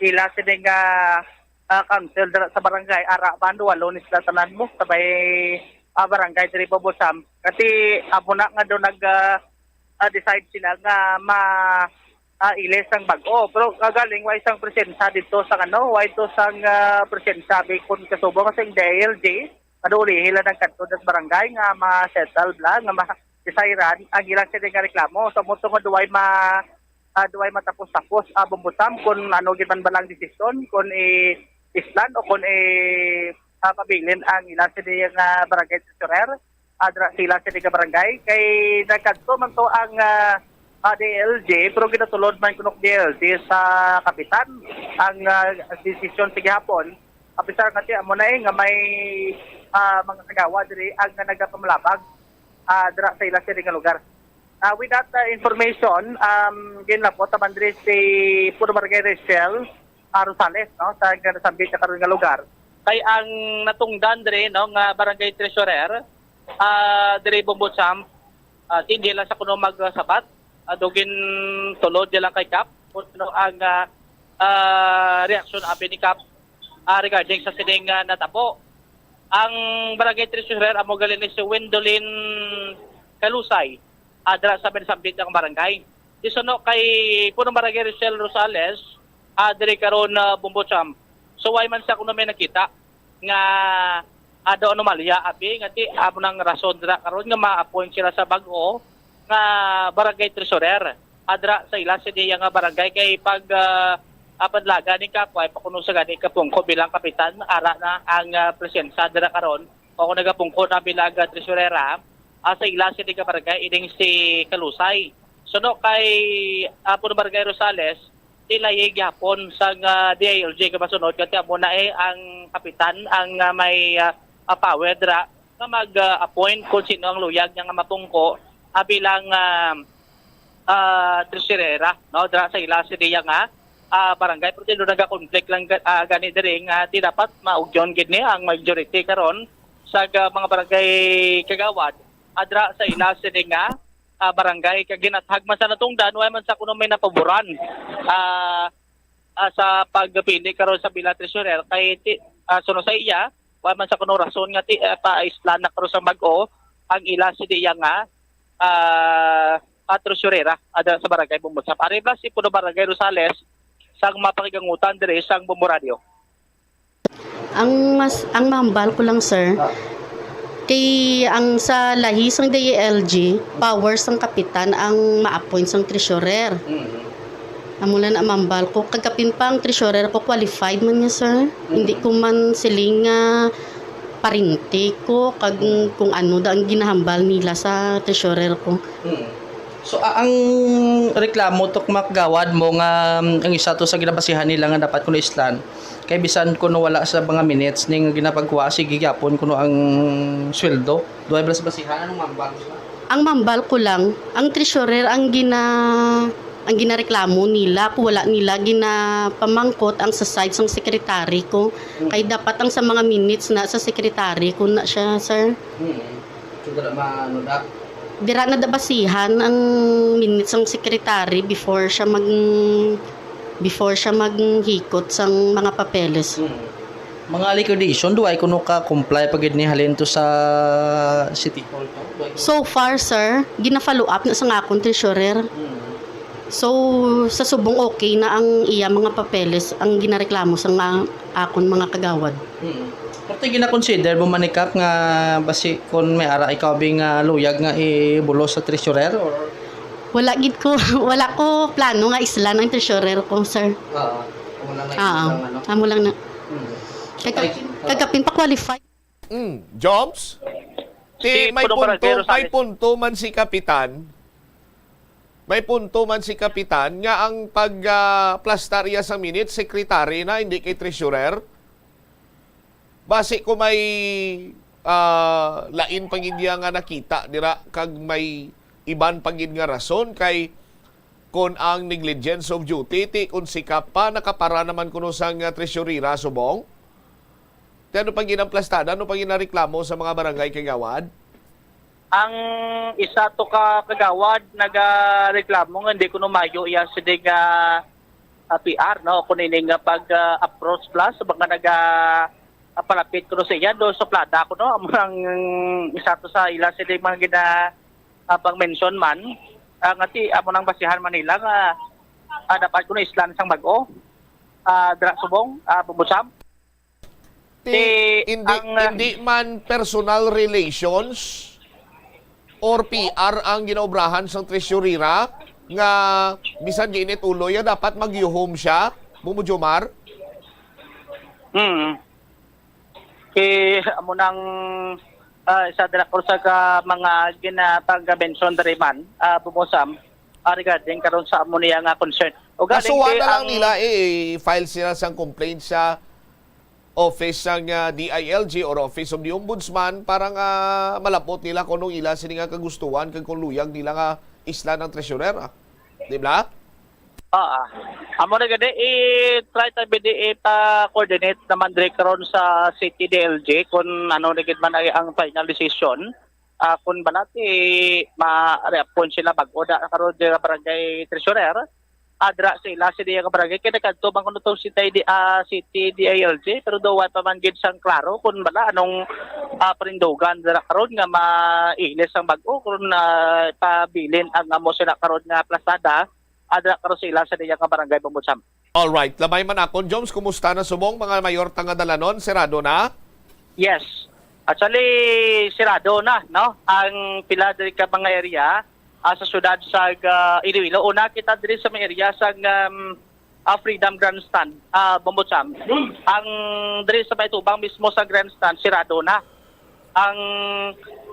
ila sini nga ah, council dira sa barangay, ara man, walo ni sila tanan mo, sabay ah, barangay diri Bobosam. Kasi amo na nga do nag ah, ah, decide sila nga ma ah, ilis ang bag-o. Pero kagaling, wa isang presensya dito sa ano, wa ito sang ah, presensya, bi kun kasubo kasi ang D I L G, Kaduli hila nagkadto sa barangay nga ma-settle bla, nga ma-desairan ang ilang sini nga reklamo. So, mo tungod duway ma ah, duway matapos-tapos ah, bumbutam kung ano gid man ba lang desisyon, kung i-islan o kung i ah, pabilin ang ilang sini nga barangay treasurer, ah, dira sila sini nga barangay. Kay nagkadto man to ang ah, ah, D L G, pero ginatulod man kuno D L G sa kapitan ang ah, desisyon sa gihapon. Apisar nga ti amo na eh, nga may ah, mga kagawa diri ang nga nagapamalabag ah, dira sa ila sini nga lugar. Ah, with that ah, information, um, ginlapot naman diri si Puno Barangay Rachel ah, Rosales, no, sa nga nasambit sa karon nga lugar. Kay ang natungdan diri, no, nga barangay treasurer ah, diri Bumbucham, ah, hindi lang sa kuno magsabat, ah, dugin tulod lang kay Kap, kung ano ang ah, ah, reaksyon abi ni Kap ah, regarding sa sining ah, natabo. Ang barangay treasurer amo gali ni si Wendolyn Kalusay, ah, dira sa Minsambit ang barangay. Di suno kay Punong Barangay Rochelle Rosales, ah, diri karon na Bumbucham. So, why man sa kuno may nakita nga ah, daw anomalya abi nga ti amo nang rason dira karon nga ma-appoint sila sa bag-o nga barangay treasurer adra sa ila sa iya nga barangay kay pag ah, ah, padlaga ni Kakway pakuno sa gani kapungko bilang kapitan ara na ang ah, presensya dira karon o kung nagapungko na bilang ah, treasurera ah, sa ila sa iya nga barangay ining si Kalusay. Suno kay ah, Punong Barangay Rosales, tilay gihapon sang ah, D I L G kay masunod kay amo na eh ang kapitan ang ah, may ah, ah, power dira nga mag-appoint kung sino ang luyag niya nga mapungko ah, bilang ah, ah, treasurera, no, dira sa ila sa iya nga ah, barangay, pero tino naga-conflict lang ga- ah, gani diri nga ti dapat maugyon gid ni ang majority karon sa ga- mga barangay kagawad adra sa ila sini nga ah, barangay, kag ginathag man sa natungdan, wala man sa kuno may napaboran, ah, ah, sa pagpili karon sa bilang treasurer, kay ti-, ah, suno sa iya, wala man sa kuno rason nga ti-, ah, paislan na karon sa bag-o ang ila si diya nga, ah, ah, treasurera, ada sa barangay Bumulsap. Ari bala si Puno Barangay Rosales sang mapakigangutan diri sang Bombo Radio. Ang mas, ang mahambal ko lang, sir, kay ang sa lahi sang D I L G, power sang kapitan ang ma-appoint sang treasurer. Mm. Amo lang ang mahambal ko. Kag kapin pa ang treasurer ko, qualified man niya, sir. Mm. Hindi ko man siling nga parinti ko, kag Mm. kung ano da ang ginahambal nila sa treasurer ko. Mm. So, a-, ang reklamo to, mga kagawad, mo nga, um, ang isa to sa ginabasihan nila nga dapat kuno islan, kay bisan kuno wala sa mga minutes ning ginapagkuha, sige gyapon kuno ang sweldo. Duhay bala sa basihan, anong mahambal mo sila? Ang mahambal ko lang, ang treasurer ang gina-, ang ginareklamo nila kung wala nila ginapamangkot ang sa side sang secretary ko. Mm. Kay dapat ang sa mga minutes na sa secretary ko na siya, sir. Mm. So, dala ma-, ano da? Dira na da basihan ang minutes sang secretary before siya mag-, before siya maghikot sang mga papeles. Mm. Mga liquidation, duay kuno ka-comply pa gid ni halin to sa City Hall to? Duay kuno? So far, sir, gina-follow up na sang akon treasurer. Mm. So, sa subong okay na ang iya mga papeles, ang ginareklamo sang akon mga kagawad. Mm. Pero ti gina-consider mo man ni Kap nga basi kun may ara ikaw bi nga luyag nga ibulos sa treasurer, or? Wala gid ko, wala ko plano nga islan ang treasurer ko, sir. Oo. Amo lang na Oo. Isang ano. Amo lang na. Mm. Kag-, Ay, oo. Kag kapin pa qualified. Mm, Jobs? Ti, Si may Pudong Barangay punto, may Rosales. Punto man si Kapitan. May punto man si Kapitan nga ang pag, ah, plastar iya sa minute, secretary na, hindi kay treasurer. Basi ko may, ah, lain pa gid niya nga nakita dira, kag may iban pa gid nga rason kay kon ang negligence of duty, ti kon si Kap pa, nakapara naman kuno sang, ah, treasurera subong. Ti ano pa gid ang plastada? Ano pa gid ang reklamo sa mga barangay kagawad? Ang isa to ka kagawad nagareklamo nga hindi kuno mayo iya sini nga, ah, P R, no? Kung ini nga pag, ah, approach plus sa mga naga, ah, palapit kuno sa iya, do suplada kuno, amo ang isa to sa ila sini mga gina-, ah, pang-mention man, ah, nga ti amo nang basihan man nila nga, ah, dapat kuno islan sang bag-o, ah, dira subong, ah, Bumbo Sam. Ti, Ti, hindi, ang, ah, hindi man personal relations or P R ang ginaobrahan sang treasurera nga bisan giinit ulo ya dapat magyuhom siya, Bumbo Jomar? Mm. Eh, amo nang, ah, isa dira ko sa ka mga ginapag-mention diri man, ah, Bumbo Sam, ah, regarding karon sa amo niya nga concern. Ugaling Kasuhan kay na lang ang nila, eh, i-file sila sang complaint sa office sang, ah, D I L G or Office of the Ombudsman para nga malapot nila kung anong ila sini nga kagustuhan kag kung luyag nila nga islan ang treasurer, ah. Di ba? Ah, ah. Amo na gani, i-try ta gid, ipa-coordinate naman diri karon sa City D L G kung ano na gid man ay ang final decision. Ah, kung bala ti ma-reappoint sila bag-o da karon diri nga barangay treasurer, ah, dira sa ila sa diya nga barangay, kay nagkadto man kuno to si tay di, ah, City D I L G, pero daw wa pa man gid sang klaro kung bala anong, ah, panindugan dira karon nga mailis ang bag-o kung, ah, pabilin ang amo sila karon nga plasada, ah, dira karon sa ila sa diya nga barangay, Bumbo Sam. Alright, labay man akon, Joms, kumusta na subong mga mayor ta nga dalanon? Sirado na? Yes. Actually, sirado na, no? Ang pila diri ka mga area, ah, sa syudad sa, ah, Iloilo. Una kita diri sa may area sa, um, ah, Freedom Grandstand, ah, Bumbo Sam. Ang diri sa may tubang mismo sa grandstand, sirado na. Ang,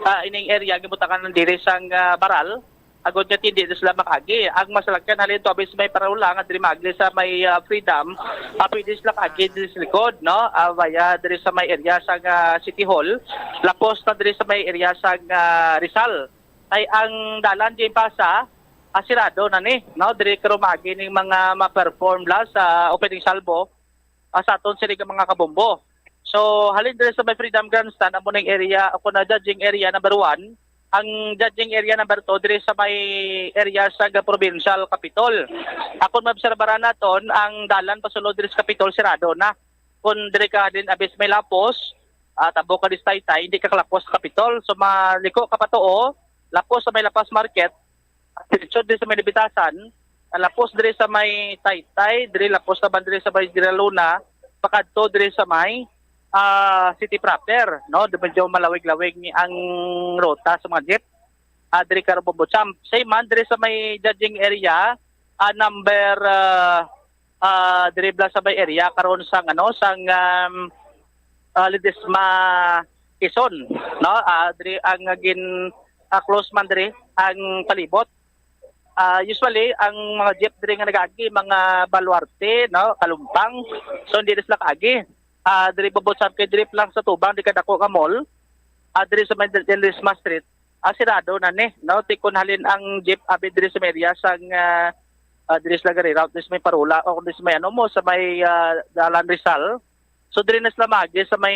ah, ining area, gibutangan diri sa, ah, Baral, agod nga hindi na sila makaagi. Ang masalakyan halin to abis may parola nga diri maagi sa may, ah, Freedom, ah, pwede sila kaagi diri sa likod, no? Ah, via diri sa may area sa, ah, City Hall, lapos na diri sa may area sa, ah, Rizal. Ay ang dalan di pasa, ah, sirado na ni, no? Diri ka rumagi ning mga ma-perform la sa opening salvo, ah, sa aton sini nga mga kabombo. So, halin diri sa may Freedom Grandstand, amo ning area, ako na judging area number one, Ang judging area number two diri sa may area sa ga-, provincial capitol. Akon maobserbaran naton, ang dalan pasulod diri sa capitol sirado na. Kung diri ka din abis may lapos, ah, tabok ka dis Taytay, hindi ka kalapos sa capitol. So maliko ka patuo, lapos sa may Lapas Market, diretso diri sa may Libitasan, ah, lapos diri sa may Taytay, diri lapos naman diri sa may Giraluna, pakadto diri sa may, ah, city proper, no? Di medyo malawig-lawig ni ang ruta sa mga jeep. Ah, diri ka Robo Champ. Same man diri sa may judging area, ah, number, ah, ah, diri bala sa may area karon sang, ano, sang, um, ah, Ledesma, Quezon, no? Ah, diri ang gin, ah, close man diri ang palibot. Ah, usually ang mga jeep diri nga nagaagi, mga Baluarte, no, Kalumpang. So hindi na sila kaagi. Ah, diri bubot sa kay drip lang sa tubang, di kadako nga mall. Ah, diri sa may Ledesma Street, ah, sirado na ni, no? Ti kun halin ang jeep abi diri sa may area sang, ah, ah, diri sila gari route, diri sa may Parola, o diri sa may, ano mo, sa may, ah, Dalan Rizal. So diri na sila maagi sa may,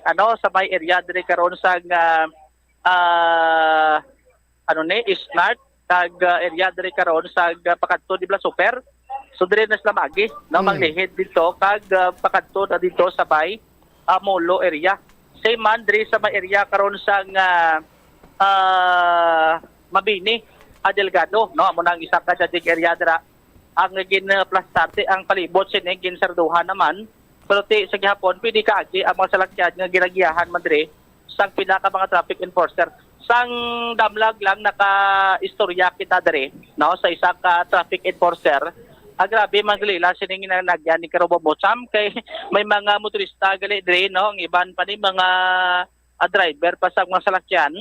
ano, sa may area diri karon sa, ah, ah, ano ni, East North, kag, ah, area diri karon sa, ah, pakadto di Blas Super. So diri na sila maagi, no, Mm. maglihid dito kag, ah, pakadto na dito sa may, ah, Molo area. Same man diri sa may area karon sa, ah, ah, Mabini, ah, Delgado, no? Amo na ang isa ka judging area dira. Ang ginaplastar ti ang palibot sini ginsarduhan naman. Pero ti sa gihapon, pwede kaagi ang mga salakyan nga ginagiyahan man diri sang pila ka mga traffic enforcer. Sang damlag lang nakaistorya kita diri, no, sa isa ka traffic enforcer. Ah, grabe, maglila sining nanagyan ni Karubo Bocham kay may mga motorista gali diri, no, ang iban pa ni mga, ah, driver pa sa mga salakyan.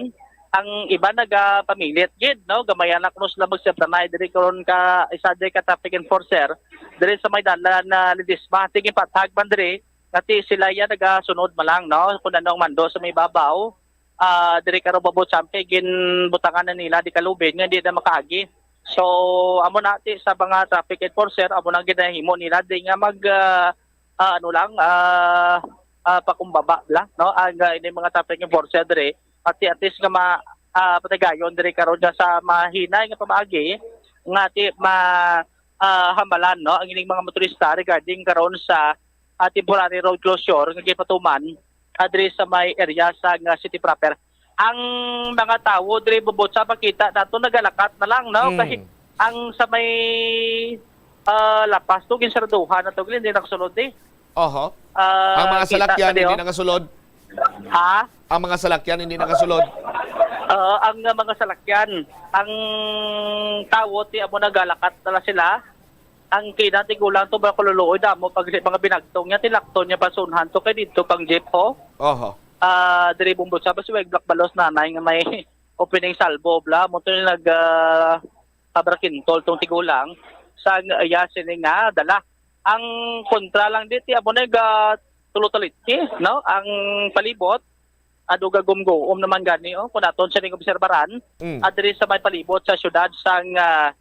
Ang iban nagapamilit gid, no, gamay anak no sila magsabtanay diri karon ka isa diri ka traffic enforcer diri sa may dalan na Ledesma. Sige, patag man diri, nga ti sila yan nagasunod man lang, no? Kung ano ang mando sa may babaw, ah, diri ka Robo Champ, kay ginbutangan na nila di kalubid nga di na makaagi. So, amo na ti sa mga traffic enforcer, amo na ang ginahimo nila di nga mag, ah, ah, ano lang, ah, ah, pakumbaba lang, no? Ang, ah, ini mga traffic enforcer diri, at at least nga ma, ah, patigayon diri karon nga sa mahinay nga pamaagi nga ti ma, ah, hambalan, no, ang ining mga motorista regarding karon sa, ah, temporary road closure nga gipatuman, ah, diri sa may area sa nga city proper. Ang mga tawo diri bubot sa makita nato nagalakat na lang, no? Mm. Kasi ang sa may, ah, Lapas to, ginsarduhan na to, hindi nakasulod eh. Oho. Ah, Ang mga kita salakyan sa hindi diyo? nakasulod. Ha? Ang mga salakyan hindi nakasulod. Ah, ang, ah, mga salakyan, ang tawo ti amo nagalakat na lang sila. Ang kinatigulang to, mga kululuoy, damo pag mga binagtong niya, tilakton niya, pasunhan to kay dito pang jeep ho. Oho. Ah, diri bumbot sa basi wag black balos nanay nga may opening salvo bla mo to nag, ah, kabrakintol tong tigulang sa iya sini nga dala. Ang kontra lang diti amo na ga tulo talitki, no? Ang palibot ado ga gumguom naman gani, oh, kung aton sining obserbaran, Mm. ah, diri sa may palibot sa syudad sang, ah,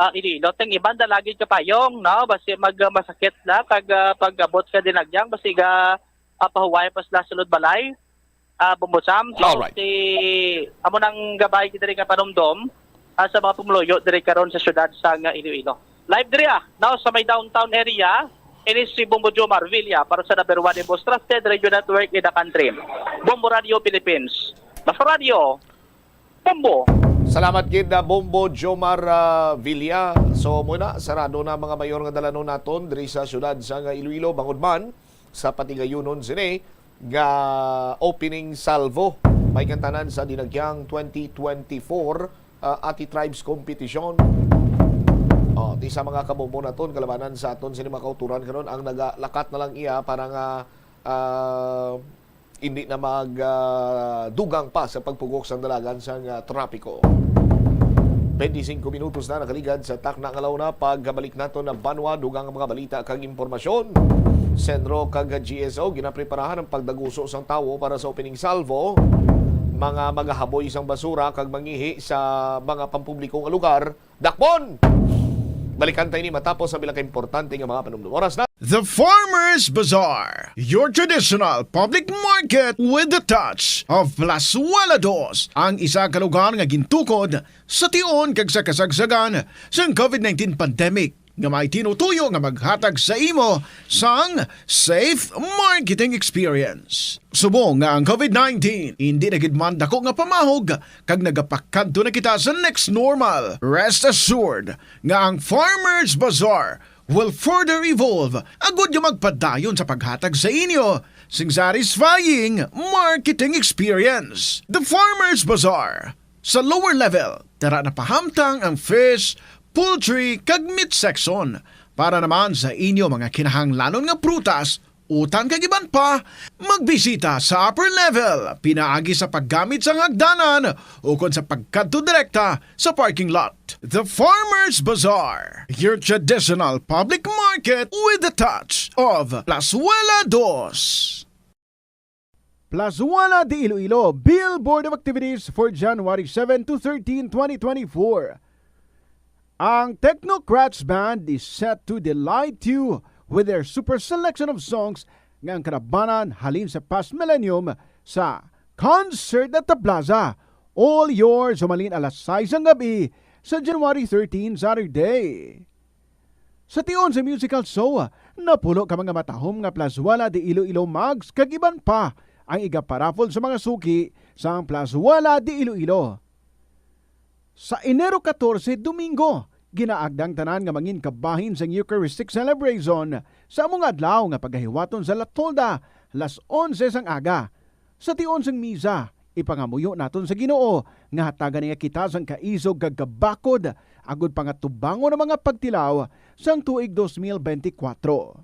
ah, Iloilo. Ang iban da lagi kapayong, no? Basi mag, ah, masakit na kag, ah, pag-abot ka dinagyang, basi ga, ah, pahuway pa sila sulod balay. Ah, Bombo Sam, so, Alright. si, amo nang gabay kita rin nga panumdom, ah, sa mga pumuluyo diri karon sa syudad sa nga Iloilo. Live diri, ah, now sa may downtown area, ini si Bombo Jomar Villa para sa number one and most trusted radio network in the country, Bombo Radio Philippines. Mas radyo, Bombo. Salamat gid na Bombo Jomar, ah, Villa. So muna, sarado na mga mayor nga dalanon naton diri sa syudad sa nga Iloilo, bangod man sa patigayunon sini nga opening salvo may kantanan sa dinagyang twenty twenty-four, ah, Ati Tribes Competition. Oh, ti sa mga kabombo naton, kalabanan sa aton sini mga kauturan karon ang nagalakat na lang iya para nga, ah, hindi na mag, ah, dugang pa sa pagpugok sang dalagan sang, ah, trapiko. Twenty-cinco minutos na nakaligad sa takna nga launa. Pagbalik nato na banwa, dugang ang mga balita kag impormasyon. Senro kag G S O, ginapreparahan ang pagdaguso sang tawo para sa opening salvo. Mga magahaboy sang basura kag mangihi sa mga pampubliko nga lugar, dakpon! Balikan tayo ni matapos sa bilang ka importante nga mga panumdum. Oras na. The Farmers Bazaar, your traditional public market with the touch of Plazuela Dos, ang isa ka lugar nga gintukod sa tion kag sa kasagsagan sang COVID nineteen pandemic, nga may tinutuyo nga maghatag sa imo sang safe marketing experience. Subong nga ang COVID nineteen hindi na gid man dako nga pamahog kag nagapakadto na kita sa next normal, rest assured nga ang Farmers Bazaar will further evolve agud nga magpadayon sa paghatag sa inyo sing satisfying marketing experience. The Farmers Bazaar, sa lower level, tara na pahamtang ang fish, poultry, kag meat section. Para naman sa inyo mga kinahanglanon nga prutas, utan kag iban pa, magbisita sa upper level pinaagi sa paggamit sang hagdanan ukon sa pagkadto direkta sa parking lot. The Farmers Bazaar, your traditional public market with the touch of Plazuela Dos. Plazuela de Iloilo, Bill Board of Activities for January seven to thirteen, twenty twenty-four. Ang Technocrats Band is set to delight you with their super selection of songs nga ang kalabanan halin sa past millennium sa Concert at the Plaza. All yours, humalin alas sais sang gabi sa January thirteen, Saturday. Sa tion sa musical show, napulo ka mga matahom nga Plazuela de Iloilo mugs kag iban pa ang igaparaffle sa mga suki sang Plazuela de Iloilo. Sa Enero katorse, Domingo, ginaagda ang tanan nga mangin kabahin sang Eucharistic Celebration sa amo nga adlaw nga pagahiwaton sa La Tolda, alas onse sang aga. Sa tion sang misa, ipangamuyo naton sa Ginoo nga hatagan niya kita sang kaisog kag kabakod, agud pangatubangon ang mga pagtilaw sang tuig dos mil benti-kwatro.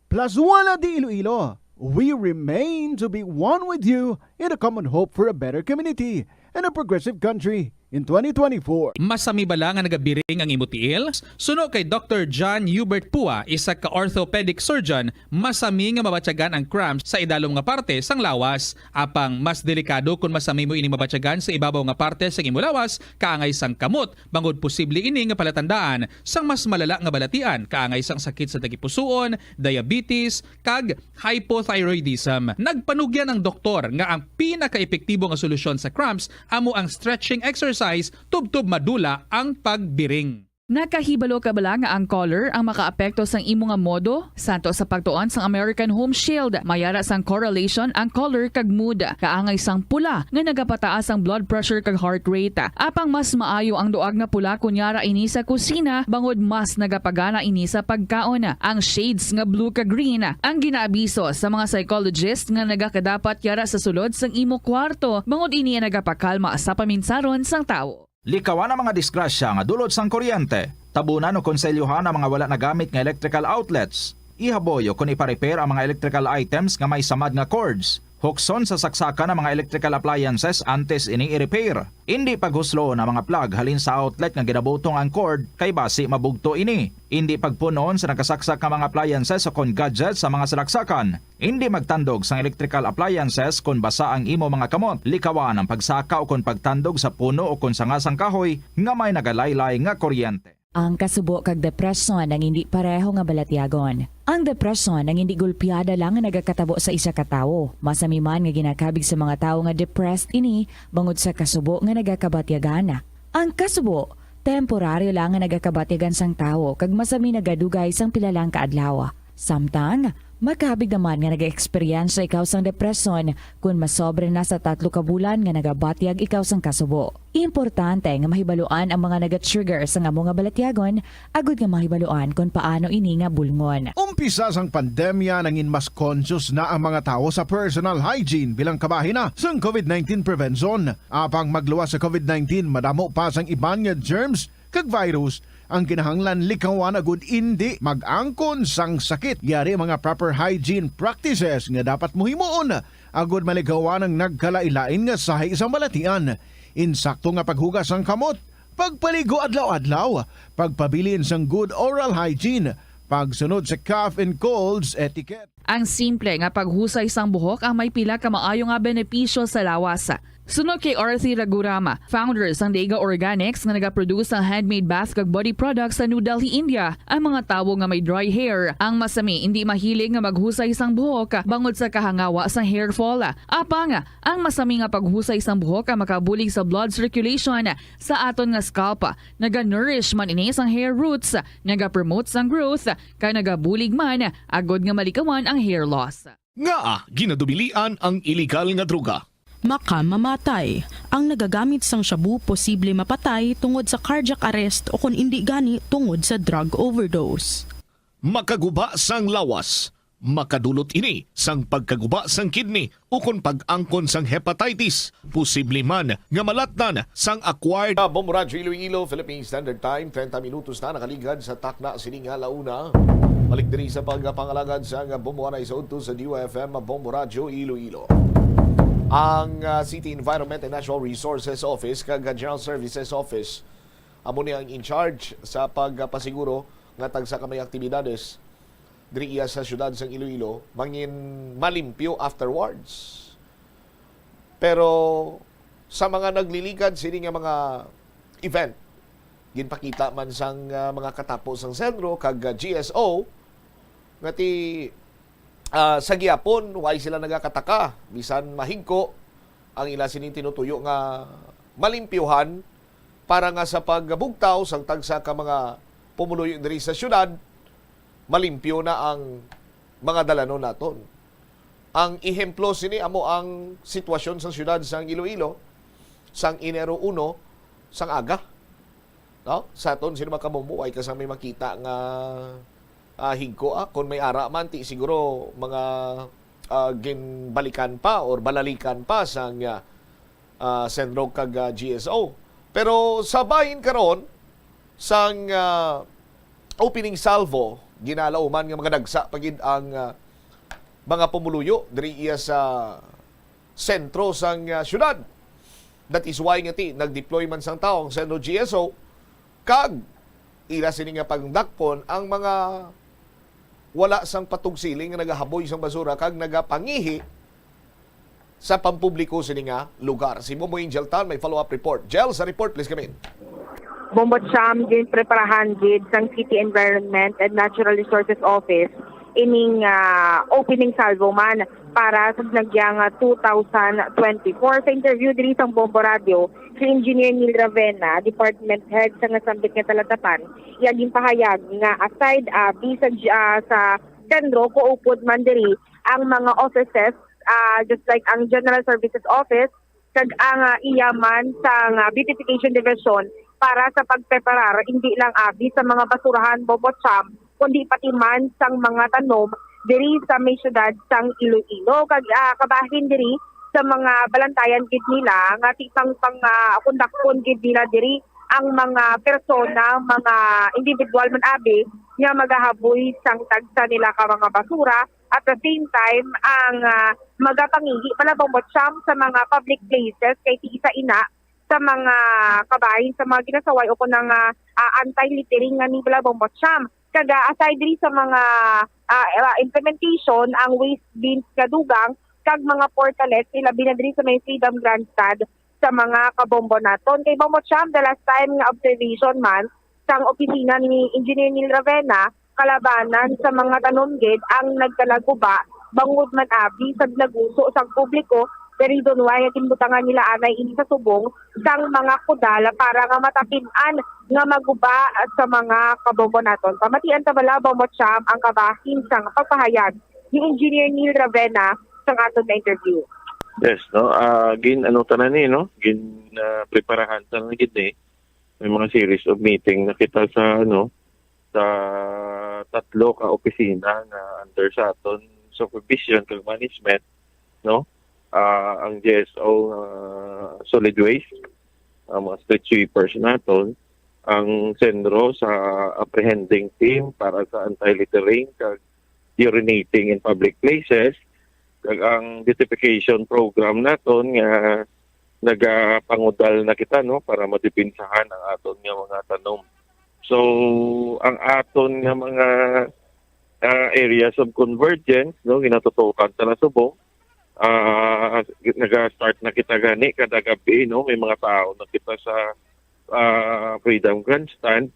Plazuela de Iloilo, we remain to be one with you in a common hope for a better community and a progressive country in twenty twenty-four. Masami bala nga nagabiring ang imo tiil? Suno kay Doktor John Hubert Pua, isa ka orthopedic surgeon, masami nga mabatyagan ang cramps sa idalom nga parte sang lawas. Apang mas delikado kon masami mo ini mabatyagan sa ibabaw nga parte sang imo lawas, kaangay sang kamot, bangod posible ini nga palatandaan sang mas malala nga balatian, kaangay sang sakit sa tagipusoon, diabetes, kag hypothyroidism. Nagpanugyan ang doktor nga ang pinakaepektibo nga solusyon sa cramps amo ang stretching exercise tubtob madula ang pagbiring. Nakahibalo ka bala nga ang color ang makaapekto sang imo nga modo? Santo sa pagtuon sang American Home Shield, may ara sang correlation ang color kag mood. Kaangay sang pula nga nagapataas ang blood pressure kag heart rate. Apang mas maayo ang duag nga pula kon yara ini sa kusina, bangod mas nagapagana ini sa pagkaon. Ang shades nga blue kag green ang ginaabiso sa mga psychologist nga nagakadapat yara sa sulod sang imo kwarto, bangod ini ang nagapakalma sa paminsaron sang tawo. Likawan ang mga disgrasya nga dulot sang kuryente. Tabunan o konselyohan ang mga wala nagamit nga electrical outlets. Ihaboy o kon ipa-repair ang mga electrical items nga may samad nga cords. Hukson sa saksakan ang mga electrical appliances antes ini i-repair. Indi paghusloon ang mga plug halin sa outlet nga ginabutong ang cord, kay basi mabugto ini. Indi pagpun-on sa nakasaksak nga mga appliances o kon gadgets sa mga salaksakan. Indi magtandog sang electrical appliances kon basa ang imo mga kamot. Likawan ang pagsaka o kon pagtandog sa puno o kon sanga sang kahoy nga may nagalaylay nga kuryente. Ang kasubo kag depresyon ang indi pareho nga balatyagon. Ang depresyon ang indi gulpiada lang nga nagakatabo sa isa ka tawo. Masami man nga ginakabig sa mga tawo nga depressed ini bangod sa kasubo nga nagakabatyagan. Ang kasubo, temporaryo lang nga nagakabatyagan sang tawo kag masami nagadugay sang pila lang ka adlaw. Samtang, makabig naman nga nag-eksperyensya ikaw sang depresyon kon masobra na sa tatlo ka bulan nga nagabatyag ikaw sang kasubo. Importante nga mahibaluan ang mga naga-trigger sang amo nga balatyagon agud nga mahibaluan kon paano ini nga bulngon. Umpisa sang pandemya, nangin mas conscious na ang mga tawo sa personal hygiene bilang kabahin na sang COVID nineteen prevention. Apang magluwas sa COVID nineteen, madamo pa sang iban nga germs kag virus ang kinahanglan likawan agud indi mag-angkon sang sakit. Yari mga proper hygiene practices nga dapat mo himuon agud malikawan ang nagkalain-lain nga sahi sang balatian. Insakto nga paghugas sang kamot, pagpaligo adlaw-adlaw, pagpabilin sang good oral hygiene, pagsunod sa cough and colds etiquette. Ang simple nga paghusay sang buhok ang may pila ka maayo nga benepisyo sa lawas. Suno kay Arthi Ragurama, founder sang Dega Organics nga nagaproduce sang handmade bath kag body products sa New Delhi, India, ang mga tawo nga may dry hair ang masami hindi mahilig nga maghusay sang buhok bangod sa kahangawa sang hair fall. Apang ang masami nga paghusay sang buhok ang makabulig sa blood circulation sa aton nga scalp. Naga-nourish man ini sang hair roots, naga-promote sang growth, kag nagabulig man agod nga malikawan ang hair loss. Ngaa ginadubilian ang iligal nga droga? Makamamatay. Ang nagagamit sang shabu posible mapatay tungod sa cardiac arrest o kon indi gani tungod sa drug overdose. Makaguba sang lawas, makadulot ini sang pagkaguba sang kidney ukon pag-angkon sang hepatitis, posible man nga malatnan sang acquired. Bombo Radyo Iloilo, Philippine Standard Time, treinta minutos na nakaligad sa takna sini nga alauna. Balik diri sa pagpangalagad sang Bombo Anay sa udto sa D U F M Bombo Radyo Iloilo. Ang ah, City Environment and Natural Resources Office kag General Services Office amo ni ang in charge sa pagpasiguro nga tagsa ka may aktibidades diri iya sa siyudad sang Iloilo mangin malimpyo afterwards. Pero sa mga nagliligad sini nga mga event, ginpakita man sang ah, mga katapo sang Senro kag ah, G S O nga ti ah, sa gihapon way sila nagakataka bisan mahigko ang ila sining tinutuyo nga malimpyuhan para nga sa pagbugtaw sang tagsa ka mga pumuluyo diri sa siyudad, malimpyo na ang mga dalanon naton. Ang ehemplo sini amo ang sitwasyon sang siyudad sang Iloilo sang Enero uno sang aga. No? Sa aton sino makabombo ay kasang may makita nga ah, higko ah, kung may ara man ti siguro mga ah, ginbalikan pa or balalikan pa sang ah, ah, Senro kag ah, G S O. Pero sa bahin karon sang ah, opening salvo, ginalauman nga mga dagsa pa gid ang ah, mga pumuluyo diri iya sa sentro sang ah, syudad. That is why nga ti nag-deploy man sang tawo ang Senro G S O kag ila sini nga pagdakpon ang mga wala sang patugsiling nga nagahaboy sang basura kag nagapangihi sa pampubliko sini nga lugar. Si Momo Angel Tan may follow-up report. Jel, sa report, please come in. Bombo Cham, ginpreparahan gid sang City Environment and Natural Resources Office ining ah, opening salvo man para sa nagyang ah, two thousand twenty-four. Sa interview diri sang Bombo Radio, si Engineer Neil Ravena, Department Head sa nasambit nga talatapan, iya ginpahayag nga aside ah, bisag ah, sa Senro, kuupod man diri ang mga offices ah, just like ang General Services Office, kag ang ah, iya man sang ah, Beautification Division para sa pagpreparar indi lang abi sa mga basurahan, Bombo Cham, kundi pati man sang mga tanom diri sa may siyudad sang Iloilo. Kag ah, kabahin diri sa mga balantayan gid nila nga ti pang pang ah, kondakton gid nila diri ang mga persona, mga individual man abi nga magahaboy sang tagsa nila ka mga basura. At the same time, ang ah, magapangihi pala, Bombo Cham, sa mga public places kay ti isa ina sa mga kabahin sa mga ginasaway o kung nga ah, anti-littering nga ni bala, Bombo Cham. Kag ah, aside diri sa mga ah, ah, implementation, ang waste bins nga dugang kag mga portalets, ilabi na diri sa may Freedom Grandstand sa mga kabombo naton. Kay Bombo Cham, the last time nga observation man sang opisina ni Engineer Neil Ravena, kalabanan sa mga tanom gid ang nagkalaguba bangod man abi sa ginaguso sang publiko, the reason why nga ginbutangan nila anay ini sa subong sang mga kudal para nga matapin-an nga maguba sa mga kabombo naton. Pamatian ta bala, Bombo Cham, ang kabahin sang pagpahayag ni Engineer Neil Ravena sang aton na interview. Yes, no. Ah, gin ano tanan ni, no? Gin ah, preparahan tanan gid ni. May mga series of meeting na kita sa ano sa tatlo ka opisina nga under sa aton supervision kag management, no? Ah, ang G S O ah, solid waste, ang mga street sweepers naton, ang Senro sa apprehending team para sa anti-littering kag urinating in public places, kag ang beautification program naton nga nagapangudal na kita, no, para madipinsahan ang aton nga mga tanom. So, ang aton nga mga ah, areas of convergence, no, ginatutukan sa nasubong, ah, naga-start na kita gani kada gabi, no? May mga tao na kita sa, ah, Freedom Grandstand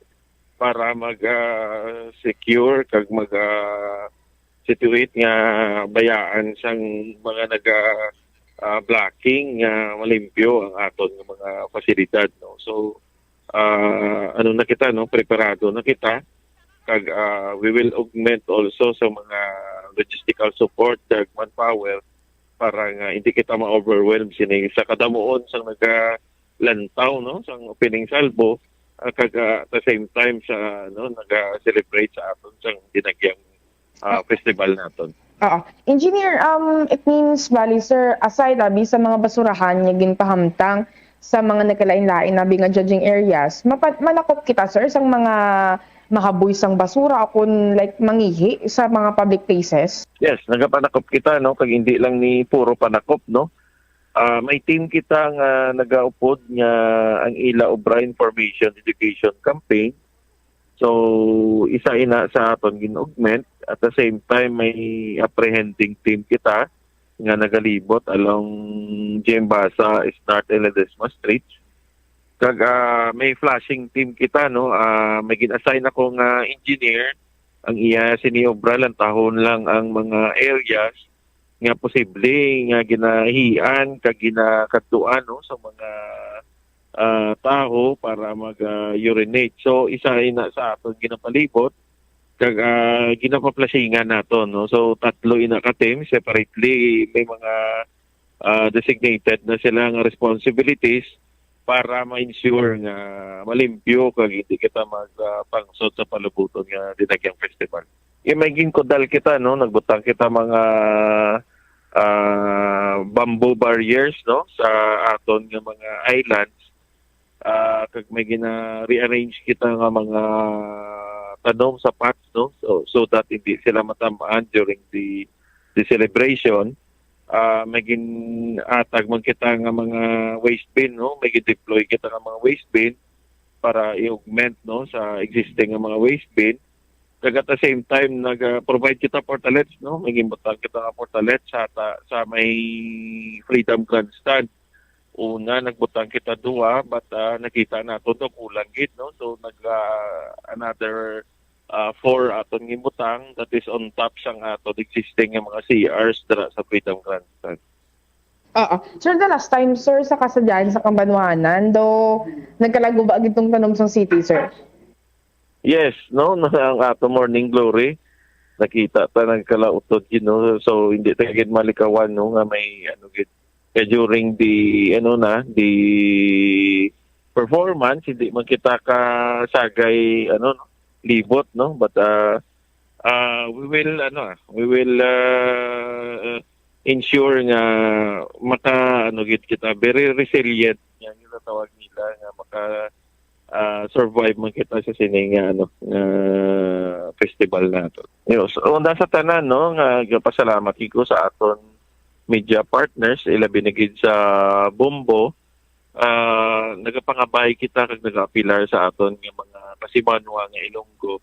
para mag, ah, secure kag mag, ah, situate nga bayaan sang mga naga, ah, blocking nga malimpyo ang aton nga mga pasilidad, no? So, ah, ano na kita, no? Preparado na kita. Kag, ah, we will augment also sa mga logistical support kag manpower para nga hindi kita ma-overwhelm sini sa kadamuon sang nagalantaw, no, sang opening salvo, ah, kag, ah, at the same time sa, ano, naga-celebrate sa aton sang dinagyang, ah, festival naton. Oo. Engineer, um, it means, bali, sir, aside, abi, sa mga basurahan nga ginpahamtang sa mga nagkalain-lain, abi, nga judging areas, mapa-, manakop kita, sir, sang mga mahaboy sang basura o kun, like, mangihi sa mga public places? Yes, nagapanakop kita, no, kag hindi lang ni puro panakop, no. Ah, may team kita nga nagaupod nga ang ila obra information education campaign. So, isa ina sa aton gin-augment. At the same time, may apprehending team kita nga nagalibot along Jembasa, Start, and Ledesma Street. Kag, ah, may flushing team kita, no? Ah, may gin-assign ako nga engineer. Ang iya sini obra, lantahon lang ang mga areas nga posible nga ginahian kag ginakadtuan, no, sa mga, ah, tawo para mag, ah, urinate. So, isa ina sa aton ginapalibot kag, ah, ginapaplashingan naton, no? So, tatlo ina ka team separately, may mga, ah, designated na sila nga responsibilities para ma-ensure nga malimpyo kag hindi kita mag, ah, pangsot sa palubuton nga Dinagyang Festival. Yung may ginkudal kita, no, nagbutang kita mga, ah, bamboo barriers, no, sa aton nga mga islands. Ah, kag may gina-rearrange kita nga mga tanom sa pots, no, so, so that hindi sila matamaan during the, the celebration. Ah, may gin-atag man kita nga mga waste bin, no? May gin-deploy kita nga mga waste bin para i-augment, no, sa existing nga mga waste bin. Kag at the same time, nag-provide kita portalets, no? May ginbutang kita nga portalets sa ta-, sa may Freedom Grandstand. Una, nagbutang kita duha, but, ah, nakita nato to kulang gid, no? So, nag, ah, another, ah, four aton ginbutang that is on top sang aton existing nga mga C Rs dira sa Freedom Grandstand. Oo. Sir, the last time, sir, sa kasadyahan sa Kambanwanan, do nagkalaguba gid tong tanom sang city, sir? Yes, no, na ang ato Morning Glory, nakita ta nagkalautod gid, no? So, hindi ta gid malikawan, no, nga may, ano, gid, kay during the, ano na, the performance, hindi man kita kasagay, ano, no, libot, no? But, ah, ah, we will, ano, ah, we will, ah, ensure nga maka, ano, gid kita, very resilient, nga ginatawag nila, nga maka, ah, survive man kita sa sini nga, ano, nga festival nato. Yun. So, una sa tanan, no, nga gapasalamat ko sa aton media partners, ilabi na gid sa Bombo. Ah, nagapangabay kita kag nagaapilar sa aton nga mga kasimanwa nga Ilonggo.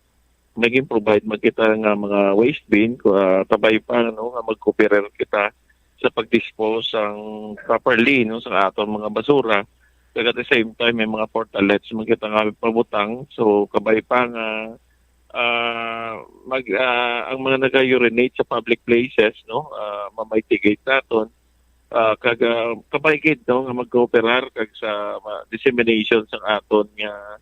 Nagin-provide man kita nga mga waste bin, ku-, ah, kabay pa, no, nga mag-cooperate kita sa pag-dispose sang properly, no, sa aton mga basura. Kag at the same time, may mga portalets man kita nga pabutang. So, kabay pa nga, ah, mag, ah, ang mga naga-urinate sa public places, no, ah, ma-mitigate naton. Ah, kag, ah, kabay gid, no, nga magkooperar kag sa ma-, dissemination sang aton nga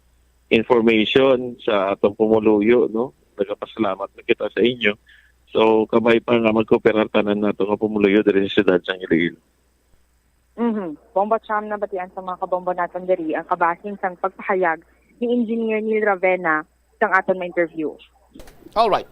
information sa atong pumuluyo, no. Nagapasalamat na kita sa inyo. So, kabay pa nga magkooperar tanan nato nga pumuluyo diri sa siyudad sang Iloilo. Mhm. Bombo Cham, nabatian sa mga kabombo naton diri ang kabahin sang pagpahayag ni Engineer Neil Ravena sang aton ma-interview. All right.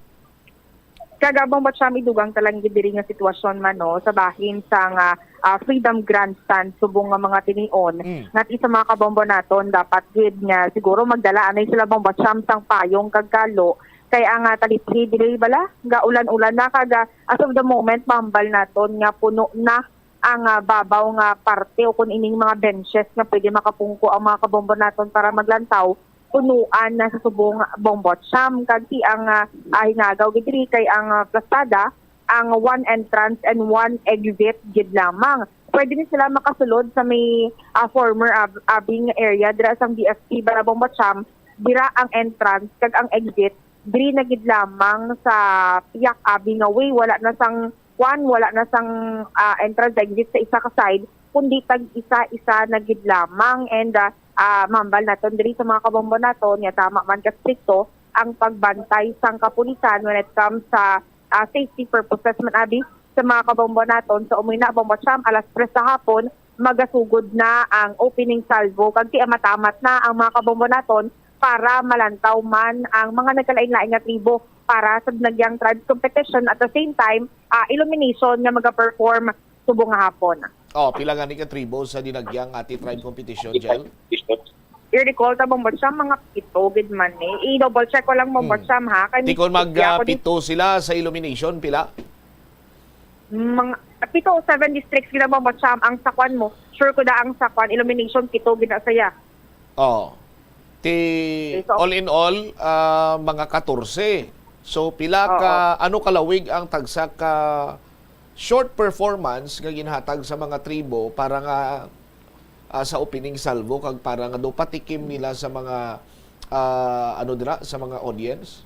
Kag, ah, Bombo Cham, idugang ta lang gid diri nga sitwasyon man, no, sa bahin sang, ah, ah, Freedom Grandstand subong nga mga tinion. Mm. Nga ti sa mga kabombo naton, dapat gid nga siguro magdala anay sila, Bombo Cham, sang payong kag kalo, kay ang, ah, taliphi diri bala, gaulan-ulan na, kag, ah, as of the moment, mahambal naton nga puno na ang, ah, babaw nga parte o kun ining mga benches nga pwede makapungko ang mga kabombo naton para maglantaw, punuan na sa subong Bombo Cham. Kag ti ang, ah, ah, hinagaw gid diri kay ang, ah, plastada ang one entrance and one exit gid lamang. Pwede ni sila makasulod sa may, ah, former Ab-, Abing area dira sa B F P Barabong Bacham, dira ang entrance kag ang exit diri na gid lamang sa Piak Abi nga way, wala na sang kwan, wala na sang, ah, entrance exit sa isa ka side, kundi tag isa-isa na gid lamang. And, ah, ah, mahambal naton diri sa mga kabombo naton nga tama man ka strikto ang pagbantay sang kapulisan when it comes sa, ah, safety purposes man abi sa mga kabombo naton. Sa umoy na, Bombo Cham, alas tres sa hapon, magasugod na ang opening salvo kag ti amatamat na ang mga kabombo naton para malantaw man ang mga nagkalain-lain nga tribo para sa Dinagyang Tribes Competition. At the same time, ah, illumination nga maga-perform subong nga hapon. Oh, pila gani ka tribo sa Dinagyang Ati Tribe Competition, Jel? I-recall ta, Bombo Cham, mga pito gid man eh. I-double check ko lang, Bombo Hmm. Cham, ha? Kay Ti kon mag, ah, ako din pito sila sa illumination, pila? Mga pito o seven districts gid, Bombo Cham, ang sakwan mo. Sure ko da ang sakwan, illumination, pito gid na saya. Oh. Ti, Okay, so all in all, ah, mga katorse. So, pila Oo. ka, ano kalawig ang tagsa ka short performance nga ginhatag sa mga tribo para nga, ah, sa opening salvo kag para nga daw patikim nila sa mga, ah, ano dira, sa mga audience?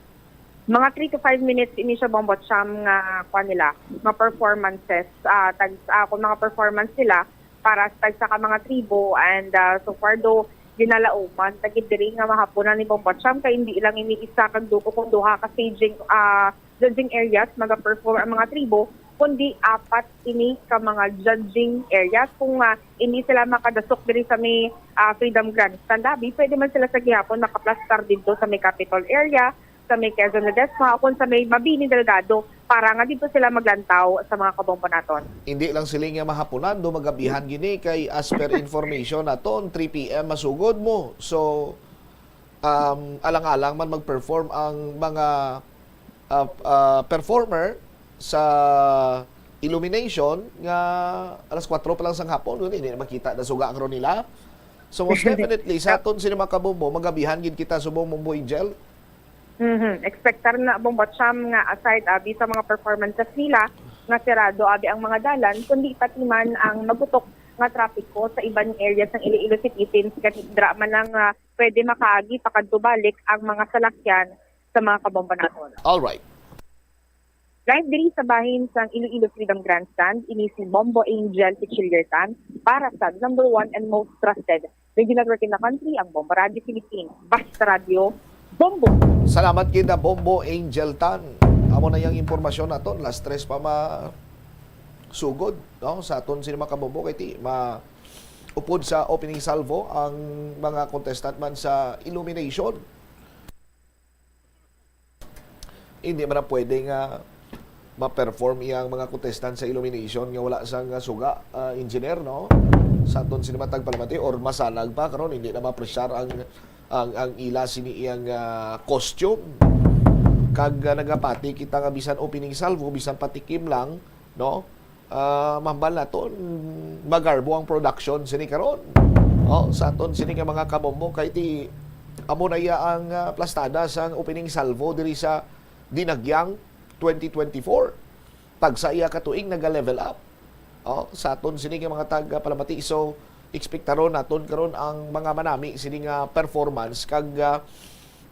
Mga three to five minutes ini siya, Bombo Cham, nga kuan nila, mga performances, ah, tag-, ah, kung mga performance nila para sa tagsa ka mga tribo. And, ah, so far do, ginalauman ta gid diri nga mahapunan ni Bombo Cham, kay hindi lang ini isa kag duko kung duha ka staging, ah, judging areas maga-perform ang mga tribo, kundi apat ini ka mga judging areas. Kung, ah, hindi sila makadasok diri sa may, ah, Freedom Grandstand, abi, pwede man sila sa gihapon makaplastar didto sa may Capitol area, sa may Quezon Ledesma, o kung sa may Mabini Delgado, para nga didto sila maglantaw sa mga kabombo naton. Hindi lang sila nga mahapunan, do magabihan gini, kay as per information naton, three P M masugod mo. So, um, alang-alang man mag-perform ang mga, ah, ah, performer sa illumination nga alas kuwatro pa lang sang hapon, hindi na makita na suga karon nila. So, most definitely, sa aton sini mga kabombo, magabihan gid kita subong, Bombo Angel. Mhm. Expectar na, Bombo Cham, nga aside, abi, sa mga performances nila, nga sirado, abi, ang mga dalan, kundi pati man ang magutok nga trapiko sa iban nga area sang Iloilo City, since gani dira man lang, ah, pwede makaagi pakadto-balik ang mga salakyan sa mga kabombo naton. All right. Live diri sa bahin sang Iloilo Freedom Grandstand, ini si Bombo Angel Pichillertan para sa number one and most trusted radio network in the country, ang Bombo Radio Philippines. Basta Radio, Bombo! Salamat gid na, Bombo Angel Tan. Amo na yang impormasyon naton, alas tres pa masugod, no? Sa aton sini mga kabombo, kay ti, ma-, upod sa opening salvo ang mga contestant man sa illumination. Hindi man na pwede nga ma-perform iyang mga contestant sa illumination nga wala sang suga, ah, engineer, no? Sa aton sini matag palamati or masanag pa karon, hindi na ma-pressure ang, ang, ang ila sini iyang, ah, costume. Kag, ah, nagapati kita nga bisan opening salvo, bisan patikim lang, no? Ah, mahambal naton, magarbo ang production sini karon. Oh, sa aton sini nga mga kabombo, kay ti amo na iya ang, ah, plastada sang opening salvo diri sa Dinagyang twenty twenty-four. Tagsa iya ka tuig naga-level up. Oh, sa aton sini nga mga taga palamati. So, ekspektaron naton karon ang mga manami sini nga performance kag, ah,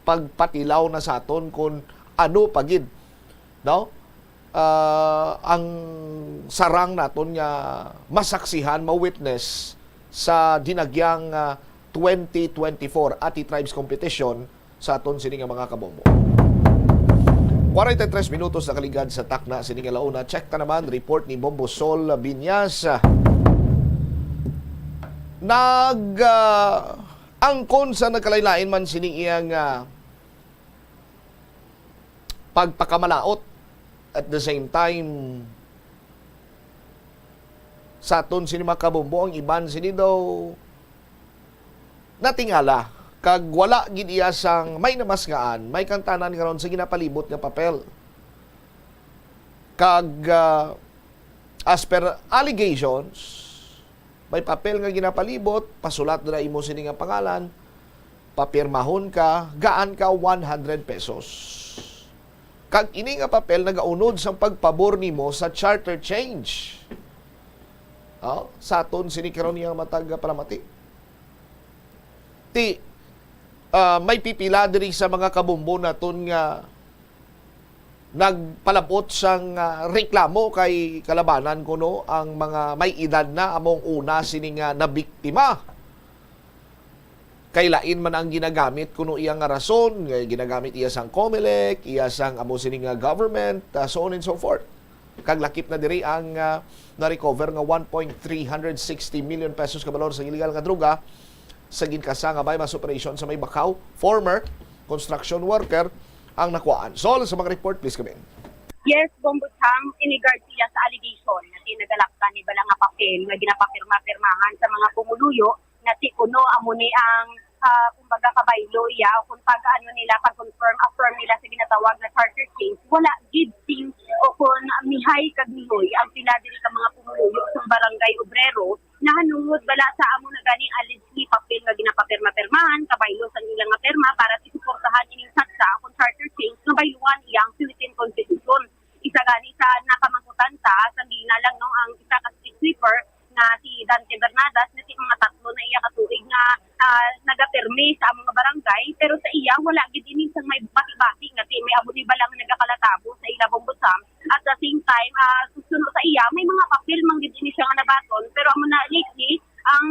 pagpatilaw na sa aton kung ano pa gid, no? Ah, ang sarang naton nga masaksihan, ma-witness sa Dinagyang, ah, twenty twenty-four Ati Tribes Competition sa aton sini nga mga kabombo. Kwarenta y tres minutos nakaligad sa takna sini nga launa. Check ta naman, report ni Bombo Sol Binyas. Nag, ah, angkon sa nagkalain-lain man sining iyang, ah, pagpakamalaot. At the same time, sa aton sini mga kabombo, ang iban sini daw natingala, kag wala gid iya sang may namasngaan, may kantanan karon sa ginapalibot nga papel. Kag, ah, as per allegations, may papel nga ginapalibot, pasulat na imo sini nga pangalan, papirmahon ka, gaan ka one hundred pesos. Kag ini nga papel nagaunod sang pagpabor nimo sa charter change. Oh, sa aton sini karon niya matag palamati. Ti, ah, may pipila diri sa mga kabombo naton nga nagpalabot sang, ah, reklamo kay kalabanan kuno ang mga may edad na among una sini nga nabiktima. Kay lain man ang ginagamit kuno iya nga rason, nga ginagamit iya sang Comelec, iya sang amo sini nga government, ah, so on and so forth. Kag lakip na diri ang, ah, na-recover nga one point three hundred sixty million pesos ka balor sa illegal nga droga sa ginkasa nga buy-bust operation sa may Bacau. Former construction worker ang nakuhaan. Sol, sa mga report, please come in. Yes, Bombo Sam, in regard siya sa allegation na tinagalaktan ni bala nga papel nga ginapapirma-pirmahan sa mga pumuluyo na ti kuno amo ni ang, ah, kumbaga, kabaylo iya o kung pag-ano nila, pag-confirm, affirm nila sa ginatawag na charter change, wala gid sing o kung mihay kag mihoy ang pila diri ka mga pumuluyo sa barangay obrero nahanungod bala sa amo na gani alleged ni papel nga ginapapirma-pirmahan, kabaylo sang ila nga pirma para suportahan ining satsa o kung charter change nga bayluhan iyang Philippine Constitution. Isa gani sa napamangkutan ta sa ginalang, no, ang isa ka street sweeper na si Dante Bernadas, na ti mga tatlo na iya ka tuig nga, ah, nagapirmi sa among nga barangay, pero sa iya wala gid ini sang may bati-bati nga ti may amo ni bala nga nagakalatabo sa ila, Bombo Sam. At the same time, ah, suno sa iya may mga papel man gid ini siya nga nabaton, pero amo na lately ang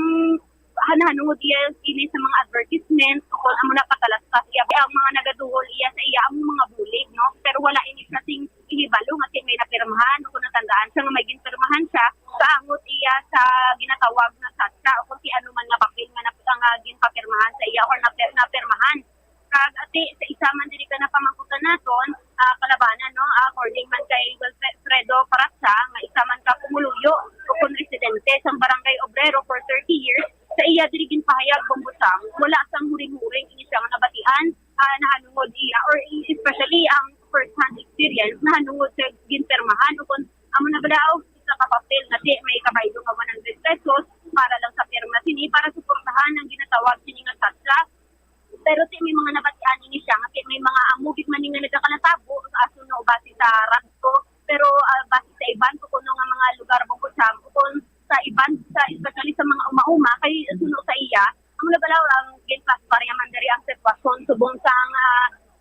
hanahanungod iya ini sa mga advertisement o kung amo na patalastas iya ang mga nagaduhol iya sa iya ang mga bulig, no? Pero wala ini siya sing ihibalo nga ti may napirmahan o kung natandaan siya nga may ginpirmahan siya kaangot iya sa ginatawag na satsa o kung ti ano man nga papel nga nap- nga ginpapirmahan sa iya or napir- napirmahan. Kag ati sa isa man diri ka napamangkutan naton, ah, kalabanan, no, ah, according man kay Wilfredo Paratsa, nga isa man ka pumuluyo o kon residente sang Barangay Obrero for thirty years, sa iya diri ginpahayag, Bombo Sam, wala sang huring-huring ini siya nga nabatian, ah, nahanungod iya, or i- especially ang first-hand experience nahanungod sa ginpirmahan o kon amo na ba daw isa ka papel nga di may kabaylo ka one hundred pesos para lang sa pirma sini para suportahan ang ginatawag sini nga satsa. Pero ti may mga nabatian ini siya nga ti may mga amo gid man ni nga nagakalatabo sa suno base sa radyo, pero, ah, base sa iban ko kuno nga mga lugar, Bombo Sam, kung sa iban, sa, especially sa mga uma-uma, kay suno sa iya, amo na bala ang ginpasbarya man diri ang sitwasyon subong sa nga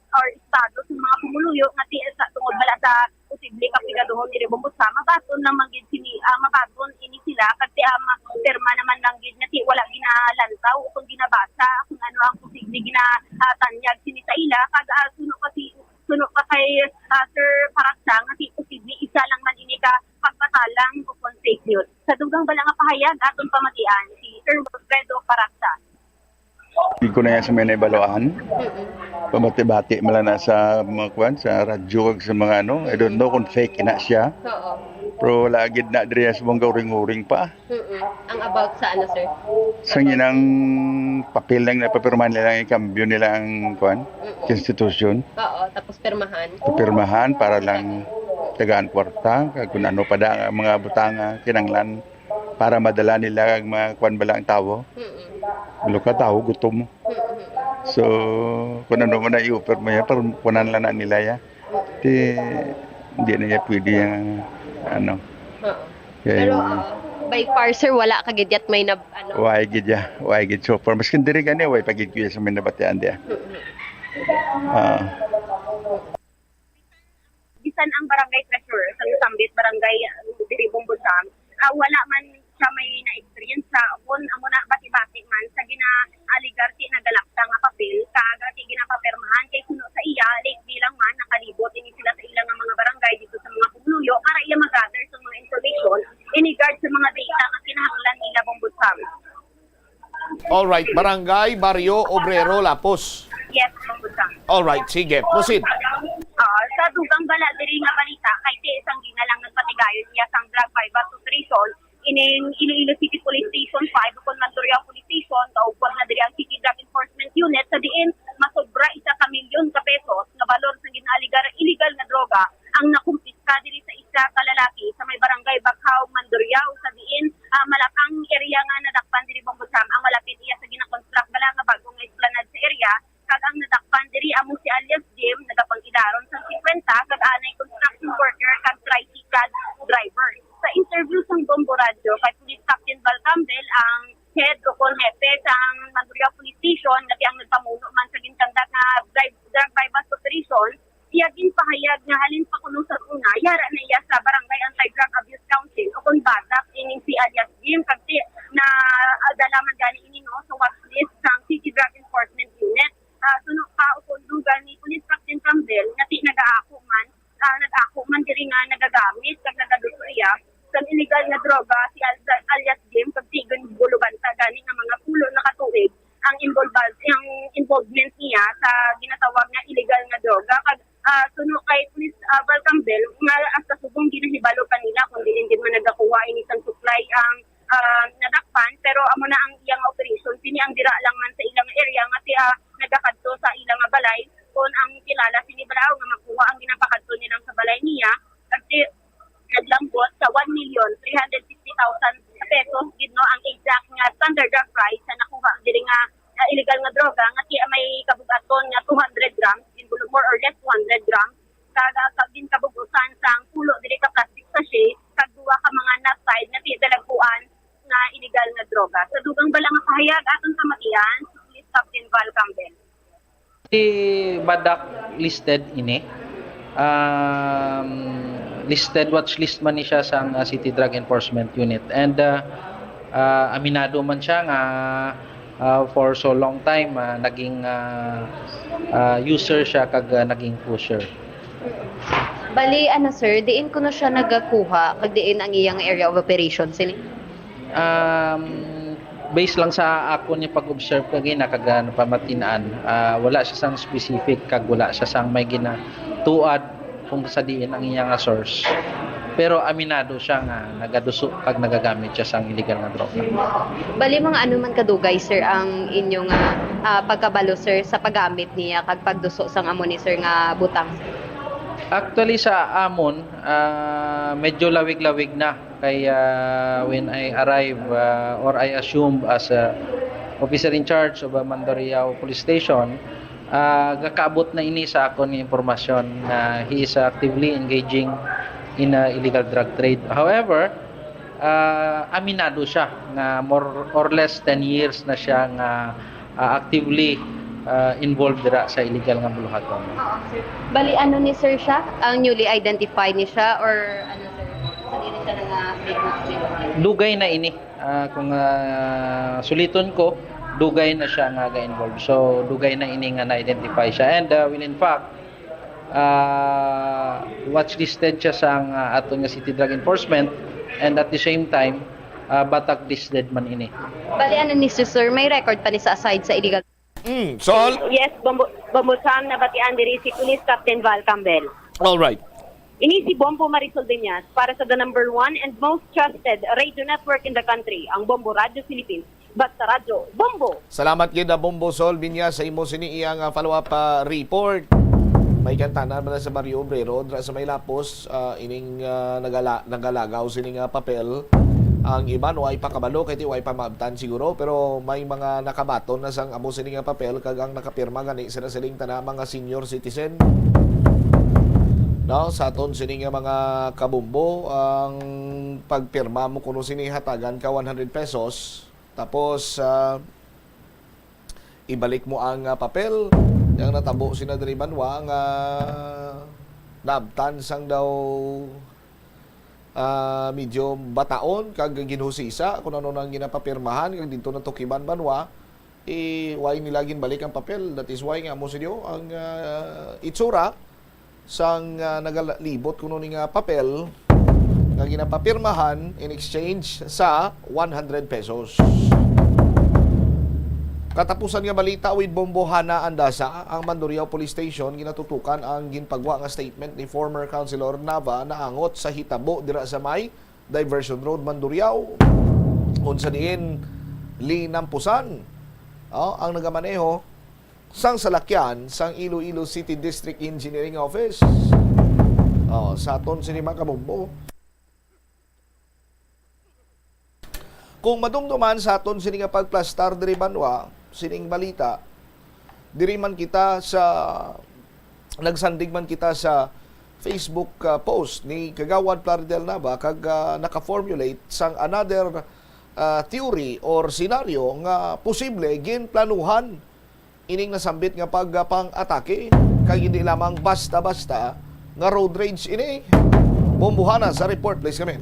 or estado sa mga pumuluyo nga ti sa tungod bala sa posible ka pigaduhon diri, Bombo Sam, mabaton lang man gid sini, ah, mabaton ini sila kag ti, ah, ma- pirma naman lang gid nga ti wala ginalantaw o kung ginabasa kung ano ang posible gina, ah, tanyag sini sa ila kag, ah, suno pa si suno pa kay, ah, Sir Paratsa nga ti posible isa lang man ini ka pagpatalang o kon fake news. Sa dugang bala nga pahayag aton pamatian si Sir Wilfredo Paratsa. Di ko na yan sa may naibaluan. Mm-mm. Pamati-bati man lang na sa mga kwan, sa radyo kag sa mga ano. I don't know kung fake na siya. Oo. Pero wala gid na diri sa mga uring-uring pa. Mm-mm. Ang about sa ano, sir? Sa ginang papel lang na papirmahan nila, ang ikambyo nila ang kwan, Mm-mm. Constitution. Oo, tapos pirmahan. Papirmahan para lang tagaan kwarta, kag kung ano pa da ang mga butanga, kinanglan. Para madala nila ang mga kwan bala ang tawo. Mm-mm. Lo ka tawo, gutom. Mm-mm. So, kung ano man na i-offer mo yan, para kunan lang na nila ya. Mm-mm. Ti, hindi na niya pwede yung, ano. Oo. Kaya Pero, yung uh, by far, sir, wala ka gid yat may nab-, ano? Why gid ya? Why gid so far? Maskin diri gani, why pagid kuya sa may nabatian diya? Mm-mm. Ah. Bisan ang barangay treasurer sa Lusambit, barangay, ah, diri Bombo Sam, ah, wala man siya may na-experience sa kun amo na bati-bati man sa gina-alegar ti nagalapta nga papel kag ti ginapapirmahan kay suno sa iya, lately lang man nakalibot ini sila sa ila nga mga barangay dito sa mga pumuluyo para iya mag-gather sa mga information in regard sa mga data nga kinahanglan nila, Bombo Sam. All right, barangay, baryo, obrero, lapos. Yes, Ma'am Butang. All right, sige, proceed. Ah, sa dugang bala diri nga balita, kay ti isang ginalang nagpatigayon niya sang drug buy-bust operation ining Iloilo City Police Station five ukon Mandurriao Police Station, kaugwad na diri ang City Drug Enforcement Unit, sa diin masobra isa ka milyon ka pesos nga balor sa ginaaligar illegal nga droga ang nakumpiska diri sa isa ka lalaki sa may barangay Bakhaw, Mandurriao, sa diin, ah, malap-, ang area nga nadakpan diri, Bombo Sam, ang malapit iya sa ginakonstruct bala nga bag-o nga esplanade sa area, kag ang nadakpan diri amo si alias Jim, nagapang-idaron sang fifty, kag Ang head o kon hepe sang Mandurriao Police Station, nga ang nagpamuno man sa ginkandak nga drive, drug buy-bust operation, iya ginpahayag nga halin pa kuno sa una, yara na iya sa Barangay Anti-Drug Abuse Council o kon BADAC, ining si alias Jim, kag ti-, na, ah, dala man gani ini, no, sa watch list sang City Drug Enforcement Unit. Ah, suno pa o kon dugang ni Police Captain Campbell nga ti nagaako man, ah, nag-ako man diri nga nagagamit kag nagaduso iya sang illegal nga droga si al-, alias Jim, kag ti ginbulubanta gani nga mga pulo na ka tuig ang involved, ang involvement niya sa ginatawag nga illegal nga droga. Kag, ah, suno kay Police, ah, Val Campbell, nga hasta subong ginahibalo pa nila kung diin gid man nagakuha ini sang supply ang, ah, nadakpan, pero amo na ang iyang operation. Sini ang dira lang man sa ilang area nga ti, ah, nagakadto sa ilang balay. Kung ang kilala sini balaw nga makuha ang ginapakadto nilang sa balay niya, kasi naglambot sa one million three hundred sixty thousand pesos gid, no, ang exact nga standard drug price sa nakuha diri nga, ah, illegal nga droga nga ti may kabug-aton nga two hundred grams, gin-, more or less two hundred grams, kag, ah, kag ginkabugusan sang pulo diri ka plastic sachet kag duha ka mga nut side nga ti dalagkuan nga illegal nga droga. Sa dugang bala nga pahayag, aton pamatian si Police Captain Val Campbell. Si BADAC listed ini. Um, listed, watch list man ni siya sang, uh, City Drug Enforcement Unit. And, uh, uh, aminado man siya nga, uh, for so long time, uh, naging, uh, uh, user siya kag, uh, naging pusher. Bali, ano, sir, diin kuno siya nagakuha kag diin ang iyang area of operation sini? Um, based lang sa akon nga pag-observe kagina kag, ah, napamatinaan, ah, wala siya sang specific kag wala siya sang may ginatuad kung sa diin ang iya nga source. Pero aminado siya nga nagaduso kag nagagamit siya sang illegal nga droga. Bali, mga ano man kadugay, sir, ang inyo nga, ah, pagkabalo, sir, sa paggamit niya kag pagduso sang amo ni, sir, nga butang, sir? Actually, sa amon, ah, medyo lawig-lawig na. Kay, ah, when I arrive, ah, or I assume as, ah, officer in charge of, ah, Mandurriao Police Station, ah, gakaabot na ini sa akon nga impormasyon nga he is actively engaging in, ah, illegal drug trade. However, ah, aminado siya nga more or less ten years na siya nga, ah, actively, ah, involved dira sa illegal nga buluhaton. Oo, sir. Bali, ano ni, sir, siya? Ang newly identified ni siya or ano, sir? Sa dili siya nga big, big. Dugay na ini. Ah, kung, ah, suliton ko, dugay na siya nga ga-involve. So, dugay na ini nga na-identify siya. And, ah, well, in fact, ah, watch listed siya sang, ah, aton nga City Drug Enforcement, and at the same time, ah, BADAC listed man ini. Bali, ano ni, sir, sir? May record pa ni sa aside sa illegal? Mm, Sol? Yes, Bombo, Bombo Sam, nabatian diri si Police Captain Val Campbell. All right. Ini si Bombo Marisol Viñas para sa the number one and most trusted radio network in the country, ang Bombo Radio Philippines. Basta Radyo, Bombo! Salamat gid, ah, Bombo Sol Viñas, sa imo sini iyang, ah, follow-up, ah, report. May kantanan man sa Barrio Obrero, dra sa may Lapos, ah, ining, ah, nagala-, nagalagaw sini nga papel. Ang iban way pa kabalo kay ti way pa maabtan siguro, pero may mga nakabaton na sang amo sini nga papel kag ang nakapirma gani sila siling tana mga senior citizen. No, sa aton sini nga mga kabombo, ang pagpirma mo kuno sini hatagan ka one hundred pesos. Tapos, ah, ibalik mo ang, ah, papel. Yang natabo sina diri banwa nga naabtan sang daw, ah, medyo bataon kag ginhusisa kung ano nang ginapapirmahan kag didto natukiban banwa, eh, way nila ginbalik ang papel. That is why nga amo sa inyo ang, ah, itsura sang, ah, nagalibot kuno ni nga papel nga ginapapirmahan in exchange sa one hundred pesos. Katapusan nga balita with Bombo Hana Andasa, ang Mandurriao Police Station ginatutukan ang ginpagwa nga statement ni former Councilor Nava naangot sa hitabo dira sa may Diversion Road, Mandurriao, unsa diin linampusan, oh, ang nagamaneho sang salakyan sang Iloilo City District Engineering Office. Oh, sa aton sini, mga kabombo. Kung madumduman sa aton sini nga pagplastar diri banwa, sining balita, diri man kita sa, nagsandig man kita sa Facebook, ah, post ni Kagawad Plaridel Nava kag, ah, naka-formulate sang another, ah, theory or senaryo nga posible ginplanuhan ining nasambit nga pagpang-atake, kag hindi lamang basta-basta nga road rage ini. Bombohana sa report, please, kami.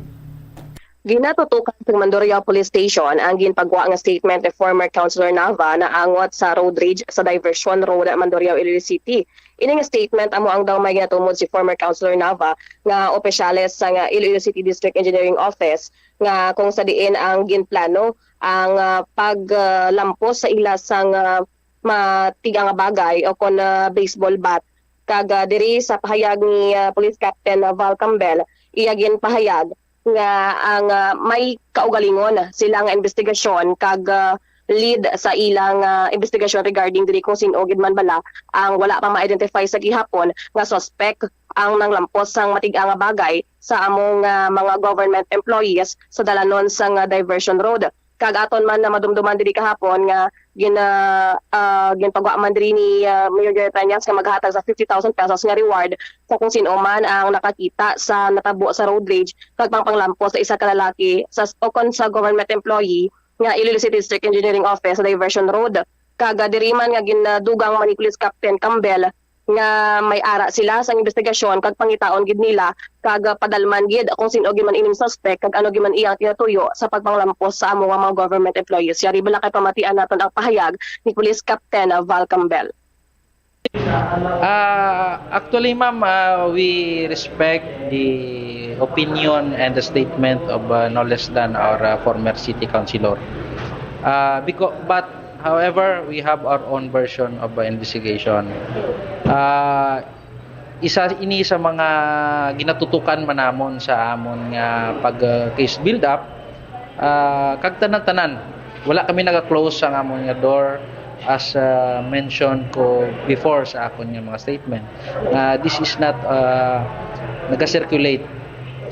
Ginatutukan sa Mandurriao Police Station ang ginpagwa nga statement ni former Councilor Nava naangot sa road rage sa Diversion Road, Mandurriao, Iloilo City. Ini nga statement amo ang daw may ginatumod si former Councilor Nava nga opisyales sa nga Iloilo City District Engineering Office, nga kung sa diin ang ginplano ang, ah, paglampos sa ila sang, ah, matig-a nga bagay o kon, ah, baseball bat. Kag, ah, diri sa pahayag ni, ah, Police Captain, ah, Val Campbell, iya ginpahayag nga ang, ah, may kaugalingon sila nga investigasyon kag, ah, lead sa ilang, ah, investigasyon regarding diri kung sin-o gid man bala ang wala pa ma-identify sa gihapon nga suspect ang nanglampos sang matig-a nga bagay sa among, ah, mga government employees sa dalanon sang, ah, Diversion Road. Kag aton man na madumduman diri kahapon nga gina-, ah, ginpagwa man diri ni, ah, Mayor Jerry Peñas nga maghatag sa fifty thousand pesos nga reward sa kung sin-o man ang nakakita sa natabo sa road rage kag pangpanglampos sa isa ka lalaki sa, o kon sa government employee nga Iloilo City District Engineering Office sa Diversion Road. Kag, ah, diri man nga ginadugang man ni Police Captain Campbell nga may ara sila sang investigasyon kag pangitaon gid nila kag, ah, padalman gid kung sin-o gid man ining suspect kag ano gid man iyang tinatuyo sa pagpanglampos sa amo nga mga government employees. Yari bala kay pamatian naton ang pahayag ni Police Captain, ah, Val Campbell. Ah, actually, ma'am, ah, we respect the opinion and the statement of, ah, no less than our, ah, former city councilor. Ah, because, but, however, we have our own version of, ah, investigation. Ah, isa ini sa mga ginatutukan man namon sa amon nga pag, ah, case build-up. Ah, kag tanan-tanan, wala kami naga-close ang amon nga door, as, ah, mentioned ko before sa akon nga mga statement. Ah, this is not, ah, naga-circulate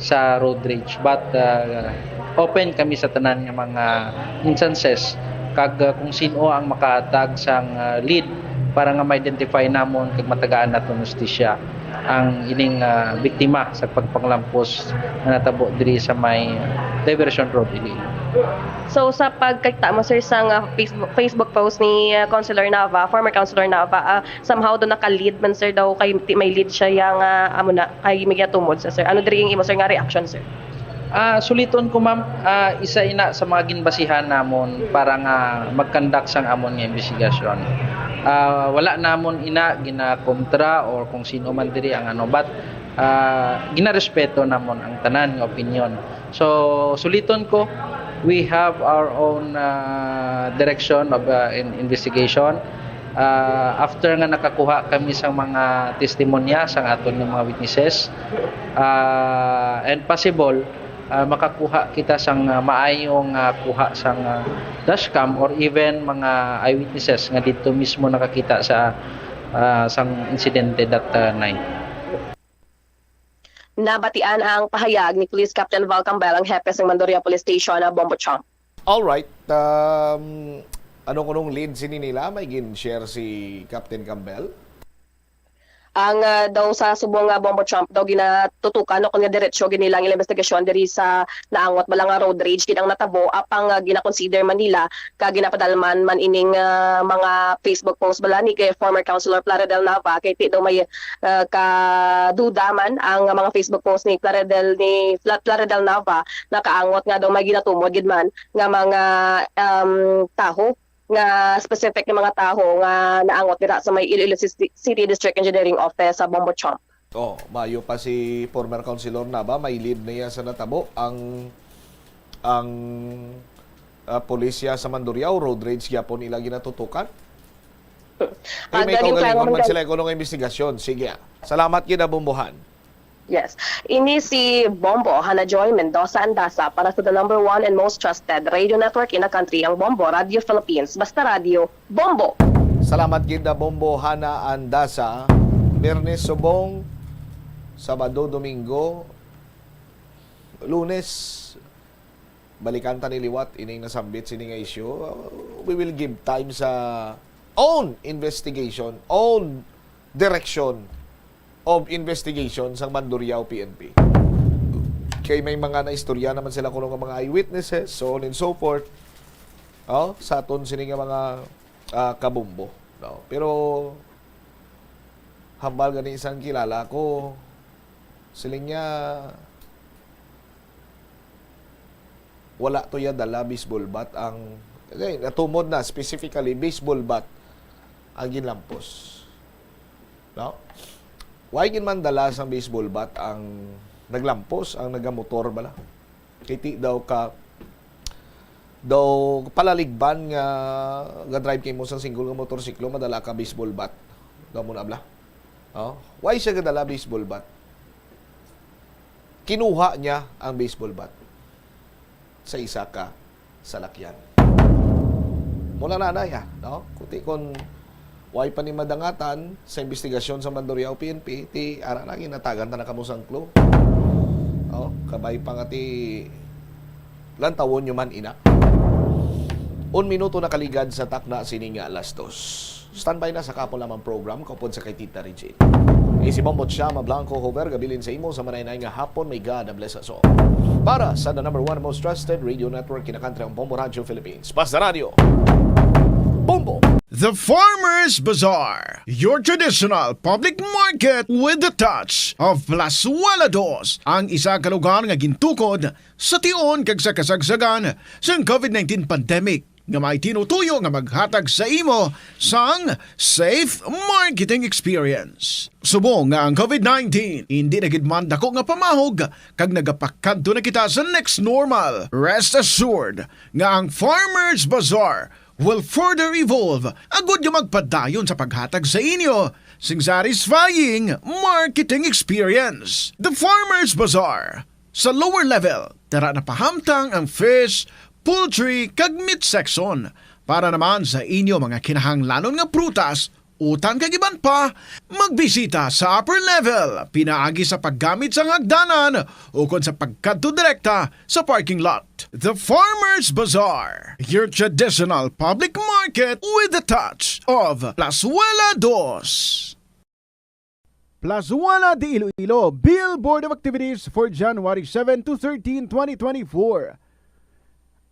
sa road rage, but, ah, open kami sa tanan nga mga instances, kag, ah, kung sin-o ang makahatag sang, ah, lead para nga ma-identify namon kag matagaan naton hustisya ang ining, ah, biktima sa pagpanglampos nga natabo diri sa may, ah, Diversion Road, Iloilo. So, sa pagkita mo, sir, sa nga Facebook, Facebook post ni, ah, Councilor Nava, former Councilor Nava, ah, somehow do naka-lead man, sir, daw kay ti-, may lead siya yang, ah, amo na, kay may ginatumod sa, sir. Ano diri ang imo, sir, nga reaction, sir? Ah, suliton ko, ma'am, ah, isa ina sa mga ginbasihan namon para nga mag-conduct sang amon nga investigasyon. Ah, wala namon ina ginakontra or kung sino man diri ang ano, but, ah, ginarespeto namon ang tanan nga opinyon. So, suliton ko, we have our own, ah, direction of, ah, in-, investigation. Ah, after nga nakakuha kami sang mga testimonya sang aton nga mga witnesses, ah, and possible, ah, makakuha kita sang, ah, maayong, ah, kuha sang, ah, dashcam or even mga eyewitnesses nga didto mismo nakakita sa, ah, sang insidente that, ah, night. Nabatian ang pahayag ni Police Captain Val Campbell, ang hepe sang Mandurriao Police Station, ah, Bombo Chomp. Alright. Um, ano kunong lead sini nila? May gin-share si Captain Campbell? Ang, ah, daw sa subong nga Bombo Chomp daw ginatutukan o kung nga diretsyo gid nila ang ilang investigasyon diri sa naangot bala nga road rage gid ang natabo, apang, ah, gina-consider man nila kag ginapadalman man ining, ah, mga Facebook post bala ni kay former Councilor Plaridel Nava, kay ti daw may, ah, kaduda man ang mga Facebook post ni Plaridel, ni Pla-, Plaridel Nava, nakaangot nga daw may ginatumod gid man nga mga, um, taho, nga specific nga mga taho nga naangot dira sa may Iloilo City, City District Engineering Office sa Bombo Chomp. Oh, maayo pa si former Councilor Nava, may lead na iya sa natabo. Ang, ang, ah, pulisya sa Mandurriao, road rage gyapon ila ginatutukan. Ay, may kaugalingon man sila kuno nga investigasyon. Sige, ah. Salamat gid, ah, Bombohan. Yes. Ini si Bombo, Hana Joy Mendoza Andaza, para sa the number one and most trusted radio network in the country, ang Bombo Radio Philippines. Basta Radio, Bombo! Salamat gid, ah, Bombo Hana Andaza. Biyernes subong, Sabado, Domingo, Lunes, balikan ta ni liwat ining nasambit sini nga isyu. Uh, we will give time sa own investigation, own direction of investigation sang Mandurriao P N P. Kay may mga naistorya naman sila kuno nga mga eyewitnesses, so on and so forth. Oh, sa aton sini nga mga, ah, kabombo, no? Pero hambal gani isang kilala ko, siling niya, wala to ya dala baseball bat ang, eh, natumod na specifically baseball bat ang ginlampos. No? Why gid man dala sang baseball bat ang naglampos, ang nagamotor bala? Kay ti daw ka, daw palaligban nga ga-drive kay mo sang single nga motorsiklo, madala ka baseball bat. Daw mo na bala? Oh, why siya gadala baseball bat? Kinuha niya ang baseball bat sa isa ka salakyan. Mula na na ya, no? Kuti kon why pa ni madangatan sa investigasyon sa Mandurriao P N P, ti ara na ginatagan ta na kamo sang clue. Oh, kabay pa nga ti lantawon nyo man ina. Un minuto nakaligad sa takna sini nga alas dos. Standby na sa kapo lamang program, kaupod sa kay Tita Regine. Isi Bombo siya, Mablanco, Hover, gabilin sa imo sa maraynay nga hapon, may God bless us all. Para sa the number one most trusted radio network, kinakantri ang Bombo Radio Philippines. Basta Radio. Bombo! The Farmers Bazaar, your traditional public market with the touch of Plazuela Dos, ang isa ka lugar nga gintukod sa tion kag sa kasagsagan sang covid nineteen pandemic, nga may tinutuyo nga maghatag sa imo sang safe marketing experience. Subong nga ang covid nineteen indi na gid man dako nga pamahog kag nagapakadto na kita sa next normal, rest assured nga ang Farmers Bazaar will further evolve agud nga magpadayon sa paghatag sa inyo sing satisfying marketing experience. The Farmers Bazaar, sa lower level, tara na pahamtang ang fish, poultry, kag meat section. Para naman sa inyo mga kinahanglanon nga prutas, utan kag iban pa, magbisita sa upper level, pinaagi sa paggamit sang hagdanan ukon sa pagkadto direkta sa parking lot. The Farmers Bazaar, your traditional public market with the touch of Plazuela Dos. Plazuela de Iloilo, Billboard of Activities for January seven to thirteen, twenty twenty-four.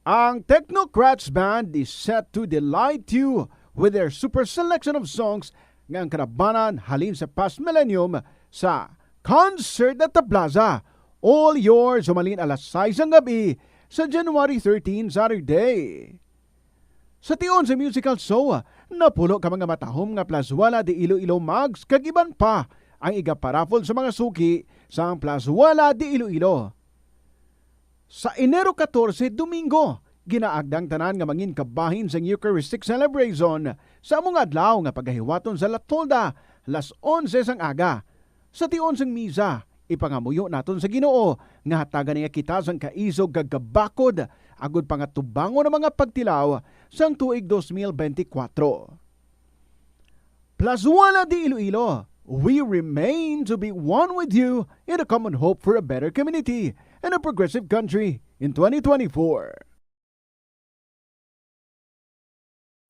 Ang Technocrats Band is set to delight you with their super selection of songs nga ang kalabanan halin sa past millennium sa Concert at the Plaza. All yours, humalin alas sais sang gabi sa January thirteen, Saturday. Sa tion sa musical show, napulo ka mga matahom nga Plazuela de Iloilo mugs kag iban pa ang igaparaffle sa mga suki sang Plazuela de Iloilo. Sa Enero katorse, Domingo, ginaagda ang tanan nga mangin kabahin sang Eucharistic celebration sa amo nga adlaw nga pagahiwaton sa La Tolda, alas onse sang aga. Sa tion sang misa, ipangamuyo naton sa Ginoo nga hatagan niya kita sang kaisog kag kabakod, agud pa nga tubangon ang mga pagtilaw sang tuig dos mil benti kwatro. Plazuela de Iloilo, we remain to be one with you in a common hope for a better community and a progressive country in twenty twenty-four.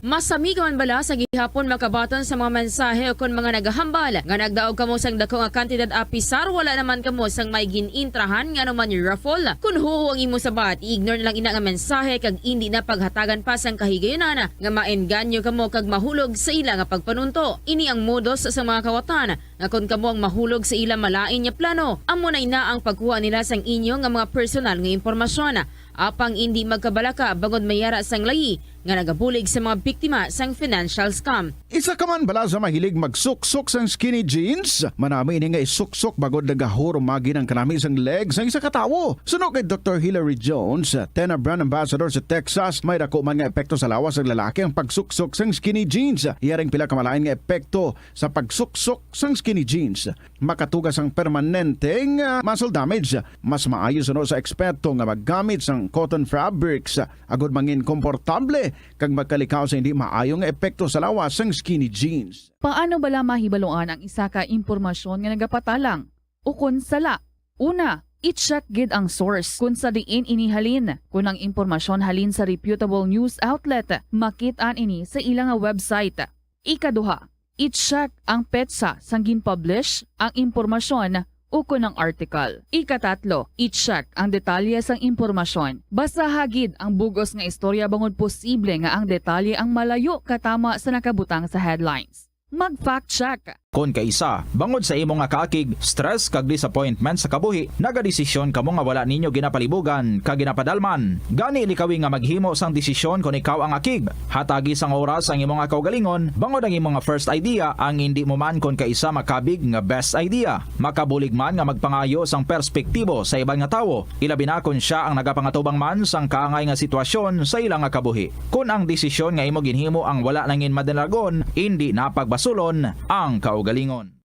Masami ka man bala sa gihapon makabaton sa mga mensahe ukon mga nagahambal nga nagdaog kamo sang dako nga kantidad, apisar wala naman kamo sang may gin-intrahan nga anuman raffle? Kon huo ang imo sabat, i-ignore na lang ina nga mensahe kag indi na paghatagan pa sang kahigayunan nga maengganyo kamo kag mahulog sa ila nga pagpanunto. Ini ang modus sa mga kawatan nga kon kamo ang mahulog sa ila malain nga plano, amo na ina ang pagkuha nila sang inyo nga mga personal nga impormasyon. Apang indi magkabalaka bangod may ara sang layi nga nagabulig sa mga biktima sang financial scam. Isa ka man bala sa mahilig magsuksok sang skinny jeans? Manami ini nga isuksok bangod nagahurumagi ang kanami sang leg sang isa ka tawo. Suno kay Doktor Hilary Jones, Tena Brand Ambassador sa Texas, may dako man nga epekto sa lawas sang lalaki ang pagsuksok sang skinny jeans. Iya ring pila ka malain nga epekto sa pagsuksok sang skinny jeans. Makatuga sang permanente nga muscle damage. Mas maayo suno sa eksperto nga maggamit sang cotton fabrics agud mangin komportable kag magkalikaw sa hindi maayo nga epekto sa lawas sang skinny jeans. Paano bala mahibaluan ang isa ka impormasyon nga nagapatalang ukon sala? Una, i-check gid ang source kon sa diin ini halin. Kon ang impormasyon halin sa reputable news outlet, makit-an ini sa ila nga website. Ikaduha, i-check ang petsa sang gin-publish ang impormasyon ukon ang article. Ikatatlo, i-check ang detalye sang impormasyon. Basaha gid ang bug-os nga istorya bangod posible nga ang detalye ang malayo katama sa nakabutang sa headlines. Mag-fact check. Kon kaisa, bangod sa imo nga kaakig, stress kag disappointment sa kabuhi, nagadesisyon kamo nga wala ninyo ginapalibugan kag ginapadalman. Gani, likawi nga maghimo sang desisyon kon ikaw ang akig. Hatagi sang oras ang imo nga kaugalingon, bangod ang imo nga first idea ang indi mo man kon kaisa makabig nga best idea. Makabulig man nga magpangayo sang perspektibo sa iban nga tawo, ilabi na kon sia ang nagapangatubang man sang kaangay nga sitwasyon sa ila nga kabuhi. Kon ang desisyon nga imo ginhimo ang wala nangin madalagon, indi na pagbasulon ang kaugalingon.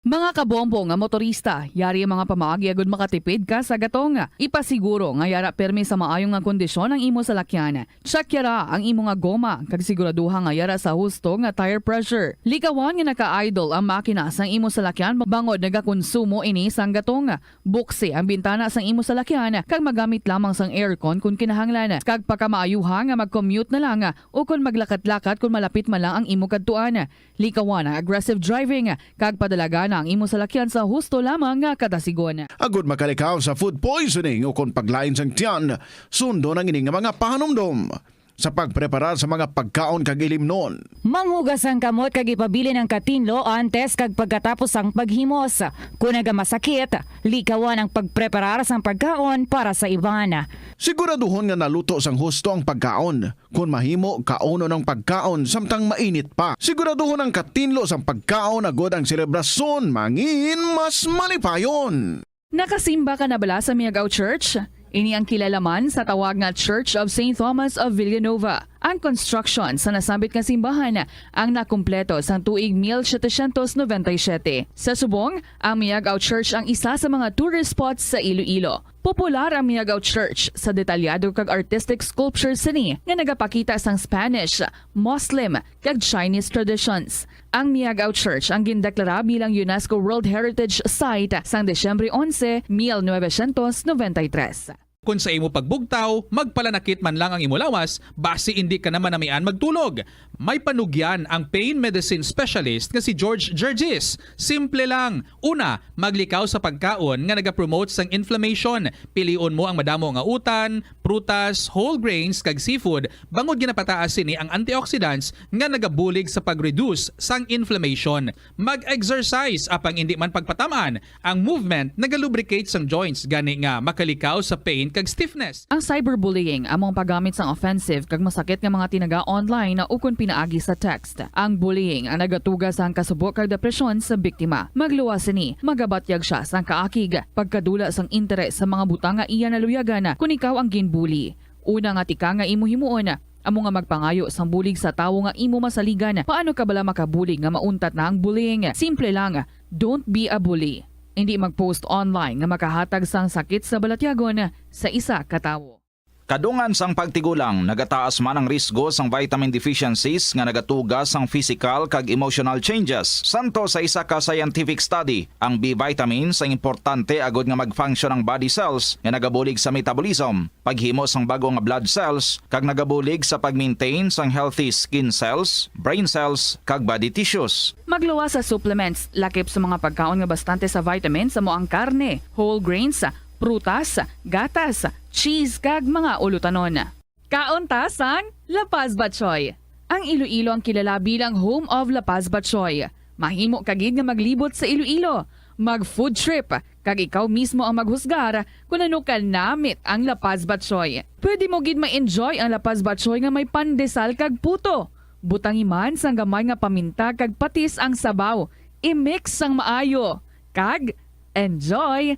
Mga kabombo nga motorista, yari ang mga pamaagi agud makatipid ka sa gatong. Ipasiguro nga yara pirmi sa maayo nga kondisyon ang imo salakyan. Check yara ang imo nga goma, kag siguraduha nga yara sa husto nga tire pressure. Likawan nga naka-idle ang makina sang imo salakyan bangod nagakonsumo ini sang gatong. Buksi ang bintana sang imo salakyan, kag magamit lamang sang aircon kon kinahanglan, kag pakamaayuha nga mag-commute na lang, o kon maglakat-lakat kon malapit man lang ang imo kadtuan. Likawan ang aggressive driving, kag padalagan ang imo salakyan sa husto lamang nga kadasigon. Agud makalikaw sa food poisoning o kon paglain sang tiyan, sundon ang ini nga mga pahanumdom sa pagpreparar sa mga pagkaon kag ilimnon. Manghugas ang kamot kag ipabilin ang katinlo antes kag pagkatapos sang paghimos. Kon nagamasakit, likawan ang pagpreparar sang pagkaon para sa iban. Siguraduhon nga naluto sang husto ang pagkaon. Kon mahimo, kaunon ang pagkaon samtang mainit pa. Siguraduhon ang katinlo sang pagkaon agud ang selebrasyon mangin mas malipayon. Nakasimba ka na bala sa Miagao Church? Ini ang kilala man sa tawag nga Church of Saint Thomas of Villanova. Ang construction sa nasambit nga simbahan ang nakumpleto sang tuig mil setecientos noventa y siete. Sa subong, ang Miagao Church ang isa sa mga tourist spots sa Iloilo. Popular ang Miagao Church sa detalyado kag artistic sculptures sini nga nagapakita sang Spanish, Muslim, kag Chinese traditions. Ang Miagao Church ang gindeklara bilang UNESCO World Heritage Site sang Disyembre onse, mil novecientos noventa y tres. Kon sa imo pagbugtaw, magpalanakit man lang ang imo lawas, basi indi ka na manamian magtulog. May panugyan ang pain medicine specialist nga si George Gergis. Simple lang. Una, maglikaw sa pagkaon nga nagapromote sang inflammation. Pilion mo ang madamo nga utan, prutas, whole grains, kag seafood, bangod ginapataas sini ang antioxidants nga nagabulig sa pag-reduce sang inflammation. Mag-exercise, apang indi man pagpatam-an. Ang movement nagalubricate sang joints, gani nga makalikaw sa pain kag stiffness. Ang cyberbullying amo ang paggamit sang offensive kag masakit nga mga tinaga online ukon pinaagi sa text. Ang bullying ang nagatuga sang kasubo kag depresyon sa biktima. Magluwas sini, magabatyag sia sang kaakig, pagkadula sang interes sa mga butang nga iya naluyagan kon ikaw ang ginbully. Una nga tika nga imo himuon, amo nga magpangayo sang bulig sa tawo nga imo masaligan. Paano ka bala makabulig nga mauntat na ang bullying? Simple lang, don't be a bully. Indi mag-post online nga makahatag sang sakit sa balatyagon sa isa ka tawo. Kadungan sang pagtigulang, nagataas man ang risgo sang vitamin deficiencies nga nagatuga sang physical kag emotional changes. Santo sa isa ka scientific study, ang B vitamins ang importante agud nga mag-function ang body cells nga nagabulig sa metabolism, paghimo sang bag-o nga blood cells, kag nagabulig sa pag-maintain sang healthy skin cells, brain cells, kag body tissues. Magluwas sa supplements, lakip sa mga pagkaon nga bastante sa vitamins, amo ang karne, whole grains, prutas, gatas, cheese, kag mga ulutanon. Kaon ta sang La Paz Batchoy. Ang Iloilo ang kilala bilang home of La Paz Batchoy. Mahimo ka gid nga maglibot sa Iloilo, mag-food trip, kag ikaw mismo ang maghusgar kon ano ka namit ang La Paz Batchoy. Pwede mo gid ma-enjoy ang La Paz Batchoy nga may pandesal kag puto. Butangi man sang gamay nga paminta kag patis ang sabaw. I-mix sang maayo. Kag enjoy!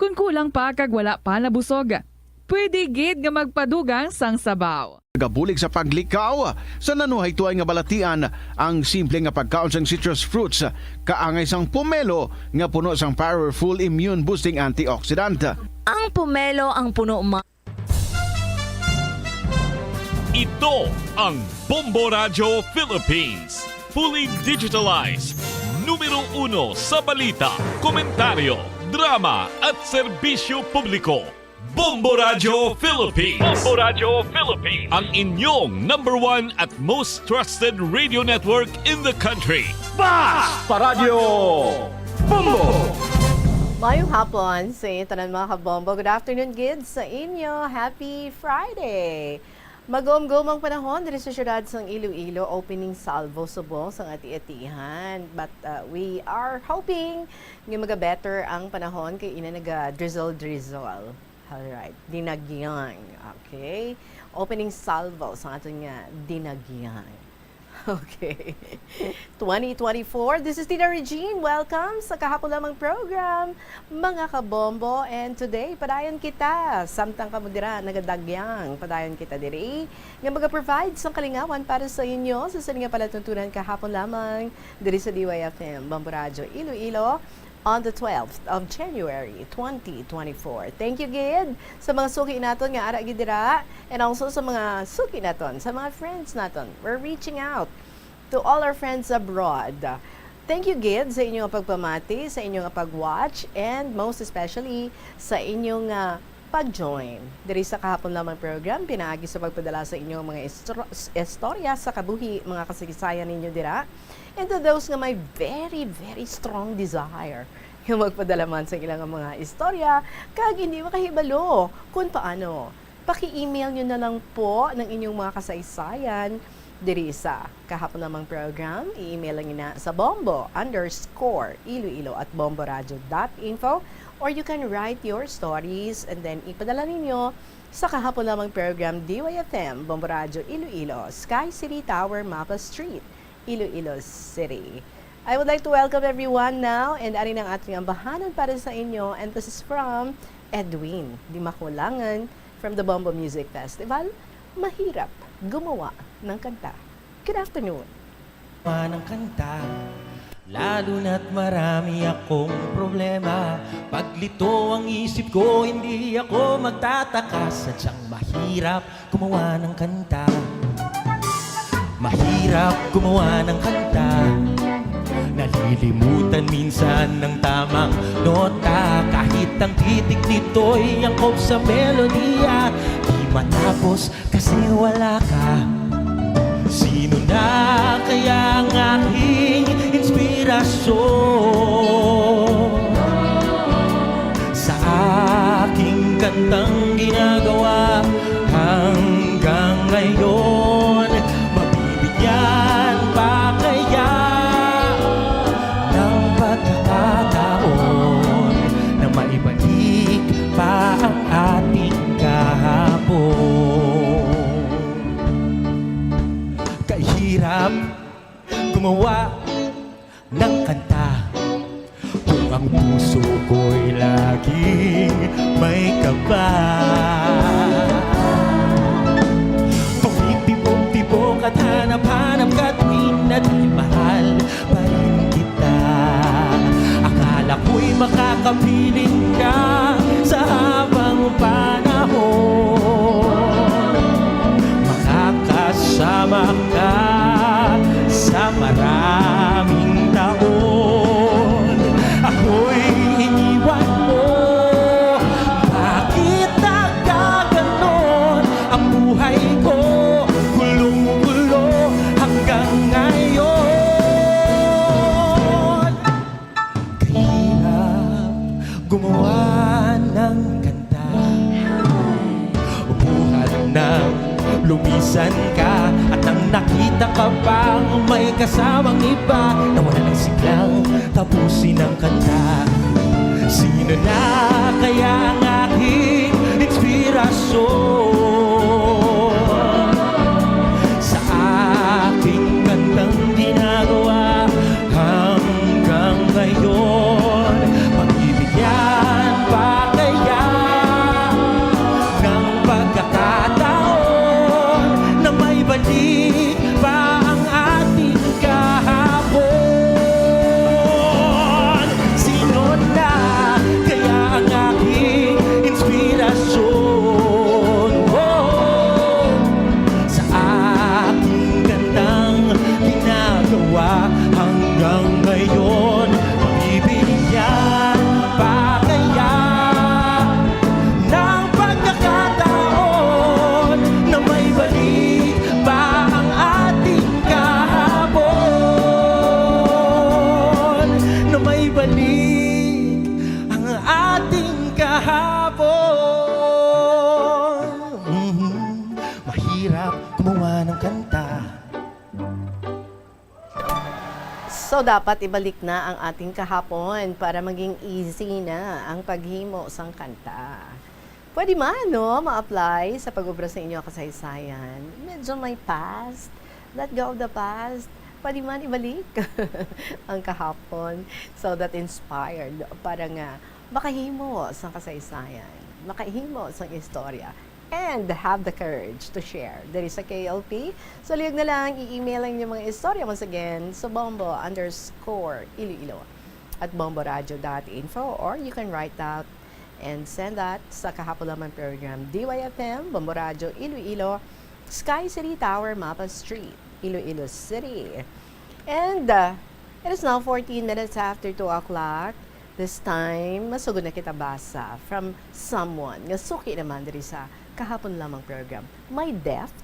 Kon kulang pa kag wala pa nabusog, pwede gid nga magpadugang sang sabaw. Nagabulig sa paglikaw sa nanuhaytoay nga balatian ang simple nga pagkaon sang citrus fruits, kaangay sang pomelo nga puno sang powerful immune boosting antioxidant. Ang pomelo ang puno ma- Ito ang Bombo Radyo Philippines. Fully digitalized. Numero uno sa balita, komentaryo, drama at serbisyo publiko. Bombo Radyo Philippines. Bombo Radyo Philippines. Ang inyong number one at most trusted radio network in the country. Basta Radyo Bombo! Mayong hapon sa inyo tanan, mga kabombo. Good afternoon gid sa inyo. Happy Friday! Magumgum ang panahon diri sa siyudad sang Iloilo, opening salvo subong sang ati-atihan. But, uh, we are hoping nga maga-better ang panahon kay ina naga-drizzle-drizzle. Alright, dinagyang. Okay? Opening salvo sa aton nga dinagyang. Okay. Twenty twenty-four, this is Tita Regine. Welcome sa Kahapon Lamang program, mga kabombo. And today, padayon kita. Samtang kamo dira nagadagyang, padayon kita diri nga maga-provide sang kalingawan para sa inyo sa sining nga palatuntunan Kahapon Lamang diri sa D Y F M, Bombo Radyo Iloilo, on the twelfth of January, twenty twenty-four. Thank you gid sa mga suki naton nga ara gid dira, and also sa mga suki naton, sa mga friends naton. We're reaching out to all our friends abroad. Thank you gid sa inyong pagpamati, sa inyong pag-watch, and most especially sa inyong, ah, pag-join diri sa Kahapon Lamang program, pinaagi sa pagpadala sa inyong mga istro-, s-, istorya sa kabuhi, mga kasaysayan ninyo dira. And to those nga may very, very strong desire nga magpadala man sa ilang mga istorya, kag hindi makahibalo kung paano, paki-email nyo na lang po ng inyong mga kasaysayan diri sa Kahapon Lamang program. I-email lang na sa bombo underscore iloilo at bomboradio dot info, or you can write your stories and then ipadala ninyo sa Kahapon Lamang program, D Y F M, Bombo Radyo Iloilo, Sky City Tower, Mapa Street, Iloilo City. I would like to welcome everyone now, and ari na ang ating ambahanan para sa inyo, and this is from Edwin Dimakulangan from the Bombo Music Festival. Mahirap gumawa ng kanta. Good afternoon. Ng kanta, lalo na't marami akong problema. Paglito ang isip ko, hindi ako magtataka. Sadyang mahirap gumawa ng kanta. Mahirap gumawa ng kanta. Nalilimutan minsan ng tamang nota. Kahit ang titik nito'y angkop sa melodiya, di matapos kasi wala ka. Sino na kaya ang aking inspirasyon? Sa aking kantang ginagawa hanggang ngayon, mabibigyan pa kaya ng pagkakataon na maibalik pa ang ating kahapon? Kahirap gumawa ng kanta kung ang puso ko'y laging may kaba. Tuwing tibok-tibok at hanap-hanap ka tuwing na di mahal pa rin kita. Akala ko'y makakapiling ka sa habang panahon. Makakasama ka sa maraming taon. Ako'y iniwan mo. Bakit nagkaganon ang buhay ko? Gulong-gulo hanggang ngayon. Kahirap gumawa ng kanta. Buhat nang lumisan ka at nang nakita ka pang may kasamang iba, nawala ng siglang tapusin ang kanta. Sino na kaya ang aking inspirasyon? Sa aking kantang ginagawa hanggang ngayon, mabibigyan pa kaya ng pagkakataon na maibalik pa ang ating kahapon? Sino na kaya ang aking inspirasyon? Oh, So, dapat ibalik na ang ating kahapon para maging easy na ang paghimo sang kanta. Pwede man, no, ma-apply sa pag-obra sa inyo kasaysayan. Medyo may past. Let go of the past. Pwede man ibalik ang kahapon. So, that inspired para nga makahimo sang kasaysayan, makahimo sang istorya, and have the courage to share diri sa K L P. So, lihog na lang, i-email ang inyong mga istorya once again sa bombo underscore iloilo at bomboradio dot info, or you can write that and send that sa Kahapon Lamang Program, D Y F M, Bombo Radio, Iloilo, Sky City Tower, Mapa Street, Iloilo City. And, uh, it is now fourteen minutes after two o'clock. This time, masugod na kita basa from someone nga suki naman diri sa Kahapon Lamang Program. May deft,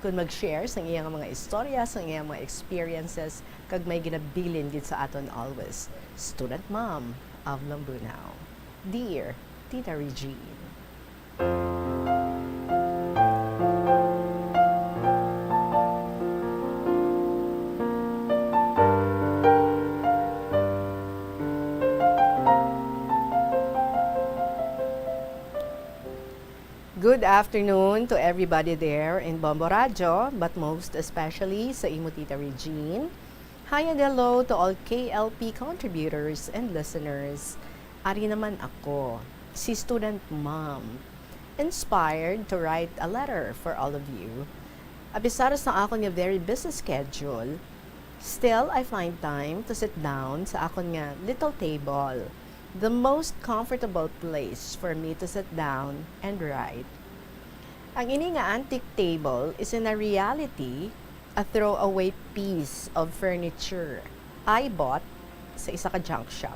kung mag-share sang iyang mga istorya, sang iyang mga experiences, kag may ginabilin gid sa aton always. Student mom of Lambunao. Dear Tita Regine. Good afternoon to everybody there in Bombo Radyo, but most especially sa imo, Tita Regine. Hi and hello to all K L P contributors and listeners. Ari naman ako, si student mom, inspired to write a letter for all of you. Abisar sa akon nga very busy schedule, still I find time to sit down sa akon nga little table, the most comfortable place for me to sit down and write. Ang ini nga antique table is in a reality a throwaway piece of furniture I bought sa isa ka junk shop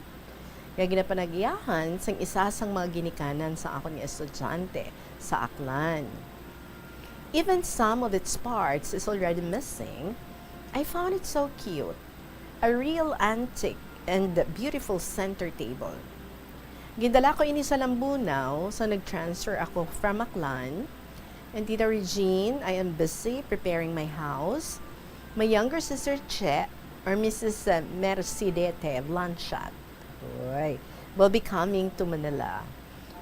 nga ginapanag-iyahan sang isa sang mga ginikanan sa akon nga estudyante sa Aklan. Even some of its parts is already missing. I found it so cute. A real antique and beautiful center table. Gindala ko ini sa Lambunao, so nag-transfer ako from Aklan. And Tita Regine, I am busy preparing my house. My younger sister, Che, or Missus Mercedete Blanchat, oy, will be coming to Manila.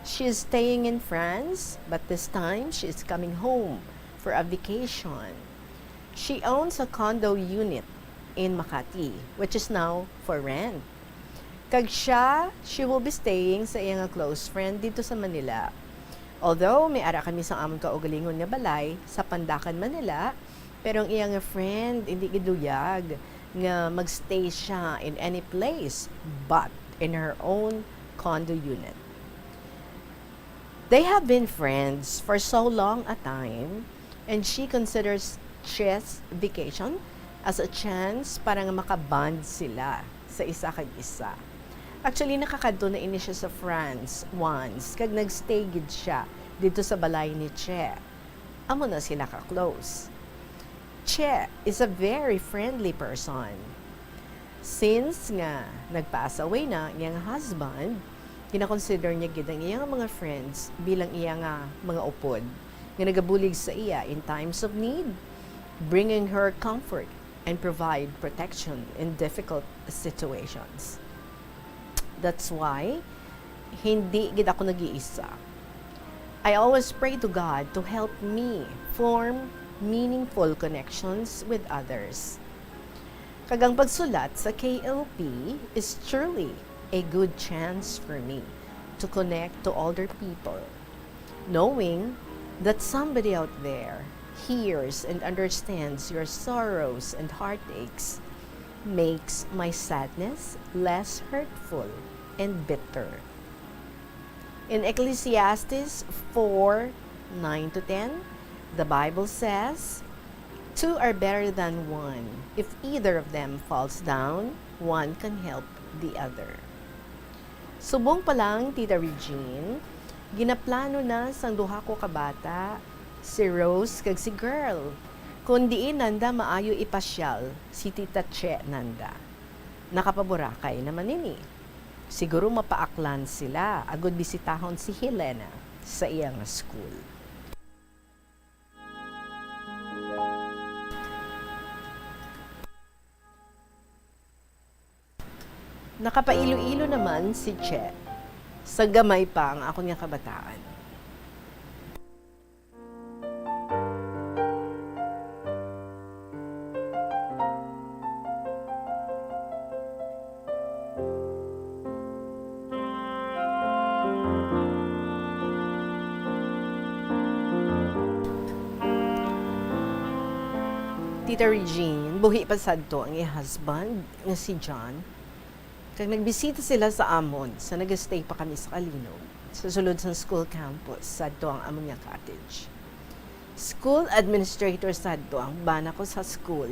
She is staying in France, but this time she is coming home for a vacation. She owns a condo unit in Makati, which is now for rent. Kag siya, she will be staying sa iya nga close friend didto sa Manila. Although may ara kami sa amon kaugalingon nga balay sa Pandacan, Manila, pero ang iya nga friend indi gid luyag nga magstay siya in any place but in her own condo unit. They have been friends for so long a time, and she considers Che's vacation as a chance para nga makabond sila sa isa kag isa. Actually, nakakadto na ini siya sa France once, kag nagstay gid siya didto sa balay ni Che. Amo na sila ka-close. Che is a very friendly person. Since nga nag-pass away na ang iyang husband, gina-consider niya gid ang iyang mga friends bilang iya nga mga upod nga nagabulig sa iya in times of need, bringing her comfort and provide protection in difficult situations. That's why hindi gid ako nag-iisa. I always pray to God to help me form meaningful connections with others. Kag ang pagsulat sa K L P is truly a good chance for me to connect to other people. Knowing that somebody out there hears and understands your sorrows and heartaches makes my sadness less hurtful and bitter. In Ecclesiastes four, nine to ten, the Bible says, "Two are better than one. If either of them falls down, one can help the other." Subong pa lang, Tita Regine, ginaplano na sang duha ko ka bata, si Rose kag si Girl, kon diin nanda maayo ipasyal si Tita Che nanda. Nakapaborakay naman ini. Siguro mapaaklan sila agud bisitahon si Helena sa iya nga school. Nakapailo-ilo naman si Che sa gamay pa ang akon nga kabataan. Tita Regine, buhi pa sadto ang iya husband nga si John, kag nagbisita sila sa amon sa nag-stay pa kami sa Calinog, sa sulod sang school campus, sadto ang amon nga cottage. School administrator sadto ang bana ko sa school.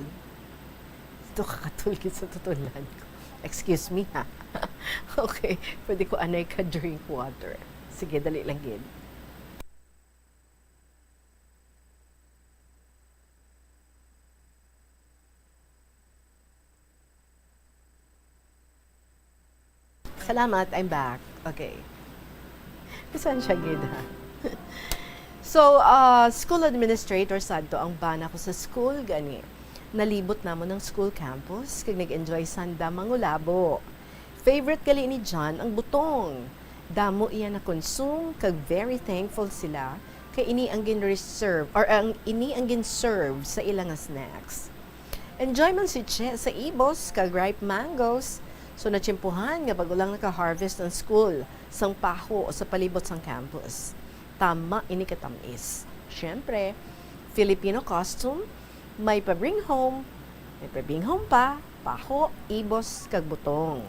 Ito kakatulgit sa tutulan ko. Excuse me, ha? Okay, pwede ko anay ka drink water. Sige, dali lang gid. Salamat, I'm back. Okay. Pasensya gid, ha? So, ah, school administrator sadto ang bana ko sa school gani. Nalibot namon ang school campus kag nag-enjoy sanda mangulabo. Favorite gali ni John ang butong. Damo iya na-consume kag very thankful sila kay ini ang gin-reserve or ang ini ang gin-serve sa ila nga snacks. Enjoy man si Che sa ibos kag ripe mangoes. So, natsimpuhan nga bag-o lang naka-harvest ang school sang paho sa palibot sang campus. Tama ini katamis. Siyempre, Filipino custom, may pa-bring home, may pa-bring home pa, paho, ibos, kag butong.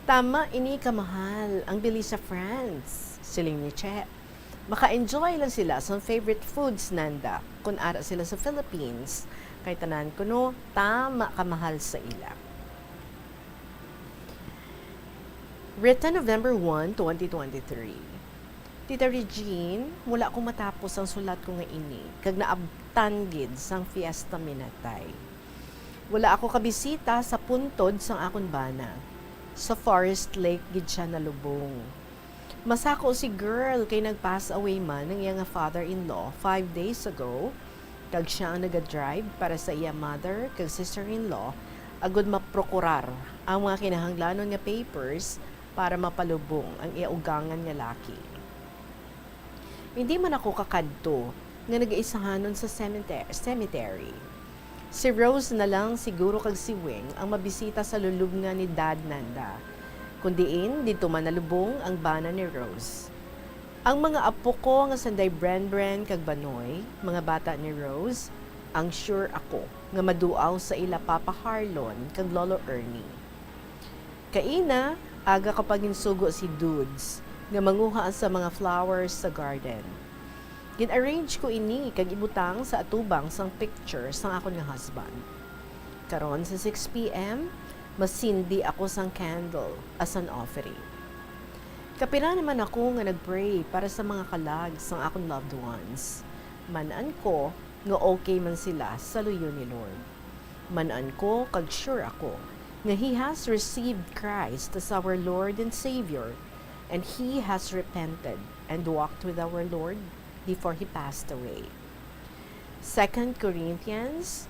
Tama ini kamahal ang bili sa France, siling ni Che. Maka-enjoy lang sila sa favorite foods nanda kon ara sila sa Philippines, kay tanan kuno tama kamahal sa ila. Written November one, twenty twenty-three. Tita Regine, wala ko matapos ang sulat ko nga ini, kag naabtan gid sang fiesta minatay. Wala ako kabisita sa puntod sang akon bana. Sa Forest Lake gid siya nalubong. Masako si girl kay nag-pass away man ang iya nga father-in-law five days ago, kag siya ang naga-drive para sa iya mother kag sister-in-law agud maprokurar ang mga kinahanglanon nga papers para mapalubong ang iya ugangan nga laki. Hindi man ako kakadto nga nagaisahanon sa cemete-, cemetery. Si Rose na lang siguro kag si Wing ang mabisita sa lulubngan ni Dad nanda, kun diin didto man nalubong ang bana ni Rose. Ang mga apo ko nga sanday Brenbren kag Banoy, mga bata ni Rose, ang sure ako nga maduaw sa ila Papa Harlon kag Lolo Ernie. Kaina, aga ka pa ginsugo si Dudes nga manguha sa mga flowers sa garden. Gin-arrange ko ini kag ibutang sa atubang sang picture sang akon nga husband. Karon sa six P M, masindi ako sang candle as an offering. Kapira naman ako nga nag-pray para sa mga kalag sang akon loved ones. Man-an ko nga okay man sila sa luyo ni Lord. Man-an ko kag sure ako nga he has received Christ as our Lord and Savior, and he has repented and walked with our Lord before he passed away. Second Corinthians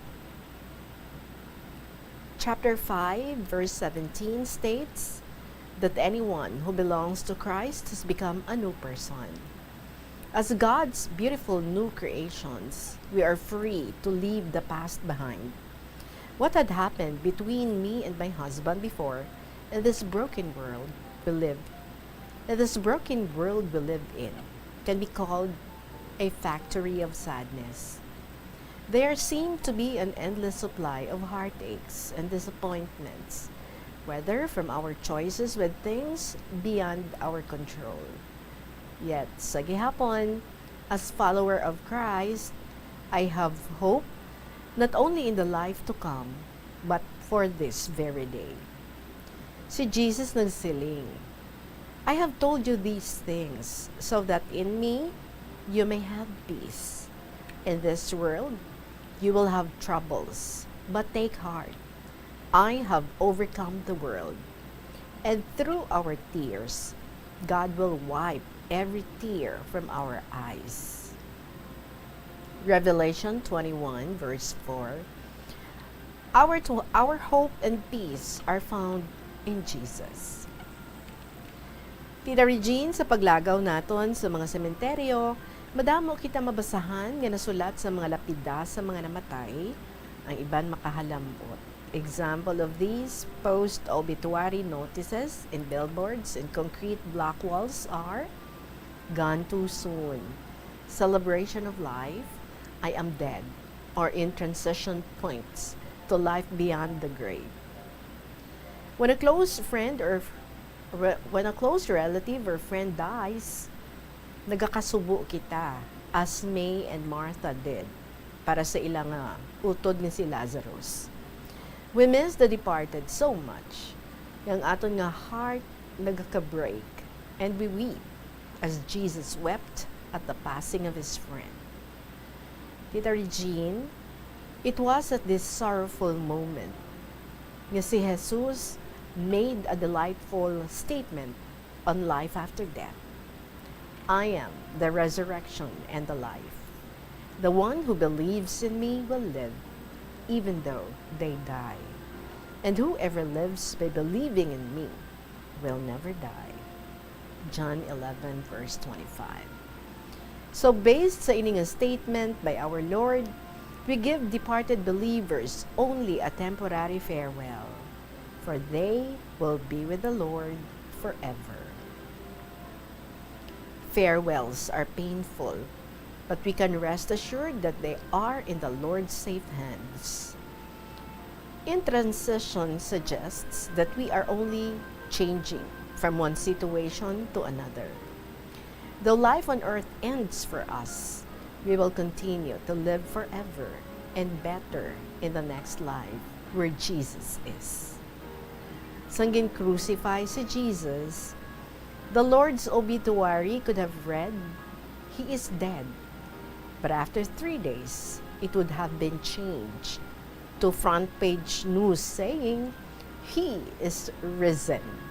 chapter five, verse seventeen states that anyone who belongs to Christ has become a new person. As God's beautiful new creations, we are free to leave the past behind. What had happened between me and my husband before and this broken world we live, and this broken world we live in can be called a factory of sadness. There seem to be an endless supply of heartaches and disappointments, whether from our choices with things beyond our control. Yet, sa gihapon, as follower of Christ, I have hope not only in the life to come, but for this very day. Si Jesus nagsiling, "I have told you these things so that in me you may have peace. In this world you will have troubles, but take heart. I have overcome the world." And through our tears, God will wipe every tear from our eyes. Revelation twenty-one, verse four. Our to-, our hope and peace are found in Jesus. Tita Regine, sa paglagaw naton sa mga sementeryo, madamo kita mabasahan nga nasulat sa mga lapida sa mga namatay, ang iban makahalambot. Example of these post-obituary notices in billboards and concrete block walls are "Gone too soon," "Celebration of life," "I am dead," or in transition points to life beyond the grave. When a close friend or re-, when a close relative or friend dies, nagakasubo kita, as May and Martha did, para sa ila nga utod nga si Lazarus. We miss the departed so much, nga ang aton nga heart nagaka-break, and we weep as Jesus wept at the passing of his friend. Tita Regine, it was at this sorrowful moment nga si Jesus made a delightful statement on life after death. "I am the resurrection and the life. The one who believes in me will live, even though they die. And whoever lives by believing in me will never die." John eleven, verse twenty-five. So, based sa ini nga statement by our Lord, we give departed believers only a temporary farewell, for they will be with the Lord forever. Farewells are painful, but we can rest assured that they are in the Lord's safe hands. In transition suggests that we are only changing from one situation to another. Though life on earth ends for us, we will continue to live forever and better in the next life where Jesus is. Sang gin-crucify si Jesus, the Lord's obituary could have read, "He is dead." But after three days, it would have been changed to front page news saying, "He is risen."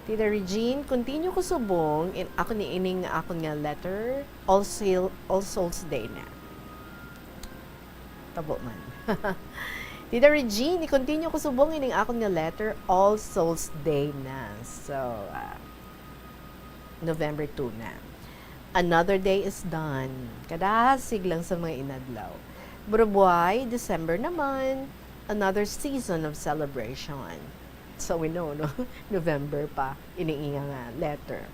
Tita Regine, continue ko subong in ako ni ining akon nga letter, All Sail-, All Souls Day na. Tabo man. Tita Regine, i-continue ko subong ining akon nga letter, All Souls Day na. So, ah, November two na. Another day is done. Kadasig lang sa mga inadlaw. Burubuhay, December naman. Another season of celebration. So we know, no? November pa, ini iya nga letter.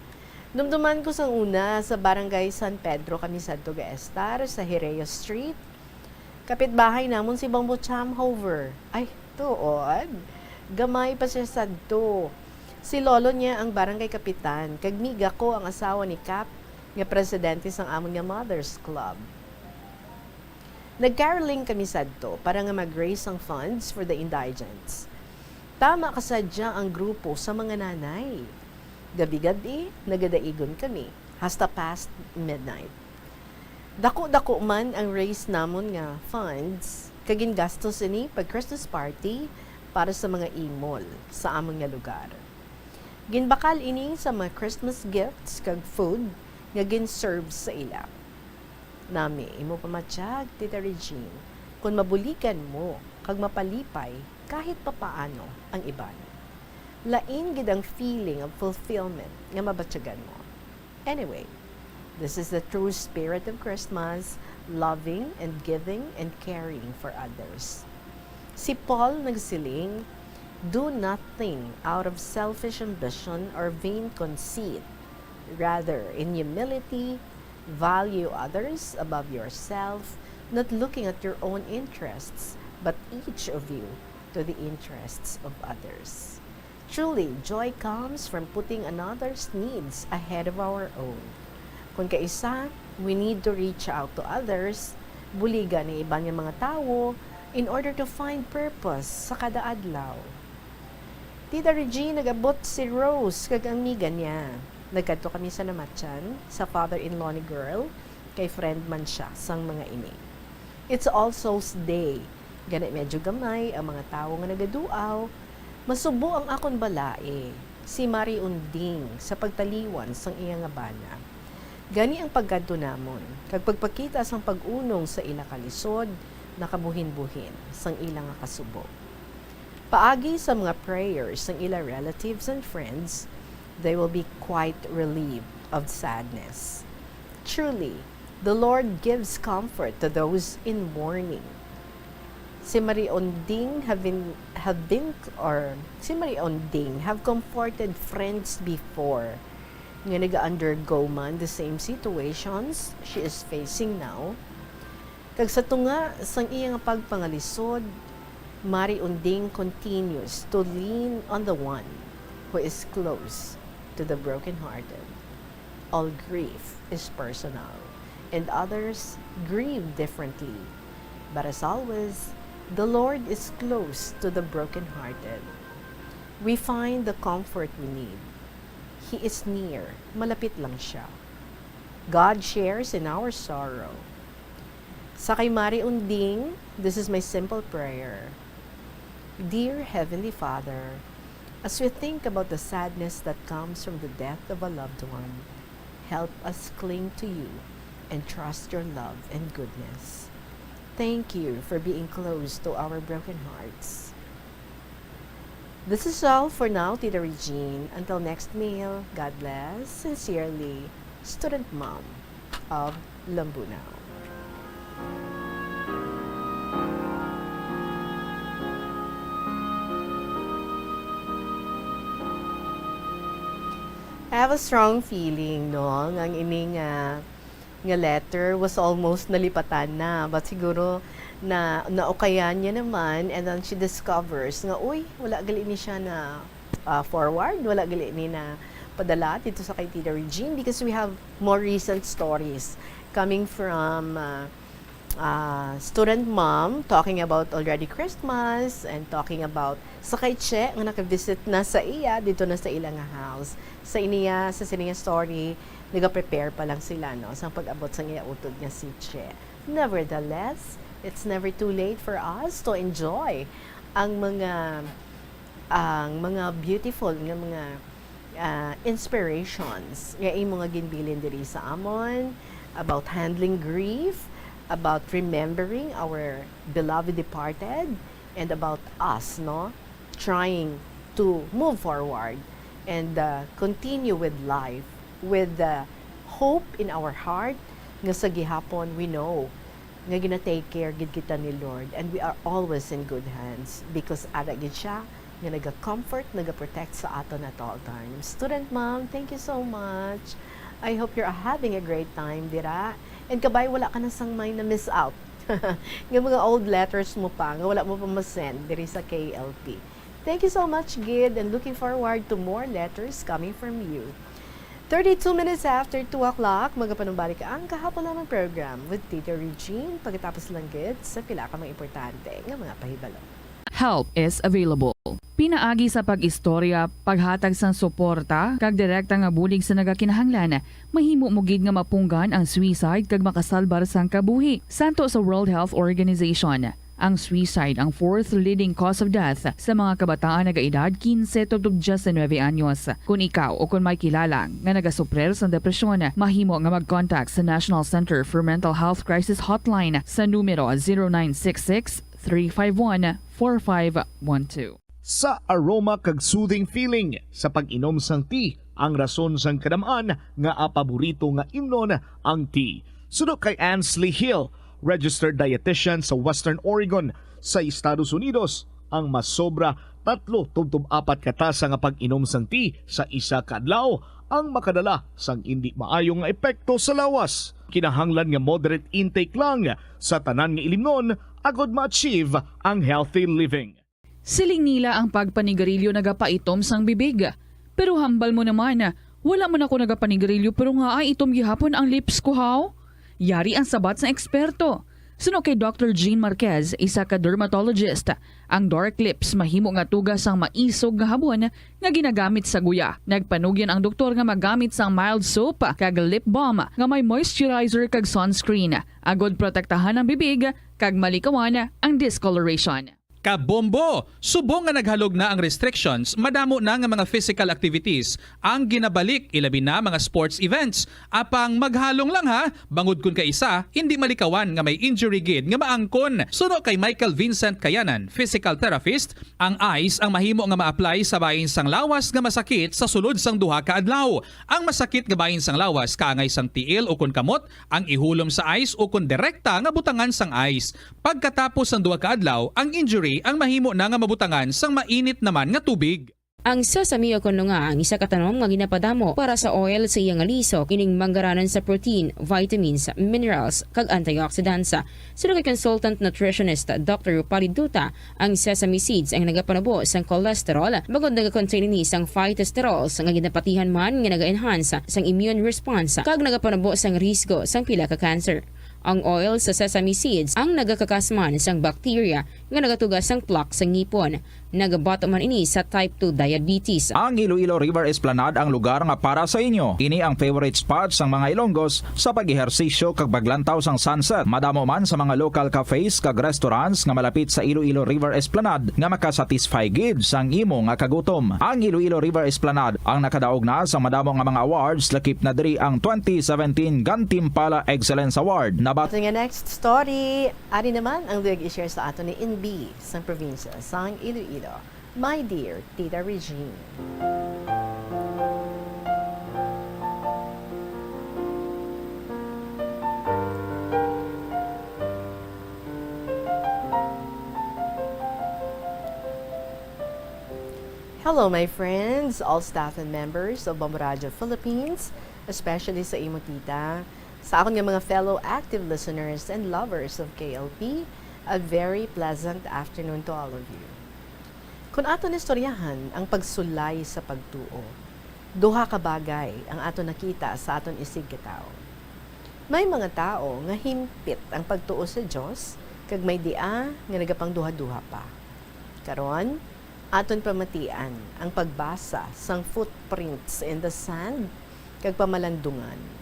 Dumduman ko sang una, sa Barangay San Pedro kami sadto gaestar, sa Jerez Street. Kapitbahay namon si Bombo Chamhover. Ay, tuod. Gamay pa siya sadto. Si lolo niya ang barangay kapitan, kag miga ko ang asawa ni Kap, nga presidente sang amon nga Mothers Club. Nag-caroling kami sadto para nga mag-raise sang funds for the indigents. Tama ka sadya ang grupo sa mga nanay. Gabi-gabi, nagadaigon kami, hasta past midnight. Dako-dako man ang raise namon nga funds, kag gingastos ini pag Christmas party para sa mga imol sa amon nga lugar. Ginbakal ini sa mga Christmas gifts kag food nga gin-serve sa ila. Nami, imo pamatyag, Tita Regine, kon mabuligan mo kag mapalipay kahit papaano ang iban. Lain gid ang feeling of fulfillment nga mabatyagan mo. Anyway, this is the true spirit of Christmas, loving and giving and caring for others. Si Paul nagsiling, "Do nothing out of selfish ambition or vain conceit. Rather, in humility, value others above yourself, not looking at your own interests, but each of you to the interests of others." Truly, joy comes from putting another's needs ahead of our own. Kung kaisa, we need to reach out to others, buligan ang iban nga mga tawo in order to find purpose sa kada adlaw. Tita Regine, nag-abot si Rose kag ang miga niya. Nagkadto kami sa namatyan sa father-in-law ni girl, kay friend man siya sang mga ini. It's All Souls Day. Gani, medyo gamay ang mga tawo nga nagaduaw. Masubo ang akon balai, si Mari Unding, sa pagtaliwan sang iya nga bana. Gani ang pagkadto namon, kag pagpakita sang pag-unong sa ila kalisod, nakabuhinbuhin sang ila nga kasubo. Paagi sa mga prayers sang ila relatives and friends, they will be quite relieved of sadness. Truly, the Lord gives comfort to those in mourning. Si Marie Onding have been, have been, or si Marie Onding have comforted friends before nga nag-undergo man the same situations she is facing now. Kag sa tunga sang iya nga pagpangalisod, Marie Onding continues to lean on the one who is close to the brokenhearted. All grief is personal, and others grieve differently. But as always, the Lord is close to the brokenhearted. We find the comfort we need. He is near. Malapit lang siya. God shares in our sorrow. Sa kay Marie Onding, this is my simple prayer. Dear Heavenly Father, as we think about the sadness that comes from the death of a loved one, help us cling to you and trust your love and goodness. Thank you for being close to our broken hearts. This is all for now, Tita Regine. Until next mail, God bless. Sincerely, Student Mom of Lambunao. I have a strong feeling, no, nga ang ini nga, nga letter was almost nalipatan na. But siguro na naukayan niya naman, and then she discovers nga, uy, wala gali ni siya na, ah, forward, wala gali ni na padala dito sa kay Tita Regine, because we have more recent stories coming from, ah, ah, student mom talking about already Christmas and talking about sa kay Che nga nakavisit na sa iya, dito na sa ila nga house. Sa iniya, sa sini nga story, nagaprepare pa lang sila, no, sa pag-abot sa iya utod nga si Che. Nevertheless, it's never too late for us to enjoy ang mga, ang mga beautiful nga mga, ah, inspirations nga imo nga ginbilin diri sa amon about handling grief, about remembering our beloved departed, and about us, no, trying to move forward and, uh, continue with life with the hope in our heart nga sa gihapon we know nga gina-take care gid kita ni Lord, and we are always in good hands because ara gid siya nga naga-comfort, naga-protect sa aton at all times. Student mom, thank you so much. I hope you're having a great time dira. And kabay, wala ka na sang may na-miss out nga mga old letters mo pa, nga wala mo pa ma-send diri sa K L P. Thank you so much, gid, and looking forward to more letters coming from you. Thirty-two minutes after two o'clock, magapanumbalik ang Kahapon Lamang program with Tita Regine, pagkatapos lang gid sa pila ka mga importante nga mga pahibalo. Help is available. Pinaagi sa pag-istorya, paghatag sang suporta, kag direkta nga bulig sa nagakinahanglan, mahimo mo gid nga mapunggan ang suicide kag makasalbar sang kabuhi. Santo sa World Health Organization, ang suicide ang fourth leading cause of death sa mga kabataan nagaedad kinse tubtob diyes nuebe anyos. Kun ikaw o kun may kilala nga nagasuprir sang depresyon, mahimo nga mag-contact sa National Center for Mental Health Crisis Hotline sa numero zero nine six six, three five one, four five one two. Sa aroma kag soothing feeling sa pag-inom sang tea ang rason sang kadam-an nga paborito nga imnon ang tea. Suno kay Ansley Hill, registered dietitian sa Western Oregon sa Estados Unidos, ang masobra tatlo tubtob apat ka tasa nga pag-inom sang tea sa isa ka adlaw ang makadala sang indi maayo nga epekto sa lawas. Kinahanglan nga moderate intake lang sa tanan nga ilimnon agod ma-achieve ang healthy living. Siling nila ang pagpanigarilyo nagapaitom sang bibig. Pero hambal mo naman, wala man ako nagapanigarilyo pero ngaay itom gihapon ang lips ko, haw? Yari ang sabat sang eksperto. Suno kay Doctor Jean Marquez, isa ka dermatologist, ang dark lips mahimo nga tuga sang maisog nga habon nga ginagamit sa guya. Nagpanugyan ang doktor nga magamit sang mild soap kag lip balm nga may moisturizer kag sunscreen, agod protektahan ang bibig kag malikawan ang discoloration. Kabombo! Subong nga naghalog na ang restrictions, madamo na nga mga physical activities ang ginabalik, ilabi na mga sports events. Apang maghalong lang ha, bangod kun kaisa, hindi malikawan nga may injury gid nga maangkon. Suno kay Michael Vincent Kayanan, physical therapist, ang ice ang mahimo nga ma-apply sa bahin sang lawas nga masakit sa sulod sang duha ka adlaw. Ang masakit nga bahin sang lawas kaangay sang tiil ukon kamot ang ihulom sa ice ukon direkta nga butangan sang ice. Pagkatapos sang duha ka adlaw, ang injury ang mahimo na nga mabutangan sang mainit naman nga tubig. Ang sesame ukon lunga ang isa ka tanom nga ginapadamo para sa oil sa iya nga lisok, ining manggaranan sa protein, vitamins, minerals, kag antioxidants. Suno kay consultant nutritionist Doctor Rupali Duta, ang sesame seeds ang nagapanabo sang cholesterol, bangod nagakontain ini sang phytosterols nga ginapatihan man nga naga-enhance sang immune response kag nagapanabo sang risgo sang pila ka cancer. Ang oil sa sesame seeds ang nagakakas man sang bacteria nga nagatuga sang plaque sa ngipon. Nagabato man ini sa type two diabetes. Ang Iloilo River Esplanade ang lugar nga para sa inyo. Ini ang favorite spot sang mga Ilonggos sa pag-ehersisyo kag paglantaw sang sunset. Madamo man sa mga local cafes kag restaurants nga malapit sa Iloilo River Esplanade nga makasatisfy gid sang imo nga kagutom. Ang Iloilo River Esplanade ang nakadaog na sang madamo nga mga awards, lakip na diri ang twenty seventeen Gantimpala Excellence Award. Nabat- Ato nga next story, ari naman ang luyag i-share sa ato ni Inbi sang probinsya sang Iloilo, my dear Tita Regine. Hello, my friends, all staff and members of Bombo Radio Philippines, especially sa imo tita, sa akon nga mga fellow active listeners and lovers of K L P, a very pleasant afternoon to all of you. Kon aton istoryahan ang pagsulay sa pagtuo, duha ka bagay ang aton nakita sa aton isigkatawo. May mga tawo nga himpit ang pagtuo sa Dios, kag may dia nga nagapangduhaduha pa. Karon, aton pamatian ang pagbasa sang footprints in the sand kag pamalandungan.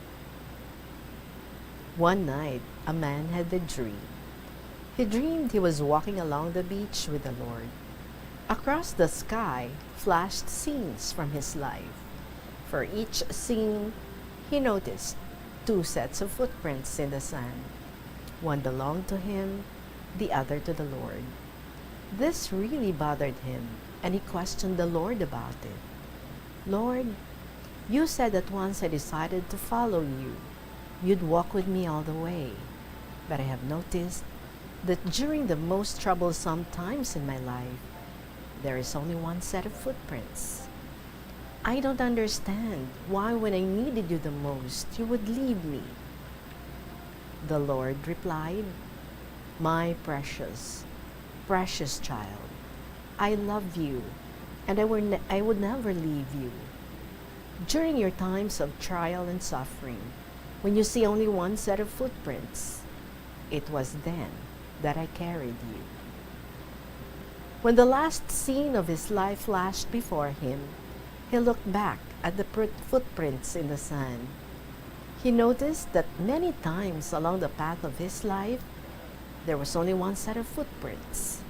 One night, a man had a dream. He dreamed he was walking along the beach with the Lord. Across the sky flashed scenes from his life. For each scene, he noticed two sets of footprints in the sand. One belonged to him, the other to the Lord. This really bothered him, and he questioned the Lord about it. "Lord, you said that once I decided to follow you, you'd walk with me all the way. But I have noticed that during the most troublesome times in my life, there is only one set of footprints. I don't understand why when I needed you the most, you would leave me." The Lord replied, "My precious, precious child, I love you, and I, will ne- I would never leave you. During your times of trial and suffering, when you see only one set of footprints, it was then that I carried you." When the last scene of his life flashed before him, he looked back at the pr- footprints in the sand. He noticed that many times along the path of his life, there was only one set of footprints.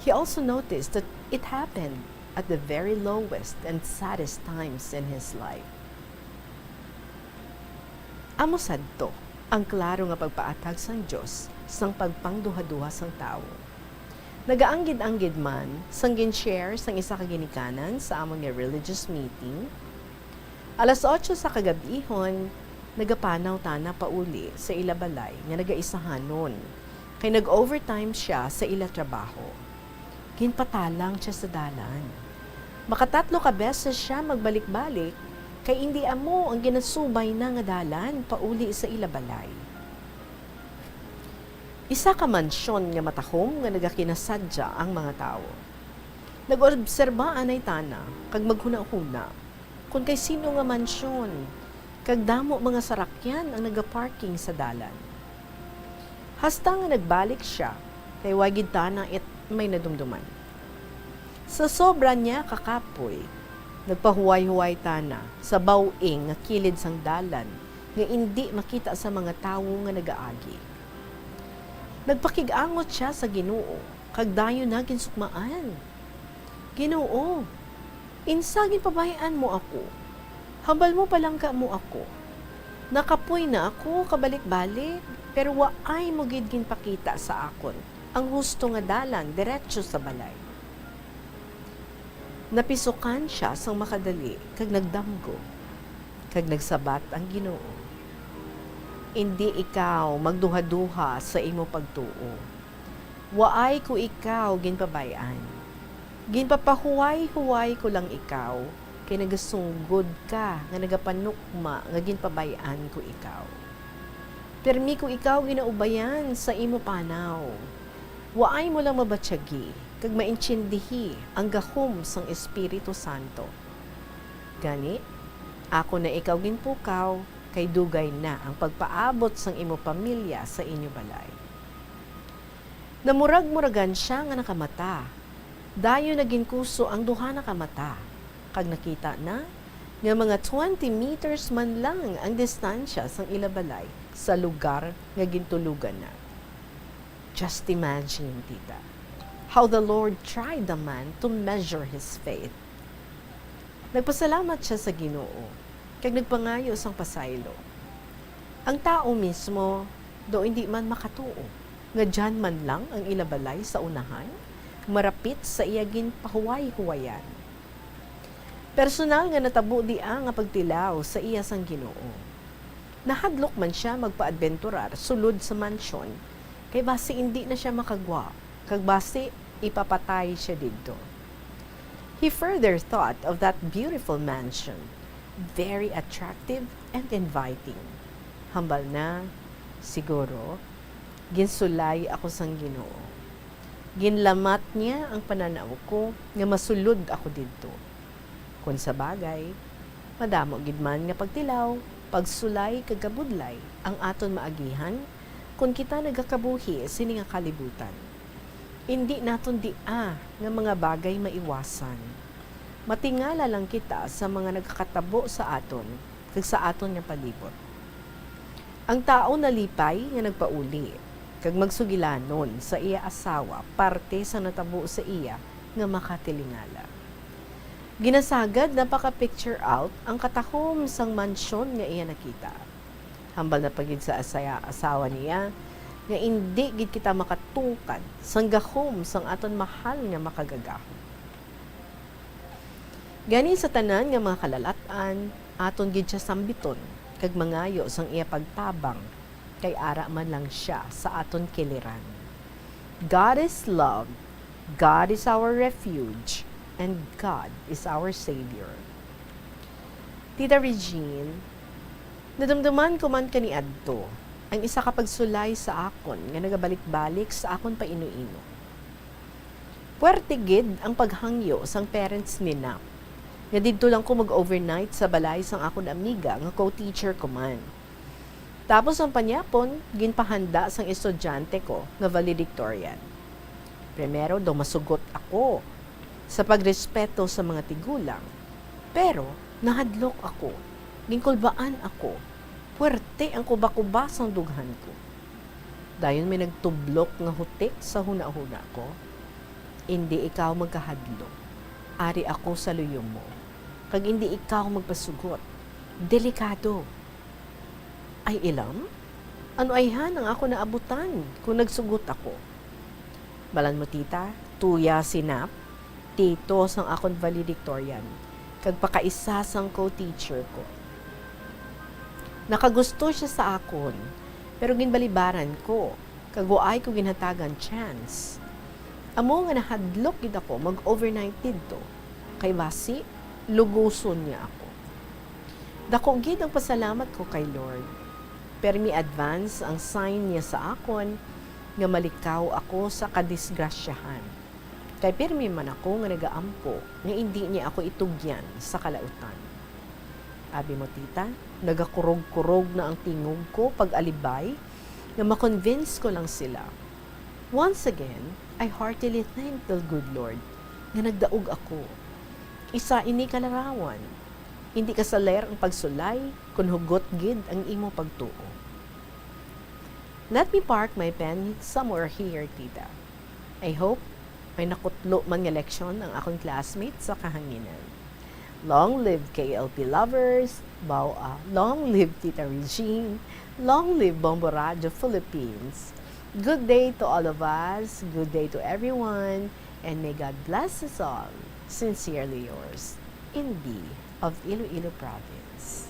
He also noticed that it happened at the very lowest and saddest times in his life. Amo sadto ang klaro nga pagpaatag sang Dios sang pagpangduhaduha sang tawo. Nagaanggid-anggid man sang gin-share sang isa ka ginikanan sa amon nga religious meeting, alas otso sa kagab-ihon, nagapanaw tana pauli sa ila balay nga nagaisahanon, kay nag-overtime sia sa ila trabaho. Ginpatalang sia sa dalan. Makatatlo ka beses sia magbalik-balik, kay indi amo ang ginasubay na nga dalan pauli sa ila balay. Isa ka mansyon nga matahom nga nagakinasadya ang mga tawo. Nag-obserba anay tana kag maghunahuna kon kay sino nga mansyon, kag damo mga sarakyan ang nagaparking sa dalan. Hasta nga nagbalik sia, kay wa gid tana it may nadumduman. Sa sobra niya kakapoy, nagpahuway-huway tana sa baw-ing nga kilid sang dalan nga indi makita sa mga tawo nga nagaagi. Nagpakig-angot sia sa Ginoo kag dayon na ginsukmaan. Ginoo, insa ginpabay-an mo ako? Hambal mo palangga mo ako. Nakapoy na ako kabalik-balik, pero waay mo gid ginpakita sa akon ang husto nga dalan diretso sa balay. Napisukan sia sang makadali kag nagdamgo, kag nagsabat ang Ginoo, "Indi ikaw magduhaduha sa imo pagtuo. Waay ko ikaw ginpabay-an. Ginpapahuway-huway ko lang ikaw, kay nagasunggod ka nga nagapanukma nga ginpabay-an ko ikaw. Pirmi ko ikaw ginaubayan sa imo panaw. Waay mo lang mabatyagi kag maintindihi ang gahom sang Espiritu Santo. Gani, ako na ikaw ginpukaw, kay dugay na ang pagpaabot sang imo pamilya sa inyo balay." Namurag-muragan sia nga nakamata. Dayon naginkuso ang duha na ka mata, kag nakita na nga mga twenty meters man lang ang distansya sang ila balay sa lugar nga gintulogan na. Just imagine, tita, how the Lord tried the man to measure his faith. Nagpasalamat sia sa Ginoo, kag nagpangayo sang pasaylo. Ang tawo mismo daw indi man makatuo nga diyan man lang ang ila balay sa unahan, marapit sa iya ginpahuway-huwayan. Personal nga natabo dia nga pagtilaw sa iya sang Ginoo. Nahadlok man sia magpaadbenturar sulod sa mansyon, kay basi indi na sia makagwa, kag basi ipapatay sia didto. He further thought of that beautiful mansion, very attractive and inviting. Hambal na, "Siguro, ginsulay ako sang Ginoo. Ginlamat niya ang pananaw ko nga masulod ako didto." Kon sa bagay, madamo gid man nga pagtilaw, pagsulay kag kabudlay ang aton maagihan kon kita nagakabuhi sini nga kalibutan. Indi naton dia nga mga bagay maiwasan. Matingala lang kita sa mga nagakatabo sa aton kag sa aton nga palibot. Ang tawo nalipay nga nagpauli kag magsugilanon sa iya asawa parte sa natabo sa iya nga makatilingala. Ginasagad na paka-picture out ang katahom sang mansyon nga iya nakita. Hambal na pa gid sa asaya-, asawa niya nga indi gid kita makatungkad sang gahom sang aton mahal nga makagagahom. Gani, sa tanan nga mga kalalat-an, aton gid sia sambiton kag mangayo sang iya pagtabang, kay ara man lang sia sa aton kiliran. God is love, God is our refuge, and God is our Savior. Tita Regine, nadumduman ko man kaniadto ang isa ka pagsulay sa akon nga nagabalik-balik sa akon paino-ino. Puwerte gid ang paghangyo sang parents ni Nap nga didto lang ko mag-overnight sa balay sang akon amiga nga co-teacher ko man. Tapos ang panyapon, ginpahanda sang estudyante ko nga valedictorian. Primero daw masugot ako sa pagrespeto sa mga tigulang, pero nahadlok ako, ginkulbaan ako, puwerte ang kuba-kuba sang dughan ko. Dayon may nagtublok nga hutik sa hunahuna ko, "Indi ikaw magkahadlok. Ari ako sa luyo mo, kag indi ikaw magpasugot. Delikado." Ay, ilam? Ano ayhan ang ako naabutan kon nagsugot ako? Balan mo, tita, tuya si Nap, tito sang akon valedictorian, kag pakaisa sang co-teacher ko. Nakagusto sia sa akon, pero ginbalibaran ko, kag waay ko ginhatagan chance. Amo nga nahadlok gid ako mag-overnight didto, kay basi luguson niya ako. Dako gid ang pasalamat ko kay Lord. Pirmi advance ang sign niya sa akon nga malikaw ako sa kadisgrasyahan. Kay pirmi man ako nga nagaampo nga indi niya ako itugyan sa kalautan. Abi mo, tita, nagakurog-kurog na ang tingog ko pag-alibay nga ma-convince ko lang sila. Once again, I heartily thank the good Lord nga nagdaog ako. Isa ini ka larawan. Indi kasaler ang pagsulay kon hugot gid ang imo pagtuo. Let me park my pen somewhere here, tita. I hope may nakutlo man nga leksyon ang akong classmates sa kahanginan. Long live K L P lovers, baw, ah, long live Tita Regine, long live Bombo Radio Philippines. Good day to all of us, good day to everyone, and may God bless us all. Sincerely yours, N B of Iloilo Province.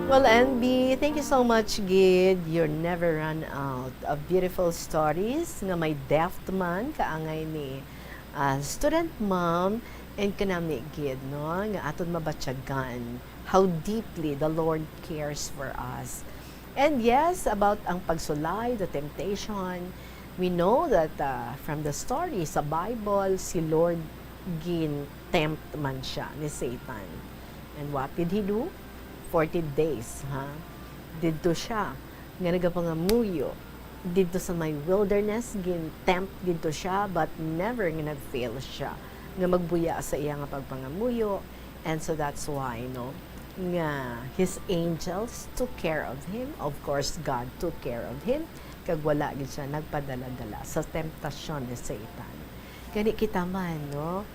Well, N B, thank you so much, gid. You never run out of beautiful stories nga may depth man, kaangay ni, ah, student mom, and kanami, gid, no, nga aton mabatyagan how deeply the Lord cares for us. And yes, about ang pagsulay, the temptation, we know that, uh, from the story sa Bible, si Lord gin-tempt man siya ni Satan. And what did he do? Forty days, ha? Didto siya nga nagapangamuyo didto sa may wilderness, gin-tempt didto siya, but never nga nag-fail siya nga magbuya sa iya nga pagpangamuyo. And so that's why, no, nga his angels took care of him. Of course, God took care of him. Kag wala gid siya nagpadala-dala sa temptasyon ni Satan. Gani kita man, no,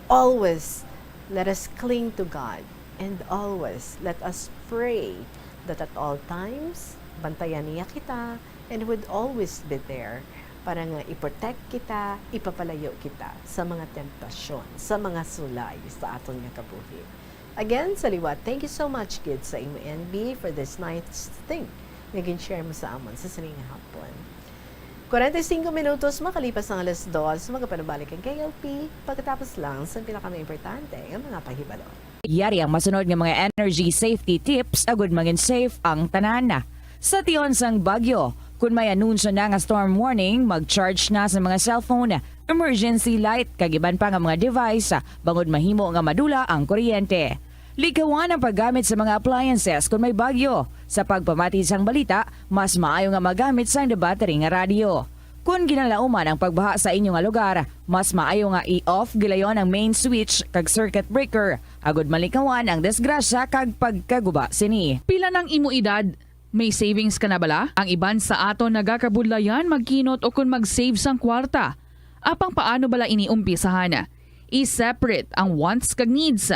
always let us cling to God, and always let us pray that at all times, bantayan niya kita, and would always be there para nga i-protect kita, ipapalayo kita sa mga temptasyon, sa mga sulay sa aton nga kabuhi. Again, sa liwat, thank you so much, gid, sa imo, N B, for this nice thing nga gin-share mo sa amon sa sini nga hapon. Kwarenta y singko minutos makalipas ang alas dos, magapanubalik ang K L P pagkatapos lang sa pinakamaimportante nga mga pahibalo. Yari ang masunod nga mga energy safety tips agud mangin safe ang tanan. Sa tion sang bagyo, kun may anunsyo na nga storm warning, mag-charge na sa mga cellphone, emergency light, kag iban pa nga mga device, bangod mahimo nga madula ang kuryente. Likawan ang paggamit sa mga appliances kun may bagyo. Sa pagpamati sang balita, mas maayo nga magamit sang battery nga radyo. Kon ginalauman ang pagbaha sa inyo nga lugar, mas maayo nga i-off gilayon ang main switch kag circuit breaker, agud malikawan ang disgrasya kag pagkaguba sini. Pila nang imo edad? May savings ka na bala? Ang iban sa aton nagakabudlayan magkinot o kon mag-save sang kwarta. Apang paano bala ini umpisahan? I-separate ang wants kag needs.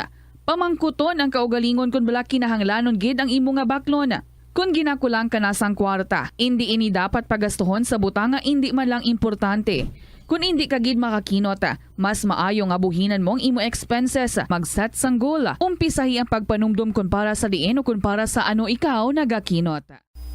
Pamangkuton ang kaugalingon kon bala kinahanglanon gid ang imo nga baklon. Kon ginakulang ka na sang kwarta, indi ini dapat pagastuhon sa butang nga indi man lang importante. Kon indi ka gid makakinot, mas maayo nga buhinan mo ang imo expenses, mag-set sang goal, umpisahi ang pagpanumdom kon para sa diin o kon para sa ano ikaw nagakinot.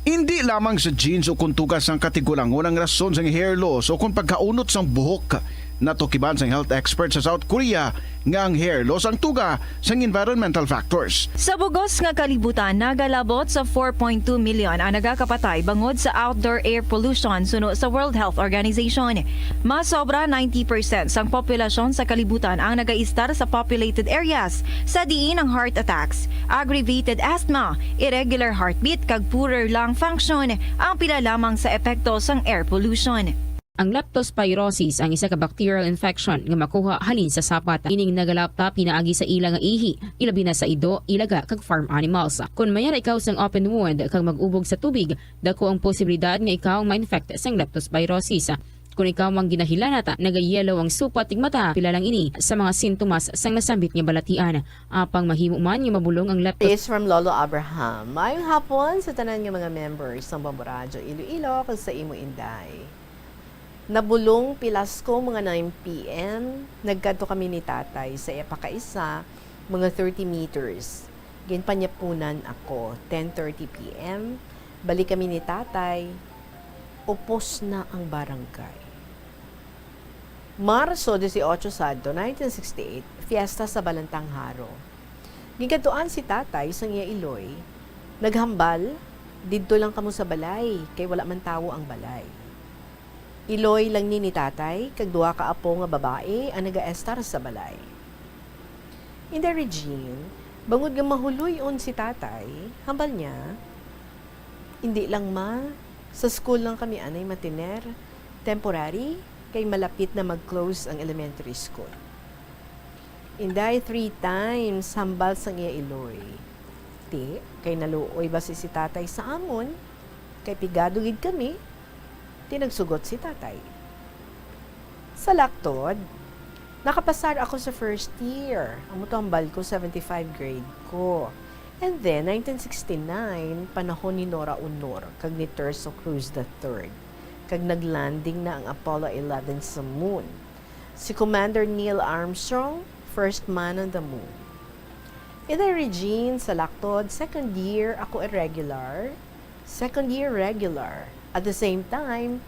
Indi lamang sa genes o kon tuga sang katigulangon ang rason sang hair loss o kon pagkaunot sang buhok. Natukiban sang health expert sa South Korea nga ang hair loss ang tuga sang environmental factors. Sa bug-os nga kalibutan, nagalabot sa four point two million ang nagakapatay bangod sa outdoor air pollution suno sa World Health Organization. Mas sobra ninety percent sang populasyon sa kalibutan ang nagaistar sa populated areas, sa diin ang heart attacks, aggravated asthma, irregular heartbeat, kag poorer lung function ang pila lamang sa epekto sang air pollution. Ang leptospirosis ang isa ka bacterial infection nga makuha halin sa sapat. Ining nagalaptap pinaagi sa ila nga ihi, ilabi na sa ido, ilaga, kag farm animals. Kon may ara ikaw sang open wound kag mag-ubog sa tubig, dako ang posibilidad nga ikaw ma-infect sang leptospirosis. Kon ikaw ang ginahilanat, nagayellow ang supat ning mata, pila lang ini sa mga sintomas sang nasambit nga balatian. Apang mahimo man nga mabulong ang leptos- Peace from Lolo Abraham. Maayong hapon sa tanan nga mga members sang Bombo Radyo Iloilo kag sa imo, Inday. Nabulong pilas ko mga nine P M, nagkadto kami ni Tatay sa iya pakaisa, mga thirty meters. Ginpanyapunan ako, ten thirty P M, balik kami ni Tatay, upos na ang barangay. Marso dieciocho sadto, nineteen sixty-eight, fiesta sa Balantangharo. Ginkadtuan si Tatay sang iya iloy, naghambal, "Didto lang kamo sa balay, kay wala man tawo ang balay." Iloy lang ni ni Tatay kag duha ka apo nga babae ang nagaestar sa balay. Inday Regine, bangod nga mahuloy-on si Tatay, hambal niya, "Indi lang, Ma, sa school lang kami anay matiner, temporary, kay malapit na mag-close ang elementary school." Inday, three times hambal sang iya iloy. Ti, kay naluoy basi si tatay sa amon, kay pigado gid kami, ti nagsugot si tatay. Sa laktod, nakapasar ako sa first year. Amo to hambal ko, seventy-five grade ko. And then, nineteen sixty-nine, panahon ni Nora Honor kag ni Terso Cruz the third, kag nag-landing na ang Apollo eleven sa moon. Si Commander Neil Armstrong, first man on the moon. Inday Regine, sa laktod, second year ako regular. Second year regular. At the same time,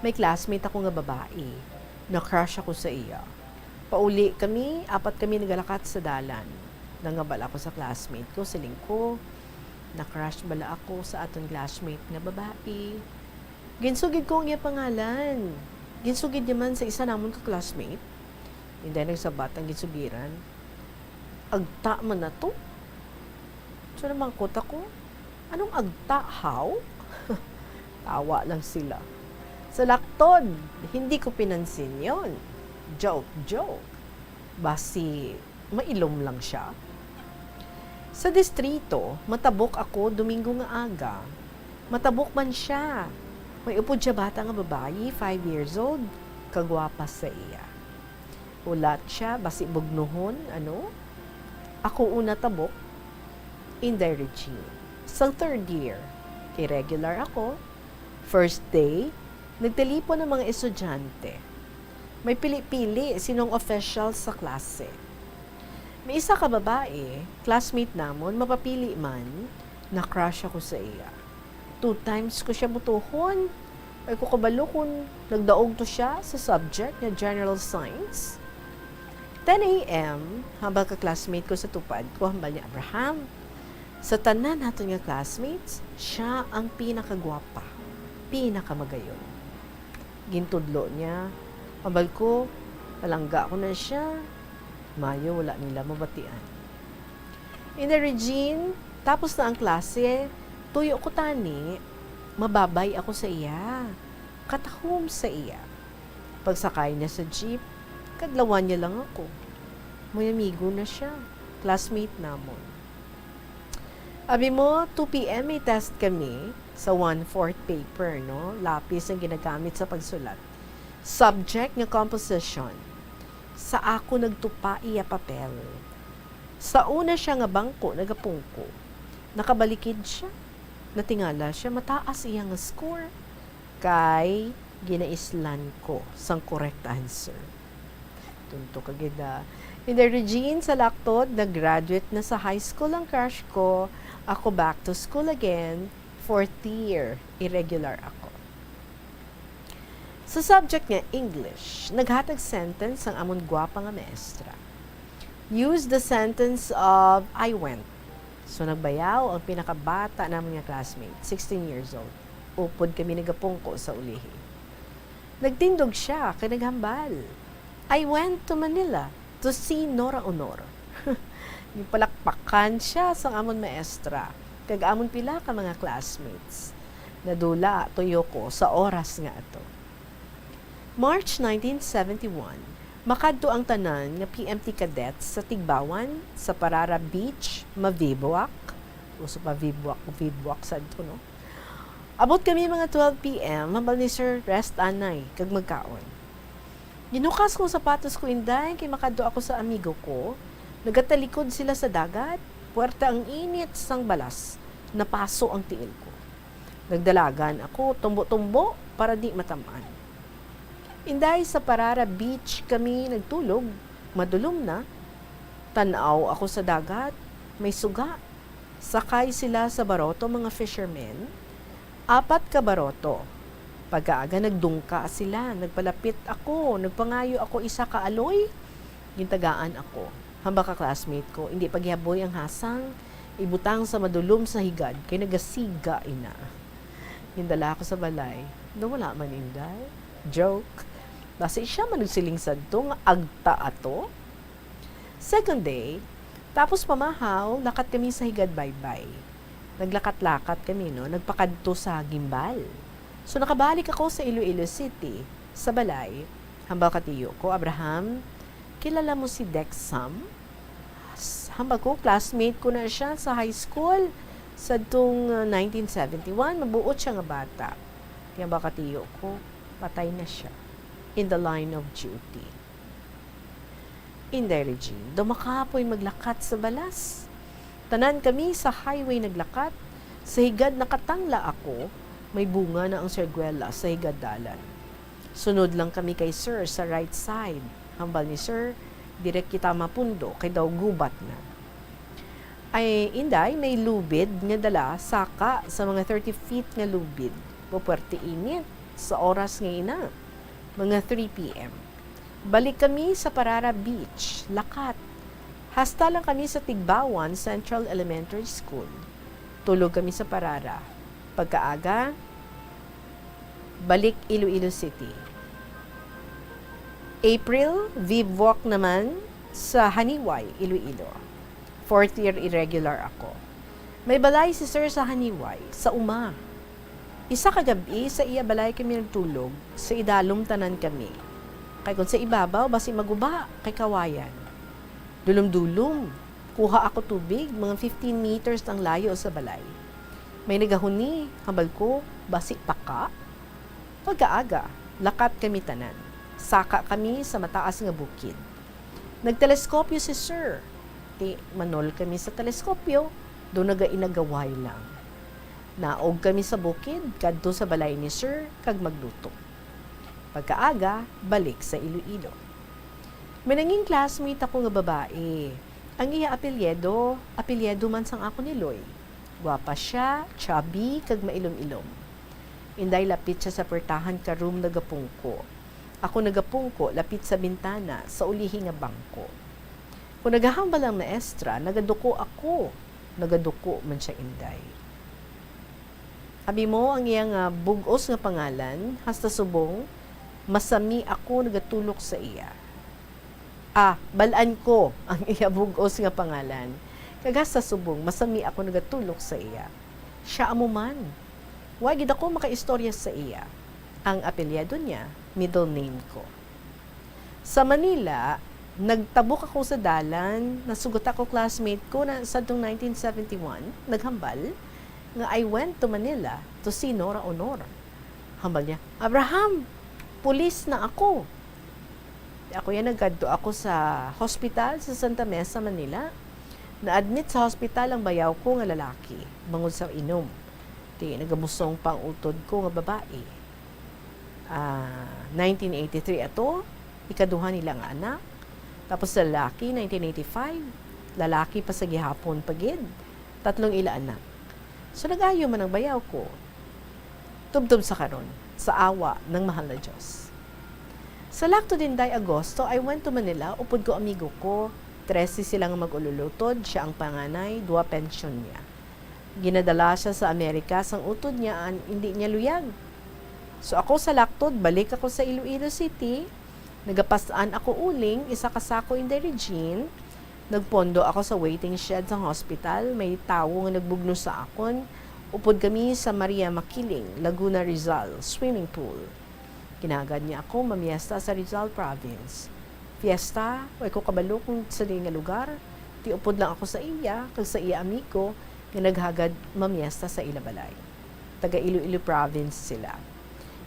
may classmate ako nga babae. Na-crush ako sa iya. Pauli kami, apat kami nagalakat sa dalan. Nangabal ako sa classmate ko, siling ko, "Na-crush bala ako sa aton classmate nga babae." Ginsugid ko ang iya pangalan. Ginsugid niya man sa isa namon ka classmate. Inday, nagsabat ang ginsugiran, "Agta man na to." So, namangkot ako, "Anong agta, haw?" Tawa lang sila. Sa laktod, hindi ko pinansin yon. Joke, joke. Basi, mailom lang siya. Sa distrito, matabok ako Domingo nga aga. Matabok man siya. May upod siya bata nga babayi, five years old. Kagwapa sa iya. Hulat siya, basi bugnohon, ano? Ako una tabok, Inday Regine. Sang third year, kay regular ako. First day, nagtilipon ang mga estudyante. May pili-pili sinong official sa klase. May isa ka babae, classmate namon, mapapili man, na-crush ako sa iya. Two times ko siya butuhon. Ay ko kabalo kung nagdaog to siya sa subject nga General Science. Ten A M, hambal ka classmate ko sa tupad ko, hambal ni Abraham, "Sa tanan naton nga classmates, siya ang pinakagwapa, pinakamagayon." Gintudlo niya. Hambal ko, "Palangga ko na siya. Mayo wala nila mabatian." Inday Regine, tapos na ang klase, tuyo ko tani, mababay ako sa iya. Katahom sa iya. Pagsakay niya sa jeep, kadlawan niya lang ako. May amigo na siya. Classmate namon. Abi mo, two P M may test kami sa one-fourth paper, no? Lapis ang ginagamit sa pagsulat. Subject nga composition. Sa ako nagtupa iya papel. Sa una siya nga bangko nagapungko. Nakabalikid siya. Natingala siya, mataas iya nga score. Kay ginaislan ko sang correct answer. Tunto ka gid, ah. Inday Regine, sa laktod, nag-graduate na sa high school ang crush ko. Ako back to school again. Fourth year, irregular ako. Sa subject nga English, naghatag sentence ang amon gwapa nga maestra. Use the sentence of "I went." So, nagbayaw ang pinakabata namon nga classmate, sixteen years old. Upod kami nagapungko sa ulihi. Nagtindog siya kag naghambal, "I went to Manila to see Nora Honor." Ginpalakpakan siya sang amon maestra kag amon pila ka mga classmates. Nadula tuyo ko sa oras nga ato. March nineteen seventy-one, makadto ang tanan nga P M T cadets sa Tigbawan, sa Parara Beach, Mavibuak. Uso pa Vibuak, Vibuak sad to, no? Abot kami mga twelve P M, hambal ni Sir, "Rest anay, kag magkaon." Ginhukas kong sapatos ko, Inday, kay makadto ako sa amigo ko. Nagatalikod sila sa dagat. Puwerte ang init sang balas. Napaso ang tiil ko. Nagdalagan ako, tumbo-tumbo, para di matam-an. Inday, sa Parara Beach kami nagtulog. Madulom na. Tan-aw ako sa dagat. May suga. Sakay sila sa baroto, mga fishermen. Apat ka baroto. Pagkaaga, nagdungka sila. Nagpalapit ako. Nagpangayo ako isa ka aloy. Gintagaan ako. Hambal ka classmate ko, indi paghihaboy ang hasang. Ibutang sa madulom sa higad, kay nagasiga ina. Gindala ako sa balay. Nawala man, Inday. Joke. Basi siya man nagsiling sadto nga agta ato. Second day, tapos pamahaw, lakat kami sa higad baybay. Naglakat-lakat kami, no? Nagpakadto sa Guimbal. So, nakabalik ako sa Iloilo City, sa balay. Hambal ka tiyo ko, "Abraham, Kilala mo si Dex Sam? S-, hambal ko, classmate ko na siya sa high school. Sadtong, uh, nineteen seventy-one, mabuot siya nga bata. Kaya baka tiyo ko, patay na siya in the line of duty. Inday Regine, daw makapoy maglakat sa balas. Tanan kami sa highway naglakat. Sa higad nakatangla ako, may bunga na ang sergwela sa higad dalan. Sunod lang kami kay Sir sa right side. Hambal ni Sir, direk kita mapundo kay daw gubat na. Ay, Inday, may lubid nga dala, saka sa mga thirty feet nga lubid. Puwerte init sa oras nga ina, mga three P M. Balik kami sa Parara Beach, lakat. Hasta lang kami sa Tigbawan Central Elementary School. Tulog kami sa Parara. Pagkaaga, balik Iloilo City. April, VivWalk naman sa Haniway, Iloilo. Fourth year irregular ako. May balay si Sir sa Haniway, sa uma. Isa ka gab-i, sa iya balay kami nagtulog, sa idalom tanan kami. Kay kon sa ibabaw, basi maguba, kay kawayan. Dulom-dulom, kuha ako tubig, mga fifteen meters ang layo sa balay. May nagahuni, hambal ko, basi paka? Pagkaaga, lakat kami tanan. Saka kami sa mataas nga bukid. Nagteleskopyo si Sir. Ti, manol kami sa teleskopyo, do nagainagaway lang. Naog kami sa bukid, kadto sa balay ni Sir, kag magluto. Pagkaaga, balik sa Iloilo. May nangin classmate ako nga babae. Ang iya apelyido, apelyido man sang ako ni Loy. Gwapa sia, chubby, kag mailom-ilom. Inday, lapit sia sa pwertahan ka room nagapungko. Ako nagapungko lapit sa bintana sa ulihi nga bangko. Kon nagahambal ang maestra, nagaduko ako. Nagaduko man sia, Inday. Abi mo ang iya nga bug-os nga pangalan, hasta subong masami ako nagatulok sa iya. Ah, bal-an ko ang iya bug-os nga pangalan, kag hasta subong masami ako nagatulok sa iya. Sia amo man. Wa gid ako makaistorya sa iya. Ang apelyido niya, middle name ko. Sa Manila, nagtabok ako sa dalan, nasugot ako classmate ko na sadtong nineteen seventy-one, naghambal nga, "I went to Manila to see Nora Honor." Hambal niya, "Abraham, pulis na ako." Ako yan, nagkadto ako sa hospital sa Santa Mesa, Manila. Na-admit sa hospital ang bayaw ko nga lalaki, bangod sa inom. Ti, nagabusong pa ang utod ko nga babae. Ah, nineteen eighty-three ato, ikaduha nila nga anak. Tapos sa lalaki, nineteen eighty-five, lalaki pa sa gihapon pa gid, tatlong ila anak. So, nag-ayo man ang bayaw ko. Tubtob sa karon, sa awa ng mahal na Diyos. Sa laktod, Inday, Agosto, I went to Manila upod ko amigo ko. Trese sila nga mag-ululutod, siya ang panganay, duha pensyon niya. Ginadala siya sa Amerika sang utod niya, an-, indi niya luyag. So, ako sa laktod, balik ako sa Iloilo City. Nagapas-an ako uling isa ka sako, Inday Regine. Nagpondo ako sa waiting shed sang hospital. May tawo nga nagbugno sa akon. Upod kami sa Maria Makiling, Laguna, Rizal, swimming pool. Ginahagad niya ako mamiesta sa Rizal Province. Fiesta, way ko kabalo kung sa diin nga lugar. Ti upod lang ako sa iya, kag sa iya amigo, nga naghagad mamiesta sa ila balay. Taga Iloilo Province sila.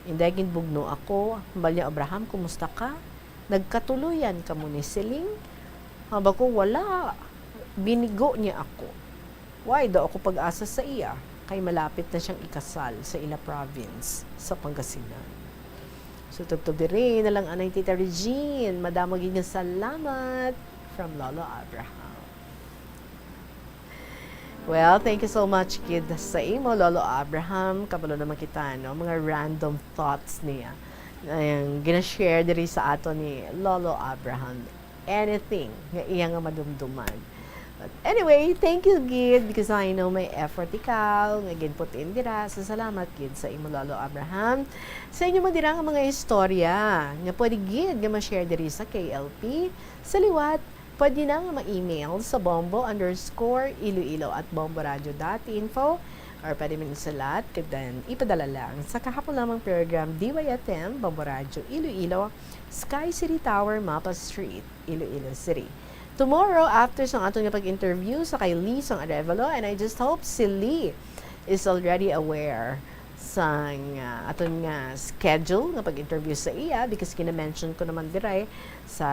Inday, ginbugno ako, hambal niya, "Abraham, kumusta ka? Nagkatuloyan kamo ni Celine?" Hambal ko, "Wala." Binigo niya ako. Way daw ako pag-asa sa iya, kay malapit na siyang ikasal sa ila province sa Pangasinan. So, tubtob diri na lang anay, Tita Regine. Madamo gid nga salamat from Lolo Abraham. Well, thank you so much, kid, sa imo, Lolo Abraham. Kabalo naman kita, no? Mga random thoughts niya. Ang gina-share diri sa ato ni Lolo Abraham. Anything nga iya nga madumduman. But anyway, thank you gid, because I know may effort ikaw nga ginput-in dira. So, salamat gid sa imo, Lolo Abraham, sa inyo man dira nga mga istorya nga pwede gid nga ma-share diri sa K L P. Sa liwat, pwede na nga ma-email sa bombo underscore iloilo at bomboradio dot info. Or pwede man isulat, kag then ipadala lang sa kahapon lamang program, D Y F M, Bombo Radyo, Iloilo, Sky City Tower, Mapa Street, Iloilo City. Tomorrow, after sang aton nga pag-interview sa kay Lee sang Arevalo, and I just hope si Lee is already aware sang, ah, aton nga schedule nga pag-interview sa iya, because gina-mention ko naman diray sa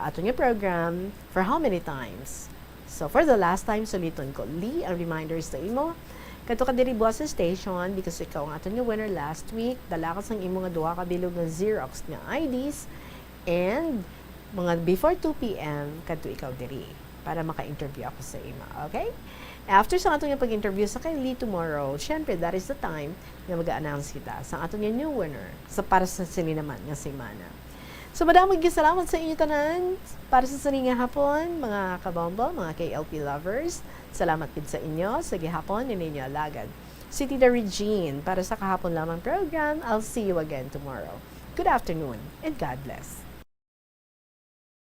aton nga program for how many times. So, for the last time, suliton ko, Lee, ang reminders sa imo. Kadto ka diri buwas sa station because ikaw ang aton nga winner last week. Dala ka sang imo nga duha ka bilog nga Xerox nga I Ds and mga before two P M, kadto ikaw diri para maka-interview ako sa imo, okay? After sa aton nga pag-interview sa kay Lee tomorrow, syempre, that is the time nga mag-announce kita sa aton nga new winner sa para sa sini naman nga semana. So, madamo gid salamat sa inyo tanan para sa sini nga hapon, mga kabombo, mga K L P lovers. Salamat gid sa inyo. Sa gihapon, ini ninyo alagad, si Tita Regine, para sa kahapon lamang program. I'll see you again tomorrow. Good afternoon and God bless.